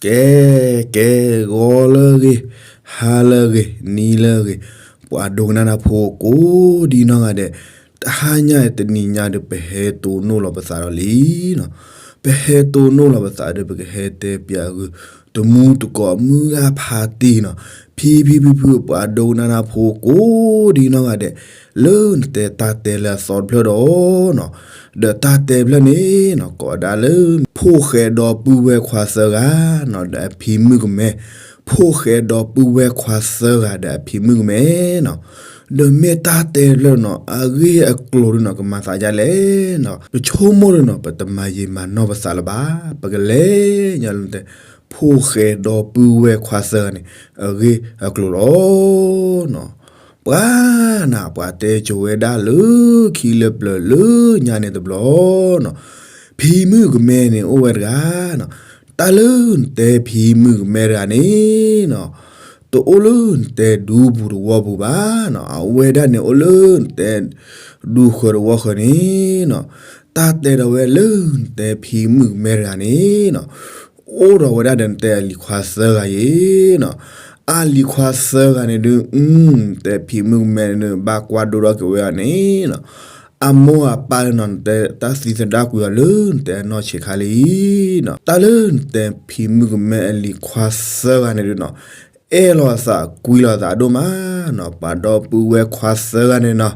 ကဲ, ကဲ, ဂီၤလၢအဂ့ၤ, ဟါလၢအဂ့ၤ, နံၤလၢအဂ့ၤ, ပှၤဒိကနၣ်တၢ်ဖိကိးဒံနီၢ်ဂၤဒဲး, တဟါညါတနံၤညါဒီးပဟဲတိၢ်နီၣ်လီၤပသးဒီးလံနီၤ, ပဟဲတိၢ်နီၣ်လီၤပသးဒီးပကဟဲတဲပၠးဂုာ် တမူတကိးမုၢ်ဂၢ်ဖးတံၢ်နီၤ, ဖံဖံဖုဖု ပှၤဒိကနၣ်တၢ်ဖိကိးဒံနီၢ်ဂၤဒဲး, လၢနတဲတၢ်တဲလၢအသီတဖျၢၣ်ဒီးနီၤ, ဒီးတၢ်တဲဖျၢၣ်န့ၣ်နီၤ ကိးဝဲဒၣ်လၢ ဖိၣ်ဃဲဒီပုၢ်ဝဲၢ်ခွါသၢဂၤနီၤ ဒီးအဖံမုၣ်ကမဲ, ဖိၣ်ဃဲဒီပုၢ်ဝဲၢ်ခွါသၢဂၤဒီးအဖံမုၣ်ကမဲနီၤ, ဒီးမ့ၢ်တၢ်တဲဖျၢၣ်နီၤ အဂ့ၢ်အကျိၤဒုနီၤ ကမၤသးဒ်လဲၣ်နီၤ, ပဆိကမိၣ်ဒုနီၤ ပတမၤယံာ်မၤနီၢ်ပသးလၢၤဘၣ်, ပကလဲၤညါလၢနတဲ ဖိၣ်ဃဲဒီပုၢ်ဝဲၢ်ခွါသၢဂၤန့ၣ် အဂ့ၢ်အကျိၤလီၤ. ပှၤနၤ ပှၤတဲကိၤဝဲဒၣ်လၢခံလၢပျၢၤလၢညါန့ၣ်တဘျီနီၤ, ဖံမုၣ်ကမဲန့ၣ်အိၣ်ဝဲတဂၤနီၤ, တၢ်လၢနတဲဖံမုၣ်ကမဲတဂၤန့ၣ်နီၤ, တအိၣ်လၢနတဲဒူပူၤတဝီပူၤဘၣ်နီၤ, အဝဲဒၣ်န့ၣ်အိၣ်လၢနတဲ ဒူဃၢၤတဝီဃၢၤန့ၣ်နီၤ, တၢ်တဲဒီးဝဲလၢနတဲဖံမုၣ်ကမဲတဂၤန့ၣ်နီၤ အိၣ်ဒီးဝဲဒၣ်ဒီးနတဲအလံၤခွါသၢဂၤယ့ၤနီၤ, အလံၤခွါသၢဂၤန့ၣ်ဒုး နတဲဖံမုၣ်ကမဲန့ၣ်ဒုး ဘၣ်ကွၢ်ဒိဒီးက့ၤဝဲအီၤန့ၣ်နီၤ, အမိၢ်အပၢ်နီၤ နတဲတၢ်သံသဒၣ်ကွံာ်အီၤလၢနတဲအနီၢ်ဆံးခါလံနီၤ, တၢ်လၢနတဲဖံမုၣ်ကမဲအလံၤခွါသၢဂၤန့ၣ်ဒုးနီၤ အဲၣ်လီၤသးကွံလီၤသးဒိၣ်မးနီၤ, ပှၤဒီပုၢ်ဝဲၢ်ခွါသၢဂၤန့ၣ်နီၤ,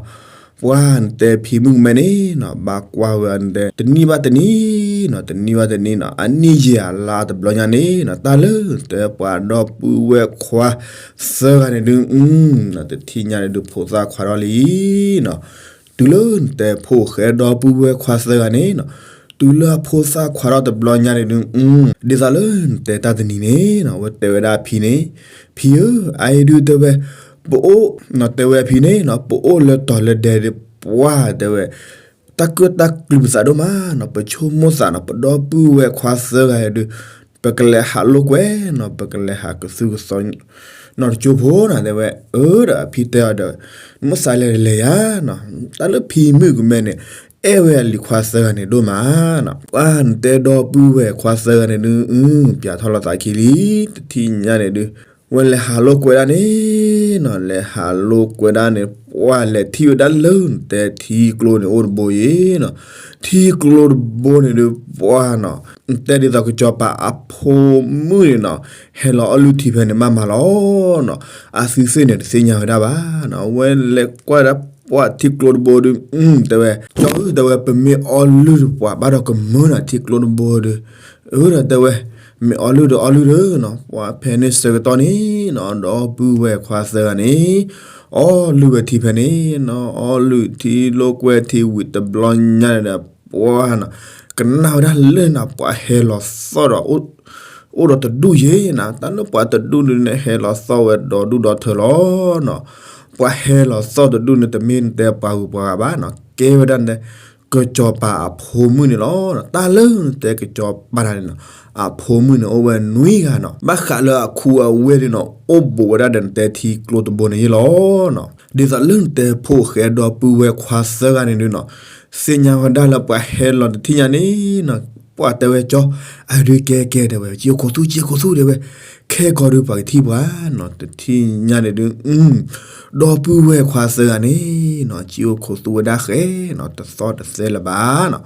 ပှၤနတဲဖံမုၣ်ကမဲန့ၣ်နီၤ ဘၣ်ကွၢ်ဝဲအီၤနတဲ တနံၣ်ဘၣ်တနံၣ်နီၤ, တနံၣ်ဘၣ်တနံၣ်နီၤ, အနံၣ်ယံာ်အလါတဘျီညါန့ၣ်နီၤ, တၢ်လၢနတဲပှၤဒီပုၢ်ဝဲၢ်ခွါသၢဂၤန့ၣ်ဒုး တထံၣ်ညါန့ၣ်ဒုး ဖိသၣ်ခွါထီၣ်လံနီၤ, တုၤလၢနတဲဖိၣ်ဃဲဒီပုၢ်ဝဲၢ်ခွါသၢဂၤန့ၣ်နီၤ, တုၤလၢအဖိသၣ်ခွါထီၣ်တဘျီညါန့ၣ်ဒုး ဒ်သိးလၢနတဲတၢ်တနံၤန့ၣ်နီၤ, အဝဲတဲဝဲဒၣ်အဖံန့ၣ်, ဖံဧၢ, အအံၤဒုးတဲဝဲ, ပအိၣ်, တဲဝဲအဖံန့ၣ်နီၤ, ပအိၣ်လၢတီၤလၢဒဲးဒီး ပှၤတဲဝဲ တၢ်ကၢၣ်တၢ်ကျူၤပသးဒိၣ်မးနီၤ, ပဆိကမိၣ်သးနီၤ, ပဒီပုၢ်ဝဲၢ်ခွါသၢဂၤဒုး ပကလဲၤဟးလိာ်ကွဲနီၤ, ပကလဲၤဟးကသူကသီ နီၢ်တကၠိဖိနီၤ တဲဝဲ, အၢဒီးအဖံတဲအီၤဒီး, နမိၣ်သးလဲၤလဲၤယၤနီၤ, တၢ်လၢဖံမုၣ်ကမဲန့ၣ် အဲၣ်ဝဲအလံၤခွါသၢဂၤန့ၣ်ဒိၣ်မးနီၤ, ပှၤနတဲဒီပုၢ်ဝဲၢ်ခွါသၢဂၤန့ၣ်ဒုး ပၠးထီၣ်လီၤသးခံလံ, တထံၣ်ညါန့ၣ်ဒုး ဝဲလဲၤဟးလိာ်ကွဲဒၣ်န့ၣ်နီၤ, လဲၤဟးလိာ်ကွဲဒၣ်န့ၣ် ပှၤလဲၤထံၣ်ဝဲဒၣ်လၢနတဲထံကျိန့ၣ်အိၣ်တဘိယ့ၤနီၤ, ထံကျိတဘိန့ၣ်ဒုး ပှၤနီၤ, နတဲဒ်သိးကစီၤပၤအဖိမုၣ်န့ၣ်နီၤ, ဟဲလီၤအီၣ်လုၢ်ထံဖဲန့ၣ်မးမးလီၤနီၤ, အသုသ့ၣ်န့ၣ်တသ့ၣ်ညါဝဲဒၣ်ဘၣ်နီၤ, အဝဲလဲၤကွၢ်ဒၣ်ပှၤထံကျိတဘိဒုး, တဲဝဲ, ကၠီဧၢ တဲဝဲ ပမ့ၢ်အီၣ်လုၢ်တပှၤဘၣ်ဒီးကမၢနီၤ ထံကျိတဘိဒုး, အၢဒီးတဲဝဲ, မ့ၢ်အီၣ်လုၢ်ဒီးအီၣ်လုၢ်ဒီးနီၤ, ပှၤဖဲန့ၣ်ဆၢကတီၢ်န့ၣ်နီၤ, ဒီပုၢ်ဝဲၢ်ခွါသၢဂၤန့ၣ် အီၣ်လုၢ်ဝဲထံဖဲန့ၣ်နီၤ, အီၣ်လုၢ်ထံလိာ်ကွဲထံဝံၤတဘျီညါန့ၣ်ဒီး ပှၤနီၤ, ကနၣ်ဝဲဒၣ်လၢနီၤ ပှၤဟဲလီၤသီၣ်ဒီး အိၣ်ဒီးတဒူၣ်ယ့ၤနီၤ, တၢ်လၢပှၤတဒူၣ်ဒုးန့ၣ် ဟဲလီၤသီၣ်ဝဲဒီဒူၣ်ဒီထၢလီၤနီၤ, ပှၤဟဲလီၤသီၣ်တဒူၣ်န့ၣ် တမ့ၢ်နတဲပှၤဂုၤပှၤဂၤဘၣ်နီၤ, ကဲဝဲဒၣ်နတဲ ကစီၤပၤအဖိမုၣ်န့ၣ်လီၤ. တၢ်လၢနတဲကစီၤပၤတဂၤန့ၣ်နီၤ, အဖိမုၣ်န့ၣ်အိၣ်ဝဲနွံဂၤနီၤ, ဘၣ်ဃးလၢအခူအဝဲၢ်ဒုးနီၤ အိၣ်ဘူးဝဲဒၣ်ဒီးနတဲထံကျိတဘိန့ၣ်ယ့ၢ်လီၤနီၤ. ဒ်သိးလၢနတဲဖိၣ်ဃဲဒီပုၢ်ဝဲၢ်ခွါသၢဂၤန့ၣ်ဒုးနီၤ, သ့ၣ်ညါဝဲဒၣ်လၢပှၤဟဲလီၤတထံၣ်ညါန့ၣ်နီၤ, ပှၤတဲဝဲကၠီ, အဒုးကဲကဲတဲဝဲ ကၠံအိၣ်ခိးသူ ကၠံအိၣ်ခိးသူတဲဝဲ, ခဲကီးဒုးပှၤကထံၣ်ပှၤနီၤ, တထံၣ်ညါန့ၣ်ဒုး ဒီပုၢ်ဝဲၢ်ခွါသၢဂၤန့ၣ်နီၤ, ကၠံအိၣ်ခိးသူဝဲဒၣ်ဃဲနီၤ, တသီၣ်တသဲလၢၤဘၣ်နီၤ.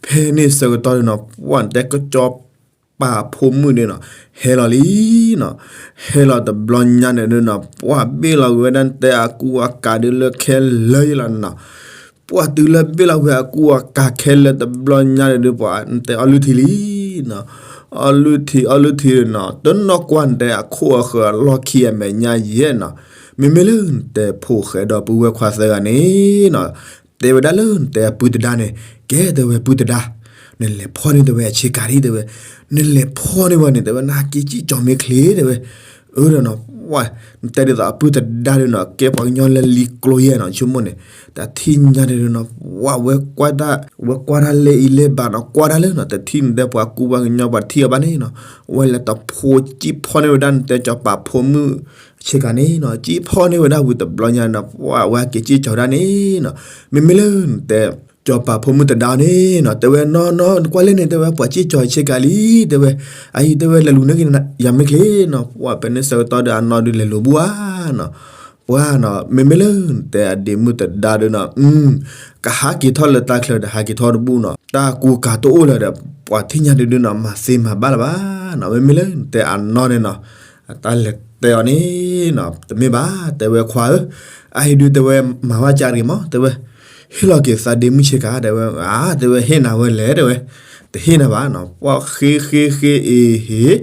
ဖဲန့ၣ်ဆၢကတီၢ်န့ၣ်နီၤ, ပှၤနတဲကစီၤပၤဖိမုၣ်န့ၣ်နီၤ, ဟဲလီၤလံနီၤ, ဟဲလီၤတဘျီညါန့ၣ်ဒုးနီၤ, ပှၤဘ့ၣ်လီၤဝဲဒၣ်နတဲအကူအကၤဒုးလၢခဲလၢာ်ယ့ၢ်လီၤနီၤ. ပှၤတုၤလၢဘ့ၣ်လီၤဝဲအကူအကၤခဲလၢာ်တဘျီညါန့ၣ်ဒုး ပှၤနတဲအီၣ်လုၢ်ထံလံနီၤ, အီၣ်လုၢ်ထံ အီၣ်လုၢ်ထံနီၤ, တနီၢ်ကွၢ်နတဲအခိၣ်အဃၢၤအလီၢ်ခံအမဲာ်ညါယဲၢ်နီၤ. မ့မ့ၢ်လၢနတဲဖိၣ်ဃဲဒီပုၢ်ဝဲၢ်ခွါသၢဂၤန့ၣ်နီၤ, တဲဝဲဒၣ်လၢနတဲအပုၢ်တဒါန့ၣ်, ကဲတဲဝဲပုၢ်တဒါ, နလဲၤဖီၣ်န့ၢ်တဲဝဲအဆ့ကၤဒံးတဲဝဲ, နလဲၤဖီၣ်န့ၢ်ဝဲန့ၣ် တဲဝဲ နဟးက့ၤစံၣ်ကၠီၤမ့ၢ်ချ့တဲဝဲ. အၢဒီးနီၤ, ပှၤနတဲဒ်သိးအပုၢ်တဒါဒုးနီၤ, ကဲပှၤကညီလၢလံၤကျိယဲၢ်နီၤ, ဆိကမိၣ်န့ၣ်, တထံၣ်ညါန့ၣ်ဒုးနီၤ, ပှၤဝဲကွၢ်တၢ်, ဝဲကွၢ်တၢ်လၢအံၤလၢဘၣ်နီၤ, ကွၢ်တၢ်လၢနီၤ, တထံၣ်နတဲပှၤကူပှၤကညီပှၤတထံၣ်အီၤဘၣ်န့ၣ်နီၤ, ဝဲလဲၤတဖိစံၣ်ဖီၣ်န့ၢ်ဝဲဒၣ်နတဲကစီၤပၤဖိမုၣ်ဆ့ကၤန့ၣ်နီၤ, စံၣ်ဖီၣ်န့ၢ်ဝဲဒၣ်ဝံၤတဘျီညါနီၤ, ပှၤဝဲဟဲက့ၤစံၣ်ကၠီၤဝဲဒၣ်န့ၣ်နီၤ, မ့မ့ၢ်လၢနတဲ စီၤပၤဖိမုၣ်တဒါအီၤန့ၣ်နီၤ, တဲဝဲနီၢ်နီၢ် နကွၢ်လဲၣ်န့ၣ် တဲဝဲ ပှၤစံၣ်ကၠီၤဆ့ကၤလံ, တဲဝဲ, အအံၤ တဲဝဲ လဲၤလူၤန့ၢ်က့ၤယၤမ့ၢ်ချ့နီၤ, ပှၤဖဲန့ၣ်ဆၢကတီၢ်ဒီး အနီၢ်ဒုးလဲၤလူၤဘူၣ်ဧါနီၤ, ပှၤနီၤ မ့မ့ၢ်လၢ တဲအဒ့မုၣ်တဒါဒုးနီၤ, ကဟးက့ၤထီၣ်လၢတၢ်ချၢဒီး ဟးက့ၤထီၣ်တဘူၣ်နီၤ, တၢ်ကူကၤတအိၣ်လၢၤဒီး ပှၤထံၣ်ညါဒုးဒုးနီၤ မၤသ့မၤဘၣ်လၢၤဘၣ်နီၤ, မ့မ့ၢ်လၢ တဲအနီၢ်န့ၣ်နီၤ အတၢ်လဲၤတဲအီၤန့ၣ်နီၤ, တမ့ၢ်ဘၣ် တဲဝဲခွါဧၢ, အအံၤဒုး တဲဝဲ မၤဘၣ်ကၢ်တဂ့ၤမး တဲဝဲ, ဟ့ၣ်လီၤက့ၤသးဒ့မုၣ်ဆ့ကၤ တဲဝဲ, အါ တဲဝဲ ဟ့ၣ်နၤဝဲလဲၣ် တဲဝဲ, တဟ့ၣ်နၤဘၣ်နီၤ, ပှၤဃ့ဃ့ဃ့အ့ဟ့ၣ်,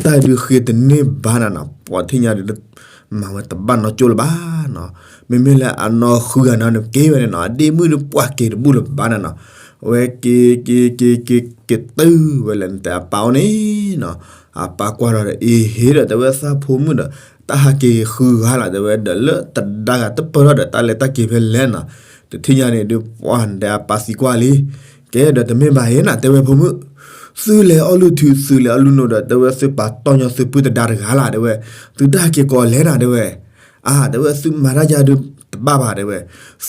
တၢ်ဒုးဃ့တန့ၢ်ဘၣ်နၤနီၤ, ပှၤထံၣ်ညါဒုး မၤဝဲတဘၣ်နီၢ်ကၠိလၢၤဘၣ်နီၤ, မ့မ့ၢ်လၢအနီၢ်ဃုဂၤနီၤ နက့ၤဝဲန့ၣ်နီၤ အဒ့မုၣ်ဒုးပှၤက့ၤတဘူၣ်လၢၤဘၣ်နၤနီၤ, အဝဲက့ၤက့ၤက့ၤက့ၤက့ၤတုၤဝဲလၢ နတဲအပၢ်အိၣ်န့ၣ်နီၤ, အပၢ်ကွၢ်ထီၣ်ဒီး အ့ဟ့ၣ်ဒီး တဲဝဲသးဖိမုၣ်ဒီး တၢ်ဟးက့ၤဃုဂၤလီၤ တဲဝဲ ဒီးလၢတဒါဂၤတပၢၢ်ထီၣ်ဒီး တၢ်လဲၤတၢ်က့ၤဖဲလဲၣ်နီၤ, တထံၣ်ညါန့ၣ်ဒုး ပှၤနတဲအပၢ်သံကွၢ်လံ, ကဲဒီးတမ့ၢ်ဘၣ်အံၤနၤ တဲဝဲဖိမုၣ်, သုလဲၤအီၣ်လုၢ်ထံ သုလဲၤအီၣ်လုၢ်နိဒီး တဲဝဲ သုပာ်တီၢ်ညီသုပုၢ်တဒါတဂၤလီၤ တဲဝဲ, သုတၢ်ဟးက့ၤကိးလဲၣ်နၤ တဲဝဲ, အါ တဲဝဲ သုမၤတၢ်ယါဒုးတဘၣ်ဘၣ် တဲဝဲ,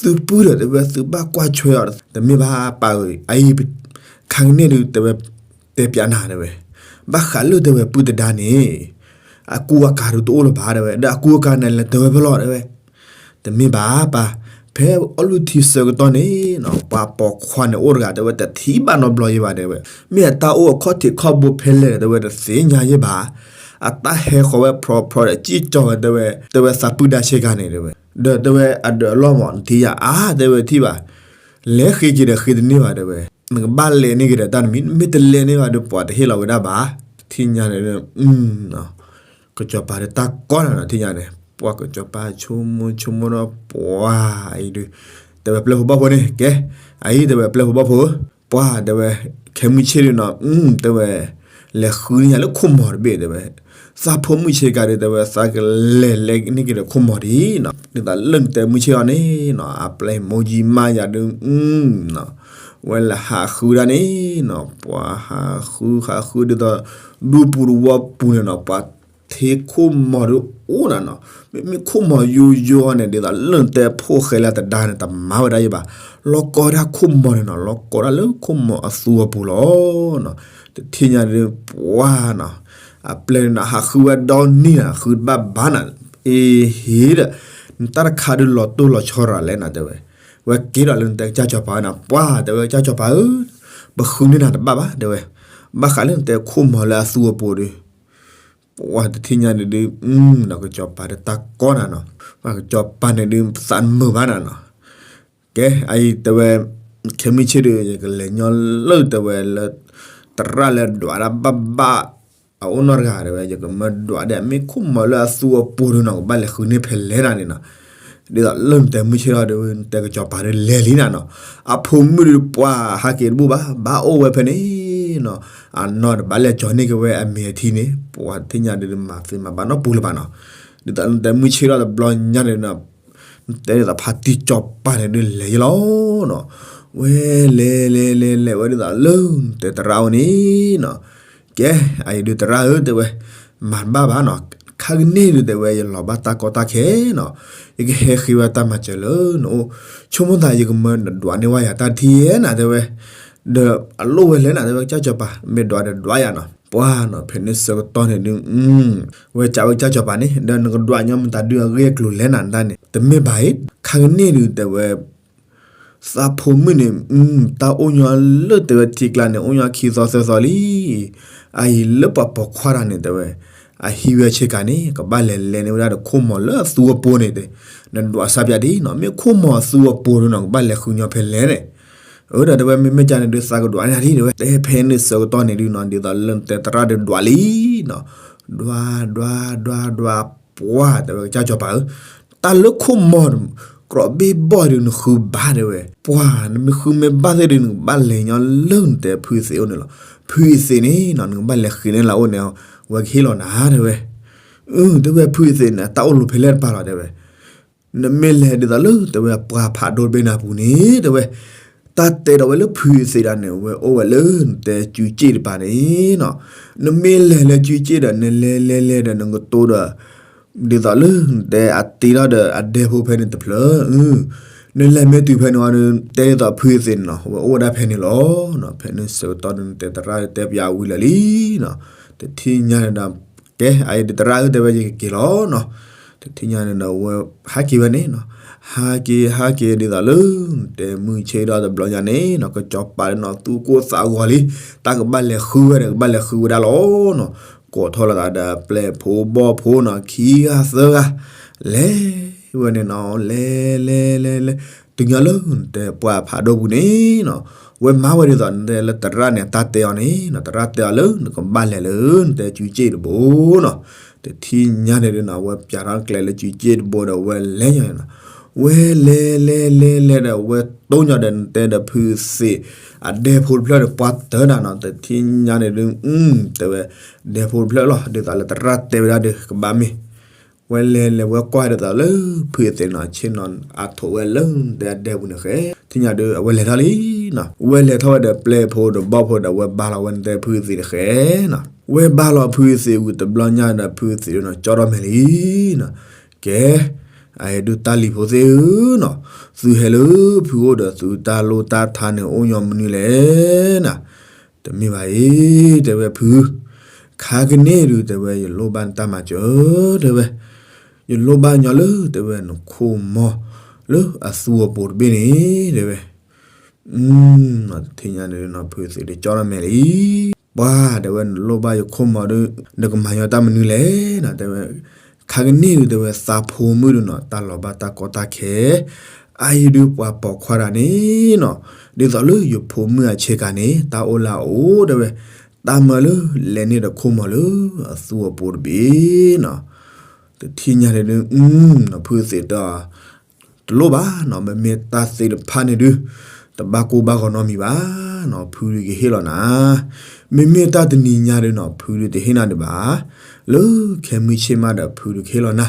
သုပုၢ်ဒီး တဲဝဲ သုဘၣ်ကွၢ်ဆွဲအီၤ တမ့ၢ်ဘၣ်ပၢ်ဧၢ, အအံၤ ခါကန့ၣ်ဒုး တဲဝဲ တဲပျးနၤ တဲဝဲ, ဘၣ်ဃးလၢ တဲဝဲ ပုၢ်တဒါန့ၣ် အကူအကၤဒုးတအိၣ်လၢၤဘၣ် တဲဝဲ, ဒီးအကူအကၤန့ၣ် လဲၤတၢ်ဝဲဖဲလဲၣ် တဲဝဲ, တမ့ၢ်ဘၣ်ပၢ်, ဖဲအီၣ်လုၢ်ထံဆၢကတီၢ်န့ၣ်နီၤ ပှၤပိာ်ခွါန့ၣ်အိၣ်တဂၤ တဲဝဲ တထံၣ်ဘၣ်နီတဘျီယဲဘၣ် တဲဝဲ, မ့ၢ်အတၢ်အိၣ်အခီၣ်ထံးခီၣ်ဘိဖဲလဲၣ် တဲဝဲ တသ့ၣ်ညါယဲဘၣ်, အတၢ်ဟဲဃီၤဝဲဖြီဖြီဒီး စံၣ်ကၠီၤဝဲ တဲဝဲ, တဲဝဲသးပုၢ်ဒါဆ့ကၤန့ၣ် တဲဝဲ, ဒီးတဲဝဲအဒၢးအလီၢ်မး နထံၣ်ယၤ အါ တဲဝဲ ထံၣ်ဘၣ်, လဲၤဃ့က့ၤဒီးဃ့တန့ၢ်ဘၣ် တဲဝဲ, နကဘၣ်လဲၤန့ၢ်က့ၤဒီးတၢ်တမံၤ မ့ၢ်တလဲၤန့ၢ်ဘၣ်ဒီး ပှၤတဟ့ၣ်လီၤဝဲဒၣ်ဘၣ်, တထံၣ်ညါန့ၣ် ကစီၤပၤဒီးတၢ်ကီနၤနီၤ ထံၣ်ညါန့ၣ် ပှၤကစီၤပၤဆိကမိၣ်ဆိကမိၣ်ဒီး ပှၤအံၤဒုး တဲဝဲပျဲၢ်ဖိဘီၣ်ဖိန့ၣ် ကဲ အအံၤ တဲဝဲပျဲၢ်ဖိဘီၣ်ဖိဧၢ, ပှၤ တဲဝဲ ခဲမုၢ်ဆ့ၣ်ဒုးနီၤ တဲဝဲ လဲၤဃုန့ၢ်ယၤလၢခိၣ်မီၤတဘ့ၣ် တဲဝဲ, သးဖိမုၣ်ဆ့ကၤဒုး တဲဝဲ သးကလဲၤလဲၤန့ၢ်က့ၤဒီးခိၣ်မီၤဒ်နီၤ ဒ်သိးလၢနတဲမုၢ်ဆ့ၣ်အီၤန့ၣ်နီၤ အပျဲၢ်မိၢ်ယံမးယၤဒုး ဝဲလဲၤဟးဃုဒၣ်န့ၣ်နီၤ ပှၤဟးဃုဟးဃုဒ်သိး ဒူပူၤတဝီပူၤန့ၣ်နီၤ ပှၤထ့ခိၣ်မီၤဒုးအိၣ်နၤနီၤ, မ့မ့ၢ်ခိၣ်မီၤယိယိအီၤန့ၣ် ဒ်သိးလၢနတဲဖိၣ်ဃဲလၢတဒါန့ၣ် တမၤဝဲဒၣ်ယဲဘၣ်, လီၤကီဒၣ်ခိၣ်မီၤန့ၣ်နီၤ လီၤကီဒၣ်လၢခိၣ်မီၤအသူအပူၤလီၤနီၤ, တထံၣ်ညါဒုး ပှၤနီၤ အပျဲၢ်န့ၣ်နီၤ ဟးဃုဝဲဒီနံၤနီၤ ဃုတဘၣ်ဘၣ်နၤ, အ့ဟ့ဒီး နတၢ်တခါဒုးလီၤတိၢ်လီၤဆီရၤလဲၣ်နၤ တဲဝဲ, ဝဲက့ၤဒီးလၢနတဲကစၢ်စီၤပၤဝဲနၤ ပှၤ တဲဝဲကစၢ်စီၤပၤဧၢ, ပဃုန့ၢ်နၤတဘၣ်ဘၣ် တဲဝဲ, ဘၣ်ဃးလၢနတဲခိၣ်မီၤလၢအသူအပူၤဒုး ပှၤတထံၣ်ညါန့ၣ်ဒုး နီၤ ကစီၤပၤဒီးတၢ်ကီနၤနီၤ, ပှၤကစီၤပၤန့ၣ်ဒုးသးမုာ်ဘၣ်နၤနီၤ, ကဲ အအံၤတဲဝဲ ခဲမုၢ်ဆ့ၣ်ဒုး ယကလဲၤညီလၢတဲဝဲလၢ သရၣ်လၢဒွးတၢ်ဘၣ်ဘၣ် အအိၣ်နီတဂၤတဲဝဲ ယကမၢဒွးဒီး မ့ၢ်ခိၣ်မီၤလၢအသူအပူၤဒုးနီၤ ကဘၣ်လဲၤဃုန့ၢ်ဖဲလဲၣ်နၤန့ၣ်နီၤ, ဒ်သိးလၢနတဲမုၢ်ဆ့ၣ်ထီၣ်ဒုး နတဲကစီၤပၤဒုးလဲၤလံနၤနီၤ, အဖိမုၣ်ဒုးပှၤဟးက့ၤတဘူၣ်ဘၣ် ဘၣ်အိၣ်ဝဲဖဲန့ၣ်နီၤ, အနီၢ်ဒီးဘၣ်လဲၤကၠီၤန့ၢ်က့ၤဝဲအမ့ၤအထံန့ၣ် ပှၤထံၣ်ညါဒုးမၤသ့မၤဘၣ်နီတပူၤလၢၤဘၣ်နီၤ, ဒ်သိးနတဲမုၢ်ဆ့ၣ်ထီၣ်တဘျီညါန့ၣ်နီၤ နတဲဒ်သိးဖါတံၢ်စီၤပၤန့ၣ်ဒုးလဲၤယလီၤနီၤ, ဝဲလဲၤလဲၤလဲၤလဲၤဝဲဒ်သိးလၢနတဲသရၣ်အိၣ်န့ၣ်နီၤ, ကဲ အအံၤဒုးသရၣ်ဧၢ တဲဝဲ, မၤတဘၣ်ဘၣ်နီၤ, ခါကန့ၣ်ဒုးတဲဝဲ ယလီၤဘၣ်တၢ်ကီတၢ်ခဲနီၤ, ယကဟဲဃ့ဝဲတၢ်မၤစၢၤလၢနအိၣ်, ဆိကမိၣ်သးယကမၢနဒွးန့ၢ်ဝဲယၤတၢ်ထံၣ်နၤတဲဝဲ, ဒီးအလိၣ်ဝဲလဲၣ်နၤတဲဝဲ ကစၢ်စီၤပၤ မ့ၢ်ဒွးဒီးဒွးယၤနီၤ, ပှၤနီၤ ဖဲန့ၣ်ဆၢကတီၢ်န့ၣ်ဒုး ဝဲကးဝဲကစၢ်စီၤပၤန့ၣ် ဒီးနကဒွးညီမတၤဒုးအဂ့ၢ်အကျိၤလဲၣ်နၤတၢ်န့ၣ် တမ့ၢ်ဘၣ်အံၤ, ခါကန့ၣ်ဒုးတဲဝဲ သးဖိမုၣ်န့ၣ် တၢ်အိၣ်ညီလၢတဲဝဲထံကျါန့ၣ် အိၣ်ညီခံသီသၢသီလံ, အအံၤလၢပှၤပိာ်ခွါတဂၤန့ၣ်တဲဝဲ, အဟံးဝဲဆ့ကၤန့ၣ် ကဘၣ်လဲၤလဲၤန့ၢ်ဝဲဒၣ်ဒီးခိၣ်မီၤလၢအသူအပူၤန့ၣ်တဲ, နဒွးစၢ်ပျးဒ်နီၤ မ့ၢ်ခိၣ်မီၤအသူအပူၤဒုးနီၤ ကဘၣ်လဲၤဃုညီဖဲလဲၣ်န့ၣ်, အၢ ဒီးတဲဝဲ မ့မ့ၢ်ကန့ၣ်ဒုး သးကဒွးန့ၢ်နၤဒ်တဲဝဲ, တဲဖဲန့ၣ်ဆၢကတီၢ်န့ၣ်ဒုးနီၤ ဒ်သိးလၢနတဲသရၣ်ဒုးဒွးလံနီၤ, ဒွး ဒွး ဒွး ဒွး ပှၤ တဲဝဲ ကစၢ်စီၤပၤဧၢ, တၢ်လၢခိၣ်မီၤ ကြီးဘ့ၣ်ဘီၣ်ဒုးနဃုဘၣ်တဲဝဲ, ပှၤ နမ့ၢ်ဃုမ့ၢ်ဘၣ်သ့ၣ်ဒုး နကဘၣ်လဲၤညီလၢနတဲဖုအသ့ၣ်အိၣ်န့ၣ်လီၤ, ဖုအသ့ၣ်န့ၣ်နီၤ နကဘၣ်လဲၤဃ့န့ၢ်လၢအအိၣ်န့ၣ်, ဝဲကဟ့ၣ်လီၤနၤတဲဝဲ, အၢ တဲဝဲ ဖုအသ့ၣ်န့ၣ် တၢ်အိၣ်လူၤဖဲလဲၣ်တပၤလီၤတဲဝဲ နမ့ၢ်လဲၤဒ်သိးလၢတဲဝဲပှၤဖးဒိၣ်တဘ့ၣ်နၤပူၤန့ၣ် တဲဝဲ, တၢ်တဲဒီးဝဲလၢဖုအသ့ၣ်ဒၣ်န့ၣ် ဝဲအိၣ်ဝဲလၢနတဲကူကၠ့ၣ်တပၤန့ၣ်နီၤ, နမ့ၢ်လဲၤလၢကူကၠ့ၣ်ဒီး နလဲၤလဲၤလဲၤဒီး နကတိၤဒီး ဒ်သိးလၢနတဲအတ့ထီၣ်ဒီးအဒဲဖိဖဲန့ၣ်တဖျၢၣ်, နလဲၤမ့ၢ်တုၤဖဲန့ၣ်အီၤဒီး တဲဒ်သိးဖုအသ့ၣ်န့ၣ်နီၤ ဝဲအိၣ်ဝဲဒၣ်ဖဲန့ၣ်လီၤ. ဖဲန့ၣ်ဆၢကတီၢ်ဒုး နတဲသရၣ်တဲပယီၤဝံၤလၢာ်လံနီၤ. တထံၣ်ညါန့ၣ်ဒီး ကဲ အအံၤဒုးသရၣ်ဧၢ တဲဝဲယကက့ၤလီၤနီၤ. တထံၣ်ညါန့ၣ်ဒီး ဝဲဟးက့ၤဝဲန့ၣ်နီၤ. ဟးက့ၤ ဟးက့ၤဒ်သိးလၢ တဲမုၢ်ဆ့ၣ်ဒီးတဘျီညါန့ၣ်နီၤ ကစီၤပၤဒုးနီၤ သူၣ်ကိၢ်သးဂီၤလံ, တၢ်ကဘၣ်လဲၤဃုဝဲဒီး ကဘၣ်လဲၤဃုဝဲဒၣ်လီၤနီၤ. ကိးထီၣ်လိာ်သးဒီး ပျဲၢ်ဖိဘီၣ်ဖိနီၤ ခံဂၤသၢဂၤ လဲၤဝဲန့ၣ်နီၤ လဲၤ လဲၤ လဲၤ လဲၤ တုၤညါလၢနတဲပှၢ်ဖးဒိၣ်ပူၤန့ၣ်နီၤ, ဝဲမၤဝဲဒ်သိးနတဲလၢသရၣ်န့ၣ် တၢ်တဲအီၤန့ၣ်နီၤ, သရၣ်တဲအီၤလၢ နကဘၣ်လဲၤလၢ နတဲစုစ့ၣ်တဘိနီၤ. တထံၣ်ညါန့ၣ်ဒုးနီၤ ဝဲပၠးထီၣ်ကျဲလၢစုစ့ၣ်တဘိဒီး ဝဲလဲၤညါန့ၣ်နီၤ, ဝဲလဲၤ လဲၤ လဲၤ လဲၤဒီး ဝဲတိၢ်ညီဒီးနတဲဒီးဖုသ့ၣ် အဒဲဖိတဖျၢၣ်ဒီး ပှၤတၢၢ်တၢ်နီၤ. တထံၣ်ညါန့ၣ်ဒုး တဲဝဲ ဒဲဖိတဖျၢၣ်လီၤ ဒ်သိးလၢသရၣ်တဲဝဲဒၣ်ဒီး ကဘၣ်မ့ၢ် ဝဲလဲၤလဲၤ ဝဲကွၢ်ဒ်သိးလၢ ဖုအသ့ၣ်နီၤ ဆ့ၣ်နီၤအါထိးဝဲလၢနတဲအဒဲပူၤန့ၣ်ဃဲ, ထံၣ်ညါဒီး အဝဲလဲၤထီၣ်လံနီၤ. ဝဲလဲၤထီၣ်ဝဲဒီးပျဲၢ်ဖိဒီးဘီၣ်ဖိဒီး ဝဲဘါလီၤဝဲနတဲဖုအသ့ၣ်တဃဲနီၤ. ဝဲဘါလီၤဖုအသ့ၣ်ဝံၤတဘျီညါဒီး ဖုအသ့ၣ်ဒုးနီၤ ကၠီထီၣ်မဲာ်လံနီၤ. ကဲ အအံၤဒုးတၢ်လံၤဖိသ့ၣ်ဧၢနီၤ, သုဟဲလၢဖုအိၣ်ဒီးသုတၢ်လိၣ်တၢ်ထါန့ၣ် အိၣ်ညီမနုၤလဲၣ်နီၤ. တမ့ၢ်ဘၣ်အံၤ တဲဝဲဖု, ခါကန့ၣ်ဒုး တဲဝဲ ယလိၣ်ဘၣ်နတၢ်မၤစၢၤ တဲဝဲ, ယလိၣ်ဘၣ်ညီလၢ တဲဝဲ နခိၣ်မီၤ လၢအသူအပူၤတဘ့ၣ်န့ၣ် တဲဝဲ. တထံၣ်ညါန့ၣ်နီၤ ဖုသ့ၣ်ဒုးကၠီထီၣ်မဲာ်လံ. ပှၤ တဲဝဲ နလိၣ်ဘၣ်ယခိၣ်မီၤဒုး နကမၤညီတၢ်မနုၤလဲၣ်နီၤ တဲဝဲ. ခါကန့ၣ်ဒုး တဲဝဲ သးဖိမုၣ်ဒုးနီၤ တၢ်လီၤဘၣ်တၢ်ကီတၢ်ခဲ အအံၤဒုးပှၤပိာ်ခွါတဂၤန့ၣ်နီၤ, ဒ်သိးလၢယဖိမုၣ်အဆ့ကၤန့ၣ် တၢ်အိၣ်လၢအအိၣ် တဲဝဲ, တၢ်မၢလၢလဲၤန့ၢ်ဒီးခိၣ်မီၤလၢအသူအပူၤတဘ့ၣ်နီၤ. တထံၣ်ညါန့ၣ်ဒုး ဖုသ့ၣ်တဲ တလိၣ်ဘၣ်နီၤ, မ့မ့ၢ်တၢ်သ့ၣ်တဖၣ်န့ၣ်ဒုး တဘၣ်ကိၢ်ဘၣ်ဂီၤနီတမံၤဘၣ်နီၤ, ဖုဒုးကဟ့ၣ်လီၤနၤ. မ့မ့ၢ်တၢ်တနံၤညါဒုးနီၤ ဖုဒုးတဟ့ၣ်နၤဒံးဘၣ်, လၢခဲမုၢ်ဆ့ၣ်မးဒီး ဖုဒုးကဟ့ၣ်လီၤနၤ.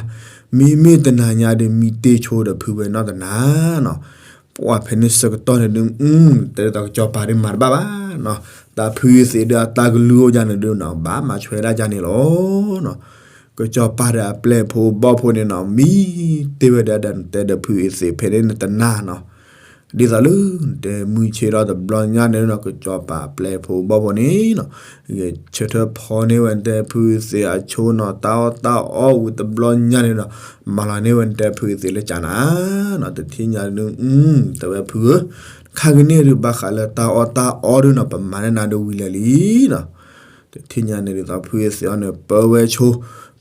မ့မ့ၢ်တနၤညါဒုး မံတ့ၢ်ဆိဒီး ဖုဝဲနီၢ်တနၤနီၤ. ပှၤဖဲန့ၣ်ဆၢကတီၢ်န့ၣ်ဒုး တဲဒ်သိးကစီၤပၤဒုးမၤတဘၣ်ဘၣ်နီၤ, တၢ်ဖုအသ့ၣ်ဒုးအတၢ်ကလုၢ်အိၣ်ဒၣ်န့ၣ်ဒုးနီၤ ဘၣ်မၤဆွဲဒၣ်ဒ်န့ၣ်လီၤနီၤ. ကစီၤပၤဒီးအပျဲၢ်ဖိဘီၣ်ဖိန့ၣ်နီၤ မံတ့ၢ်ဝဲဒၣ်ဒီး နတဲဒီးဖုအသ့ၣ်ဖဲန့ၣ်နတနၤနီၤ. ဒ်သိးလၢ နတဲမုၢ်ဆ့ၣ်ထီၣ်တဘျီညါန့ၣ်နီၤ ကစီၤပၤအပျဲၢ်ဖိဘီၣ်ဖိန့ၣ်နီၤ ဂဲၤဆၢထၢၣ်ဖီန့ၢ်ဝဲနတဲဖုအသ့ၣ်အဆိနီၤ တၢ်အီၣ်တၢ်အီဝံၤတဘျီညါန့ၣ်နီၤ မၤလီၤန့ၢ်ဝဲနတဲဖုအသ့ၣ်လၢကၠးနၤနီၤ. တထံၣ်ညါဒုး တဲဝဲဖုဧၢ, ခါကန့ၣ်ဒုးဘၣ်ဃးလၢတၢ်အီၣ်တၢ်အီဒုးနီၤ ပမၤန့ၢ်နၤဒုးဝံၤလၢာ်လံနီၤ. တထံၣ်ညါန့ၣ်ဒ်သိးဖုအသ့ၣ်အီၤန့ၣ် ပၢဝဲဆိ,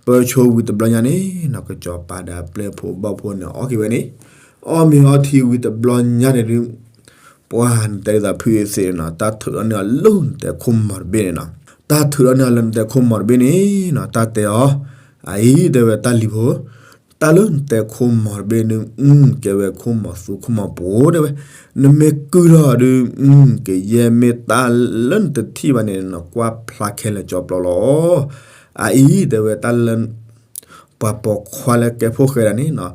ပၢဆိဝံၤတဘျီညါန့ၣ်နီၤ ကစီၤပၤဒီးအပျဲၢ်ဖိဘီၣ်ဖိန့ၣ် အီၣ်က့ၤဝဲန့ၣ်, အီၣ်မ့ၤအီထံဝံၤတဘျီညါန့ၣ်ဒုး ပှၤနတဲဒ်သိးဖုအသ့ၣ်နီၤ တၢ်ထုးထီၣ်န့ၢ်အီၤလၢနတဲခိၣ်မီၤတဘ့ၣ်န့ၣ်နီၤ, တၢ်ထုးထီၣ်န့ၢ်အီၤလၢနတဲခိၣ်မီၤတဘ့ၣ်န့ၣ်နီၤ တၢ်တဲအီၤ, အအံၤတဲဝဲတၢ်လံၤဖိ တၢ်လၢနတဲခိၣ်မီၤတဘ့ၣ်ဒုး ကဲဝဲခိၣ်မီၤသူခိၣ်မီၤပူၤတဲဝဲ, နမ့ၢ်ကုၢ်ထီၣ်ဒုး ကယဲၢ်မ့ၢ်တၢ်လၢနတထံၣ်ဘၣ်န့ၣ် နကွၢ်ဖျါခဲလၢာ်ကၠီပျီလီၤ. အအံၤတဲဝဲတၢ်လၢ ပှၤပိာ်ခွါလၢကဲဖိၣ်ဃဲဒၣ်န့ၣ်နီၤ,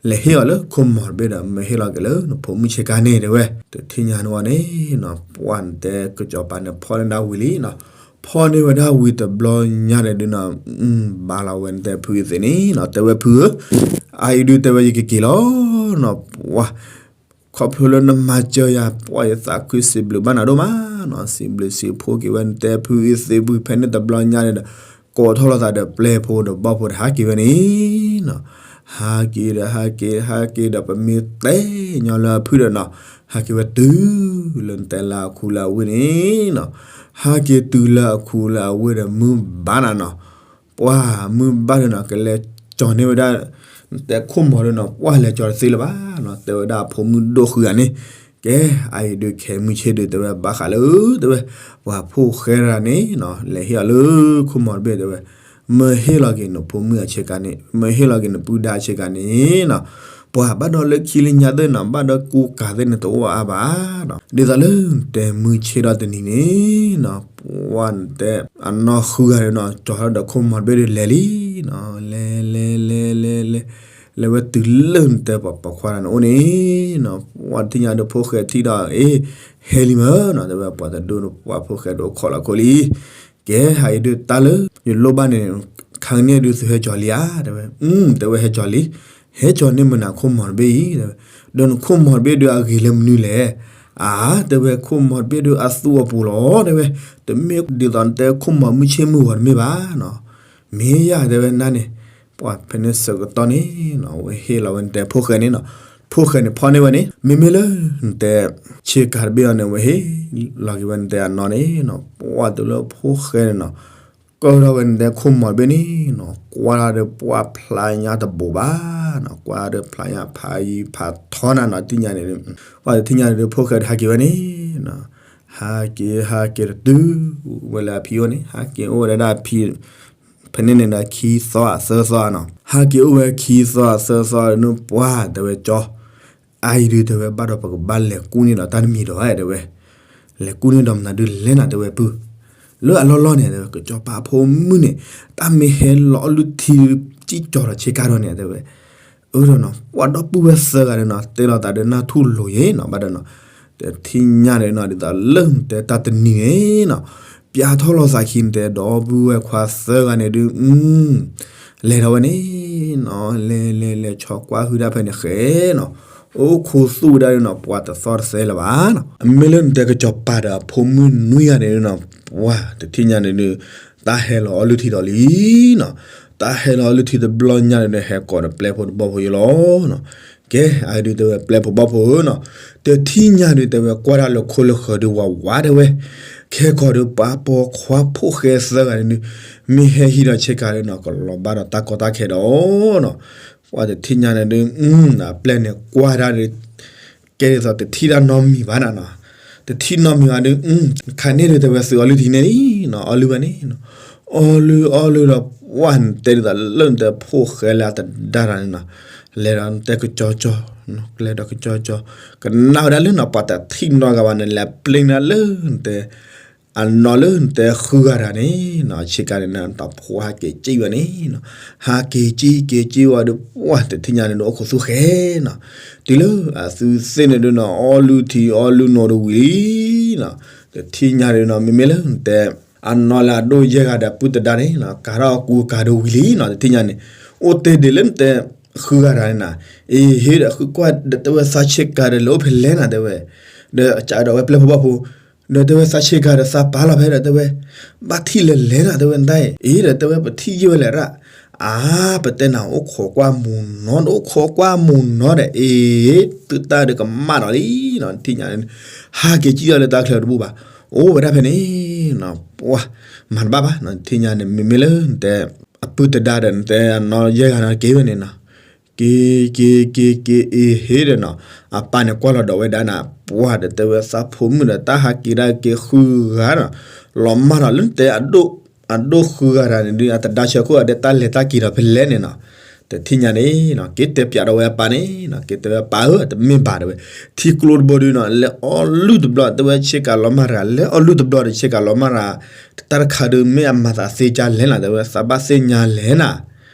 လဲၤဟ့ၣ်အီၤလၢခိၣ်မီၤတဘ့ၣ်ဒီး မ့ၢ်ဟ့ၣ်လီၤက့ၤလၢနဖိမုၣ်ဆ့ကၤန့ၣ်တဲဝဲ, တထံၣ်ညါန့ၣ်ဝဲန့ၣ်နီၤ ပှၤနတဲကစီၤပၤန့ၣ်ဖီၣ်န့ၢ်ဒၣ်ဝံၤလံနီၤ, ဖီၣ်န့ၢ်ဝဲဒၣ်ဝံၤတဘျီညါန့ၣ်ဒုးနီၤ ဘၣ်လီၤဝဲနတဲဖုအသ့ၣ်န့ၣ်နီၤ တဲဝဲဖုဧၢ, အအံၤဒုးတဲဝဲယကက့ၤလီၤနီၤ, ပှၤ ခီဖျိလၢနမၤစၢၤယၤ ပှၤယသးခုစံးဘျုးဘၣ်နၤဒိၣ်မးနီၤ, စံးဘျုးစံးဖှိၣ်က့ၤဝဲနတဲဖုအသ့ၣ်ဝံၤဖဲန့ၣ်တဘျီညါန့ၣ်ဒီး ကိးထီၣ်လိာ်သးဒီးပျဲၢ်ဖိဒီးဘီၣ်ဖိဒီးဟးက့ၤဝဲန့ၣ်နီၤ, ဟးက့ၤဒီးဟးက့ၤ ဟးက့ၤဒီး ပမ့ၢ်တဲညီလၢအဖုဒီးနီၤ, ဟးက့ၤဝဲတုၤလၢနတဲလၢအခူလၢအဝ့ၢ်န့ၣ်နီၤ, ဟးက့ၤတုၤလၢအခူလၢအဝ့ၢ်ဒီးမုၢ်ဘၣ်နၤနီၤ ပှၤမုၢ်ဘၣ်ဒုးနီၤ ကလဲၤကၠီၤန့ၢ်ဝဲဒၣ် နတဲခိၣ်မီၤဒုးနီၤ ပှၤလဲၤကၠီၤတသ့လၢၤဘၣ်နီၤ, တဲဝဲဒၣ်အဖိမုၣ်ဒိၣ်ဃုဂၤန့ၣ်, ကဲ အအံၤဒုးခဲမုၢ်ဆ့ၣ်ဒုး တဲဝဲဘၣ်ဃးလၢ တဲဝဲ ပှၤဖိၣ်ဃဲတဂၤန့ၣ်နီၤ လဲၤဟ့ၣ်အီၤလၢခိၣ်မီၤတဘ့ၣ်တဲဝဲ, မၢဟ့ၣ်လီၤက့ၤနဖိမုၣ်အဆ့ကၤန့ၣ် မၢဟ့ၣ်လီၤက့ၤနပုၢ်ဒါအဆ့ကၤန့ၣ်နီၤ, ပှၤဘၣ်ဒီးလၢခံလၢညါသ့ၣ်နီၤ ဘၣ်ဒီးကူကၤသ့ၣ်န့ၣ်တအိၣ်အါဘၣ်နီၤ, ဒ်သိးလၢနတဲမုၢ်ဆ့ၣ်ထီၣ်တနံၤန့ၣ်နီၤ ပှၤနတဲ အနီၢ်ဃုဂၤန့ၣ်နီၤ ကၠီၤထီၣ်ဒီးခိၣ်မီၤတဘ့ၣ်ဒုးလဲၤလံနီၤ, လဲၤ လဲၤ လဲၤ လဲၤ လဲၤဝဲတုၤလၢနတဲပှၤပိာ်ခွါတဂၤန့ၣ်အိၣ်န့ၣ်နီၤ, ပှၤတထံၣ်ညါဒုးဖိၣ်ဃဲထံၣ်ဒီး အ့ ဟဲလံမၢ်နီၤ, တဲဝဲပှၤတဒိၣ်န့ၣ် ပှၤဖိၣ်ဃဲတအိၣ်ခိးလီၤခိၣ်လံ, ကဲ ဟးအံၤဒုးတၢ်လၢ ယလိၣ်ဘၣ်န့ၣ် ခါကန့ၣ်ဒုးသုဟဲကၠီၤလံဧါ တဲဝဲ, တဲဝဲဟဲကၠီၤလံ, ဟဲကၠီၤန့ၢ်မနုၤခိၣ်မီၤတဘ့ၣ်အံၤ, ဒီးနခိၣ်မီၤတဘ့ၣ်ဒုးအဂ့ၤလၢမနုၤလဲၣ်. အါ တဲဝဲ ခိၣ်မီၤတဘ့ၣ်ဒုးအသူအပူၤလီၤ တဲဝဲ, တမ့ၢ်ဒ်သိးနတဲခိၣ်မီၤမုၢ်ဆ့ၣ်မုၢ်ဂီၤတမ့ၢ်ဘၣ်နီၤ. မ့ၢ်ယၤ တဲဝဲ နၤန့ၣ်, ပှၤဖဲန့ၣ်ဆၢကတီၢ်န့ၣ်နီၤ ဝဲဟ့ၣ်လီၤဝဲနတဲဖိၣ်ဃဲန့ၣ်နီၤ, ဖိၣ်ဃဲန့ၣ်ဖီၣ်န့ၢ်ဝဲန့ၣ် မ့မ့ၢ်လၢနတဲ ဆ့ကၤတဘ့ၣ်အံၤန့ၣ် ဝဲဟ့ၣ်လီၤက့ၤဝဲနတဲအနီၢ်န့ၣ်နီၤ, ပှၤတုၤလၢဖိၣ်ဃဲန့ၣ်နီၤ ကၢထီၣ်ဝဲနတဲခိၣ်မီၤတဘ့ၣ်န့ၣ်နီၤ ကွၢ်ထီၣ်ဒီးပှၤဖျါညါတဘိးဘၣ်နီၤ, ကွၢ်ဒီးဖျါညါဖးယံၤဖးထီနၤနီၤ တထံၣ်ညါန့ၣ်, ပှၤတထံၣ်ညါန့ၣ်ဒုး ဖိၣ်ဃဲဒုးဟးက့ၤဝဲန့ၣ်နီၤ, ဟးက့ၤ ဟးက့ၤတတုၤဝဲလၢအဖံအိၣ်န့ၣ် ဟးက့ၤအိၣ်ဝဲဒၣ်ဒီးအဖံ ဖဲန့ၣ်န့ၣ်ဒီးခံသီသၢသီနီၤ, ဟးက့ၤအိၣ်ဝဲခံသီသၢသီန့ၣ် ပှၤတဲဝဲကၠီ အအံၤဒုး တဲဝဲ ဘၣ်ဒီးပကဘၣ်လဲၤကူၣ်န့ၢ်ဒီးတၢ်တမံၤဒီး တဲဝဲ, လဲၤကူၣ်န့ၢ်ဒီးမနုၤဒုးလဲၣ်နၤ တဲဝဲ ပုၢ်, လၢအလီၢ်လီၢ်န့ၣ် တဲဝဲ ကစီၤပၤအဖိမုၣ်န့ၣ် တၢ်မ့ၢ်ဟဲလီၤအီၣ်လုၢ်ထံ ကံၣ်ကၠီၤဒီးဆ့ကၤဒီးန့ၣ် တဲဝဲ, အၢဒီးနီၤ ပှၤဒီပုၢ်ဝဲၢ်သၢဂၤန့ၣ်နီၤ တဲလိာ်သးဒီးနၢ်ထူၣ်လိာ်ယဲနီၤ ဘၣ်ဒီးနီၤ, တထံၣ်ညါန့ၣ်နီၤ ဒ်သိးလၢနတဲတၢ်တနံၤန့ၣ်နီၤ ပျးထီၣ်လိာ်သးခံန့ၣ် တဲဒီပုၢ်ဝဲၢ်ခွါသၢဂၤန့ၣ်ဒုး လဲၤဒီးဝဲန့ၣ်နီၤ လဲၤလဲၤလဲၤ ဆီကွၢ်ဟုၣ်တၢ်ဖဲန့ၣ်ဃဲနီၤ, အိၣ်ခိးသူၣ်ဝဲဒၣ်န့ၣ်နီၤ ပှၤတသီၣ်တသဲလၢၤဘၣ်နီၤ, အမ့ၢ်လၢနတဲကစီၤပၤဒီးအဖိမုၣ်နွံဂၤန့ၣ်နီၤ ပှၤတထံၣ်ညါန့ၣ်ဒုး တၢ်ဟဲလီၤအီၣ်လုၢ်ထံဒီးလံနီၤ, တၢ်ဟဲလီၤအီၣ်လုၢ်ထံတဘျီညါန့ၣ်ဒုး ဟဲကိးဒီးပျဲၢ်ဖိဒီးဘီၣ်ဖိယိလီၤနီၤ, ကဲ အဒုးတဲဝဲပျဲၢ်ဖိဘီၣ်ဖိဧၢနီၤ, တထံၣ်ညါဒုး တဲဝဲ ကွၢ်တၢ်လၢခိလၢဃၢၤဒုးဝးဝး တဲဝဲ, ခဲကီးဒုးပှၤပိာ်ခွါဖိၣ်ဃဲသၢဂၤန့ၣ်ဒုး မ့ၢ်ဟဲဟံးဒီးဆ့ကၤဒုးနီၤ ကလီၤဘၣ်ဒီးတၢ်ကီတၢ်ခဲဒီးနီၤ, ပှၤတထံၣ်ညါန့ၣ်ဒုး အပျဲၢ်န့ၣ်ကွၢ်တၢ်ဒုး ကဲဒ်သိးတထံၣ်တၢ်နီတမံၤဘၣ်နၤနီၤ, တထံၣ်နီတမံၤဘၣ်ဒုး ခါန့ၣ်ဒုး တဲဝဲ သုအီၣ်လုၢ်ထံန့ၣ်လံနီၤ အီၣ်လုၢ်ဘၣ်န့ၣ်နီၤ, အီၣ်လုၢ်အီၣ်လုၢ်ဒီး ပှၤနတဲဒ်သိးလၢနတဲဖိၣ်ဃဲလၢအတဒါတၢ်န့ၣ်နီၤ, လဲၤဒီးနတဲကစီၤကၠီၤ, ကျဲဒီးကစီၤကၠီၤ, ကနၣ်ဝဲဒၣ်လၢနီၤ ပှၤတထံၣ်နီတဂၤဘၣ်န့ၣ် လဲၤပျ့ၤနၤလၢနတဲ အနီၢ်လၢနတဲဃုဂၤတၢ်န့ၣ်နီၤ, ဆ့ကၤန့ၣ်နီၤ တၢ်ဖိဟးက့ၤကံၣ်ဝဲန့ၣ်နီၤ, ဟးက့ၤကံၣ်က့ၤကံၣ်ဝဲဒုး ပှၤတထံၣ်ညါန့ၣ်ဒုး အိၣ်ခိးသူၣ်ဃဲနီၤ, တုၤလၢအသုသ့ၣ်န့ၣ်ဒုးနီၤ အီၣ်လုၢ်ထံအီၣ်လုၢ်နိဒုးဝံၤလံနီၤ, တထံၣ်ညါဒုးနီၤ မ့မ့ၢ်လၢနတဲ အနီၢ်လၢအဒိၣ်ယဲၢ်ဂၤဒီးပုၢ်တဒါန့ၣ်နီၤ ကၤထီၣ်အကူအကၤဒုးဝံၤလံနီၤ, တထံၣ်ညါန့ၣ် အိၣ်တ့ၢ်ဒံးလၢနတဲ ဃုဂၤတၢ်န့ၣ်နီၤ, အ့ဟ့ဒီးဃုကွၢ်ဒီးတဲဝဲ သးဆ့ကၤဒီးလဲၤအိၣ်ဖဲလဲၣ်နၤ တဲဝဲ, ဒီးကးဒီးဝဲပျဲၢ်ဖိဘီၣ်ဖိ ဒီးတဲဝဲ သးဆ့ကၤဒီးသးပာ်လီၤဖဲဒီးတဲဝဲ ဘၣ်ထံၣ်လဲၤလဲၤနၤ တဲဝဲ နတၢ်အံၤ အ့ဒီးတဲဝဲ ပထံၣ်ယဲၢ်ဝဲလဲၣ်ရၣ်, အါ ပတဲနၤ အိၣ်ခိးကွၢ်မူၤနီၤ အိၣ်ခိးကွၢ်မူၤနီၤဒီး အ့ သုတၢ်ဒုးကမၣ်ဒီးလံနီၤ, တထံၣ်ညါန့ၣ် ဟးက့ၤကံၣ်ဒီးလၢတၢ်ချၢတဘူၣ်ဘၣ်, အိၣ်ဝဲဒၣ်ဖဲန့ၣ်နီၤ, ပှၤ မၤတဘၣ်ဘၣ်နီၤ, တထံၣ်ညါန့ၣ် မ့မ့ၢ်လၢနတဲ အပုၢ်တဒါဒီးနတဲအနီၢ်ယဲၢ်ဂၤနီၤ က့ၤဝဲန့ၣ်နီၤ, က့ၤ က့ၤ က့ၤ က့ၤ အ့ဟ့ဒီးနီၤ, အပၢ်န့ၣ်ကွၢ်လီၤဒီးဝဲဒၣ်နၤ, ပှၤဒီးတဲဝဲ သးဖိမုၣ်ဒီးတၢ်ဟးက့ၤဒၣ်က့ၤဃုဂၤနီၤ, လီၤမၢ်ဒီးလၢနတဲ အဒိၣ်ဃုဂၤတၢ်န့ၣ်ဒုး အတဒါဆၢခိၣ်အဒဲး တၢ်လဲၤတၢ်က့ၤဒီးဖဲလဲၣ်န့ၣ်နီၤ, တထံၣ်ညါန့ၣ်နီၤ က့ၤတဲပျးဒီးဝဲအပၢ်န့ၣ်နီၤ, က့ၤတဲဝဲပၢ်ဧၢ တမ့ၢ်ဘၣ်တဲဝဲ, ထံကျိတဘိဒုးနီၤ လဲၤအီၣ်လုၢ်တဘျီ တဲဝဲ ဆ့ကၤလီၤမၢ်တဂၤ လဲၤအီၣ်လုၢ်တဘျီဒီး ဆ့ကၤလီၤမၢ်တဂၤ, တၢ်တခါဒုး မ့ၢ်အမၤသးသ့ကၢ်လဲၣ်နၤ တဲဝဲ သးဘၣ်သ့ၣ်ညါလဲၣ်နၤ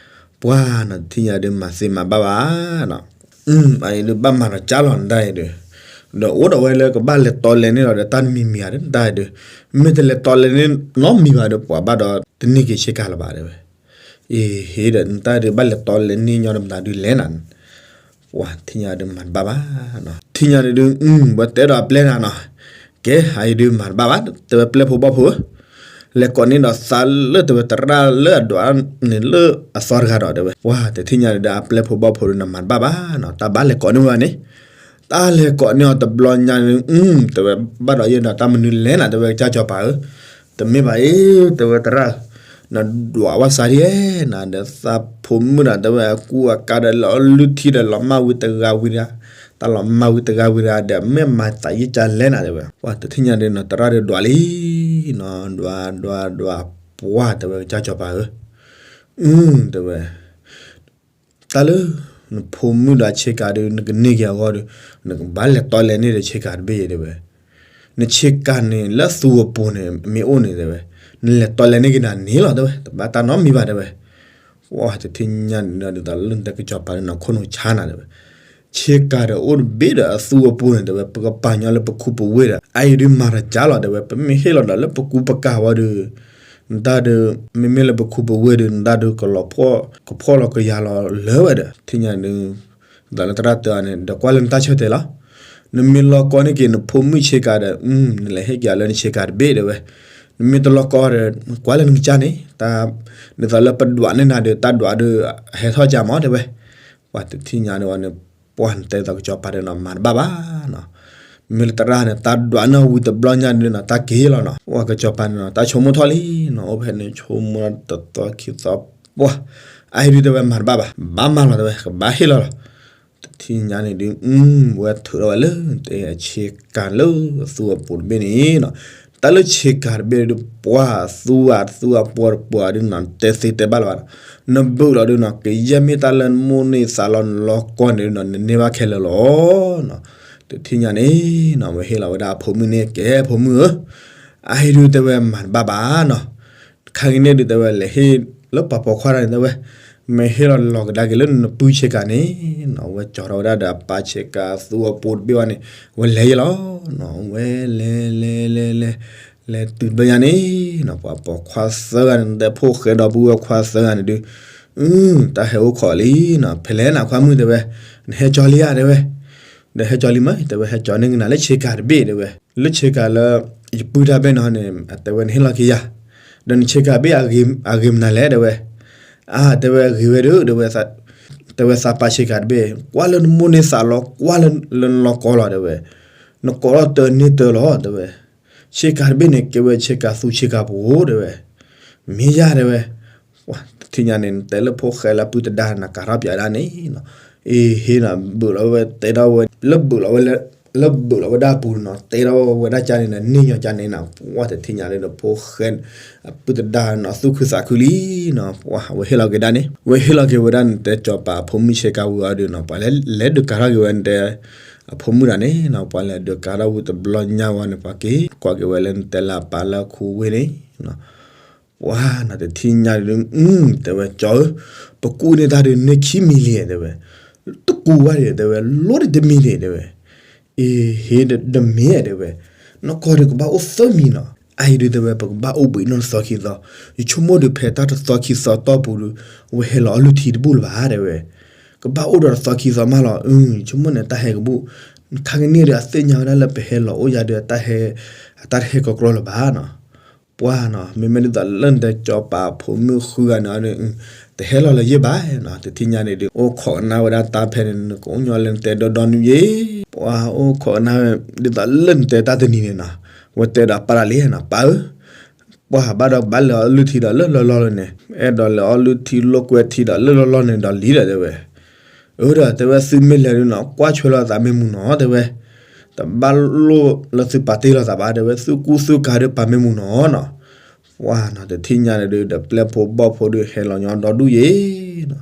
ပှၤနီၤ တထံၣ်ညါဒုး မၤသ့မၤဘၣ်ဘၣ်နီၤ, အံၤဒုး ဘၣ်မၤဒီးကၢ်လီၤနတၢ်အံၤဒုး, ဒီးအိၣ်ဒီးဝဲလၢကဘၣ်လဲၤတီလဲၤန့ၢ်လီၤဒီး တၢ်တမံၤမံၤဧါဒီး နတၢ်အံၤဒုး, မ့ၢ်တလဲၤတီလဲၤန့ၢ်နီတမံၤဘၣ်ဒီး ပှၤဘၣ်ဒီးတန့ၢ်က့ၤဆ့ကၤလၢၤဘၣ်တဲဝဲ, အ့ဟ့ဒီး နတၢ်အံၤဒုး ဘၣ်လဲၤတီလဲၤန့ၢ်ညီဒီးမတၤဒုးလဲၣ်နၤ ပှၤတထံၣ်ညါဒုး မၤတဘၣ်ဘၣ်နီၤ, တထံၣ်ညါဒုး ပှၤတဲဒီးအပျဲၢ်နၤနီၤ, ကဲ အအံၤဒုး မၤတဘၣ်ဘၣ် တဲဝဲ ပျဲၢ်ဖိဘီၣ်ဖိဧၢ လဲၤကိးန့ၢ်ဒီးသးလၢတဲဝဲ သရၣ်လၢအဒွးန့ၣ်လၢအသီတဂၤဒီးတဲဝဲ, ပှၤတထံၣ်ညါဒုး အပျဲၢ်ဖိဘီၣ်ဖိဒုးနီၤ မၤတဘၣ်ဘၣ်နီၤ, တၢ်ဘၣ်လဲၤကိးန့ၢ်ဝဲန့ၣ်, တၢ်လဲၤကိးန့ၢ်အီၤတဘျီညါန့ၣ် တဲဝဲ ဘၣ်ဒီးယဲဒီးတၢ်မနုၤလဲၣ်နၤ တဲဝဲ ကစၢ်စီၤပၤဧၢ, တမ့ၢ်ဘၣ်အံၤ တဲဝဲ သရၣ်ဧၢ, နဒွးဝဲသးဒ်လဲၣ်နၤဒီး သးဖိမုၣ်ဒီးတဲဝဲ အကူအကၤဒီးလၢအီၣ်လုၢ်ထံဒီးလီၤမၢ်ဝံၤတဂၤဝံၤတဂၤ, တၢ်လီၤမၢ်ဝံၤတဂၤဝံၤတဂၤဒီး မ့ၢ်မၤသးယံာ်ကၢ်လဲၣ်နၤ တဲဝဲ, ပှၤတထံၣ်ညါဒုးနီၤ သရၣ်ဒုးဒွးလံနီၤ, ဒွး ဒွး ဒွး ပှၤတဲဝဲ ကစၢ်စီၤပၤဧၢ, အ တဲဝဲ တၢ်လၢ နဖိမုၣ်ဒီးဆ့ကၤဒုး နကန့ၢ်က့ၤအဂီၢ်ဒီး နကဘၣ်လဲၤတီလဲၤန့ၢ်ဒီးဆ့ကၤတဘ့ၣ်အံၤတဲဝဲ, နဆ့ကၤန့ၣ် လၢသူအပူၤန့ၣ် မ့ၢ်အိၣ်န့ၣ်တဲဝဲ, နလဲၤတီလဲၤန့ၢ်က့ၤနၤန့ၣ်လီၤတဲဝဲ, တဘၣ်တၢ်နီတမံၤဘၣ်တဲဝဲ, ပှၤတထံၣ်ညါန့ၣ်ဒီး ဒ်သိးလၢနတဲကစီၤပၤန့ၣ်နီၤ ခိၣ်နူာ်ဆါနၤတဲဝဲ, ဆ့ကၤဒီးအိၣ်တဘ့ၣ်ဒီးအသူအပူၤန့ၣ်တဲဝဲ ပကပာ်ညီလၢပခူပဝ့ၢ်ဒီး အအံၤဒုးမၤတကၢ်လီၤတဲဝဲ, ပမ့ၢ်ဟ့ၣ်လီၤဒီးလၢပကူပကၤဝဲဒီး နတၢ်ဒုး မ့မ့ၢ်လၢပခူပဝ့ၢ်ဒုး နတၢ်ဒုးကလီၤဖှီၣ် ကဖှီၣ်လီၤကယၤလီၤလၢဝဲဒီး ထံၣ်ညါဒုး ဒ်သိးလၢသရၣ်တဲအီၤန့ၣ် ဒီးကွၢ်လၢနတၢ်ဆၢတဲာ်လီၤ. နမ့ၢ်လီၤကီန့ၢ်က့ၤနဖိမုၣ်ဆ့ကၤဒီး နလဲၤဟ့ၣ်က့ၤအီၤလၢနဆ့ကၤတဘ့ၣ်တဲဝဲ. နမ့ၢ်တလီၤကီဒီး ကွၢ်လၢနကစၢ်န့ၣ် တၢ် ဒ်သိးလၢပဒွးန့ၢ်နၤဒီး တၢ်ဒွးဒုး ဟဲထီၣ်ကၢ်မးတဲဝဲ. ပှၤတထံၣ်ညါဒုးဝဲန့ၣ် ပှၤနတဲဒ်သိးကစီၤပၤဒုးနီၤ မၤတဘၣ်ဘၣ်နီၤ. မ့ၢ်လၢသရၣ်န့ၣ် တၢ်ဒွးန့ၢ်ဝံၤတဘျီညါဒုးနီၤ တၢ်က့ၤလီၤနီၤ. ပှၤကစီၤပၤန့ၣ်နီၤ တၢ်ဆိကမိၣ်ထီၣ်လံနီၤ အိၣ်ဖဲန့ၣ်ဆိကမိၣ်တသီခံသီ ပှၤ အအံၤဒုးတဲဝဲမၤတဘၣ်ဘၣ် ဘၣ်မၤလီၤတဲဝဲ ကဘၣ်ဟ့ၣ်လီၤလီၤ. တထံၣ်ညါန့ၣ်ဒုး ဝဲထုးထီၣ်ဝဲလၢတဲဆ့ကၤလၢသူအပူၤတဘ့ၣ်န့ၣ်နီၤ. တၢ်လၢဆ့ကၤတဘ့ၣ်ဒုး ပှၤသူအသူအပှၤတပှၤဒုးနီၤ တဲသ့တဲဘၣ်လၢၤဘၣ်နီၤ. နဘုးလီၤဒုးနီၤ ကယဲၢ်မ့ၢ်တၢ်လၢနမိၢ်န့ၢ်သးလီၤနလီၤကီၢ်န့ၣ်ဒုးနီၤ နန့ၢ်ဘၣ်ခဲလၢာ်လီၤနီၤ. တထံၣ်ညါန့ၣ်နီၤ ဝဲဟ့ၣ်လီၤဝဲဒၣ်အဖိမုၣ်န့ၣ် ကဲဖိမုၣ်ဧၢ အအံၤဒုးတဲဝဲမၤတဘၣ်ဘၣ်နီၤ. ခါကန့ၣ်ဒုးတဲဝဲ လဲၤဟ့ၣ်လၢပှၤပိာ်ခွါတဂၤန့ၣ်တဲဝဲ မ့ၢ်ဟ့ၣ်လီၤလီၤကဒါက့ၤလၢနပုၢ်ဆ့ကၤန့ၣ်နီၤ ဝဲကၠီထီၣ်ဝဲဒၣ်ဒီးအပၢ်ဆ့ကၤသူအပူၤတဘ့ၣ်ဝဲန့ၣ် ဝဲလဲၤယဲလီၤနီၤ. ဝဲလဲၤလဲၤလဲၤလဲၤ လဲၤတုၤတဘျီညါန့ၣ်နီၤ ပှၤပိာ်ခွါသၢဂၤန့ၣ် နတဲဖိၣ်ဃဲဒီပုၢ်ဝဲၢ်ခွါသၢဂၤန့ၣ်ဒုး တၢ်ဟဲအိၣ်ခိးလံနီၤ ဖဲလဲၣ်နၤခွါမုၣ်တဲဝဲ နဟဲကၠီလံဧါတဲဝဲ ဒီးဟဲကၠီလံမး တဲဝဲ ဟဲကၠီန့ၢ်ကနၤလၢဆ့ကၤတဘ့ၣ်တဲဝဲ လၢဆ့ကၤလၢ ယပုၢ်တၢ်ဘ့ၣ်နီၤန့ၣ် တဲဝဲ နဟ့ၣ်လီၤက့ၤယၤ ဒီးနဆ့ကၤတဘ့ၣ်အဂ့ၤမနုၤလဲၣ်တဲဝဲ အါ တဲဝဲ ဂ့ၤဝဲဒၣ် တဲဝဲ သးပာ်ဆ့ကၤတဘ့ၣ် ကွၢ်လၢနမိၢ်န့ၢ်သးလီၤ ကွၢ်လၢနလီၤကီၢ်လီၤတဲဝဲ နကိးထီၣ်တၢ်န့ၢ်တၢ်လီၤတဲဝဲ ဆ့ကၤတဘ့ၣ်န့ၣ် ကဲဝဲဆ့ကၤသူဆ့ကၤပူၤတဲဝဲ မ့ၢ်ယၤတဲဝဲ တထံၣ်ညါန့ၣ် နတဲလၢဖိၣ်ဃဲလၢပုၢ်သဒါန့ၣ် ကးထီၣ်ပၠးဒၣ်န့ၣ်နီၤ အ့ဟ့နီၤ ဘုးလီၤဝဲတဲထီၣ်ဝဲ လၢဘုးလီၤဝဲလၢ လၢဘုးလီၤဝဲဒၣ်အပူၤနီၤ တဲထီၣ်ဝဲဒၣ်ကၠါန့ၣ်နီၤ န့ၢ်ညီကၠါန့ၣ်နီၤ ပှၤတထံၣ်ညါန့ၣ်ဒီးဖိၣ်ဃဲ အပုၢ်သဒါနီၤ သူၣ်ခုသးခုလံနီၤ ပှၤဝဲဟ့ၣ်လီၤက့ၤဒၣ်န့ၣ် ဝဲဟ့ၣ်လီၤက့ၤဝဲဒၣ်နတဲကၠီၤပၤအဖိမုၣ်ဆ့ကၤဝံၤအီၤဒုးနီၤ ပှၤလဲၤဒုးကးထီၣ်က့ၤဝဲနတဲ အဖိမုၣ်တဂၤန့ၣ်နီၤ ပှၤလဲၤဒုးကးထီၣ်ဝံၤတဘျီညါဝဲန့ၣ် ပှၤက့ၤကွၢ်က့ၤဝဲလၢနတဲလၢအပၢ်လၢခူဝ့ၢ်န့ၣ် ပှၤနီၤတထံၣ်ညါဒုး တဲဝဲကၠီဧၢ ပကူၣ်န့ၢ်တၢ်ဒုး န့ၢ်ခံမံၤလံတဲဝဲ တကူၣ်ဘၣ်ဒံးတဲဝဲ လိၣ်ဒံးတမံၤဒံးတဲဝဲ အ့ဟ့ဒီးတမ့ၢ်တဲဝဲ နကီၢ်ဒုးကဘၣ်အိၣ်သၢမံၤနီၤ အအံၤဒုးတဲဝဲ ပကဘၣ်အိၣ်ဘှံးနီၢ်တသီခံသီ ယဆိကမိၣ်ဒုးဖဲတၢ်တသီခံသီတီၢ်ပူၤဒုး ဝဲဟဲလီၤအီလုၢ်ထံတဘူၣ်လၢၤဘၣ်တဲဝဲ ကဘၣ်အိၣ်ဒီးတသီခံသီမးလီၤ ယဆိကမိၣ်န့ၣ် တၢ်ဟဲကဘူၣ် ခါကန့ၣ်ဒီး အသ့ၣ်ညါဝဲဒၣ်လၢပဟဲလီၤအိၣ်ယၤဒီး တၢ်ဟဲ အတၢ်တဟဲကီကီလၢၤဘၣ်နီၤ ပှၤနီၤ မ့မ့ၢ်ဒ်သိးလၢနတဲကၠီၤပၤဖိမုၣ်ဃုဂၤန့ၣ် တဟဲလီၤလၢၤယဲၢ်ဘၣ်နီၤ တထံၣ်ညါန့ၣ်ဒုး အိၣ်ခိးကနၣ်ဝဲဒၣ်တၢ်ဖဲန့ၣ် နကအိၣ်ညီလၢနတဲဒီဒီနုၤယဲၢ် ပှၤအိၣ်ခိးကနၣ်ဝဲ ဒ်သိးလၢနတဲတၢ်တနံၤန့ၣ်နီၤ ဝဲတဲဒီးပၢ်တၢ်လံနီၤ ပၢ်ဧၢ ပှၤဘၣ်ဒီးဘၣ်လဲၤအီလုၢ်ထံဒီးလၢလီၢ်လီၢ်လၢန့ၣ် အဲၣ်ဒိးလဲၤအီလုၢ်ထံလိာ်ကွဲထံဒီးလၢလီၢ်လီၢ်န့ၣ်ဒီးလံဒီးတဲဝဲ အၢဒီးတဲဝဲ သုမ့ၢ်လဲၤဒုးနီၤ ကွၢ်ဆွဲလီၤသးမ့ၢ်မုာ်နီၤတဲဝဲ တဘၣ်လိၣ်လၢသုပာ်တ့ၢ်လီၤသးဘၣ်တဲဝဲ သုကူသုကၤဒုးပာ်မ့ၢ်မုာ်နီၤနီၤ ပှၤနီၤတထံၣ်ညါန့ၣ်ဒုး ဒီးပျဲၢ်ဖိဘီၣ်ဖိဒုးဟဲလီၤညီဒီဒူၣ်ယဲၢ်နီၤ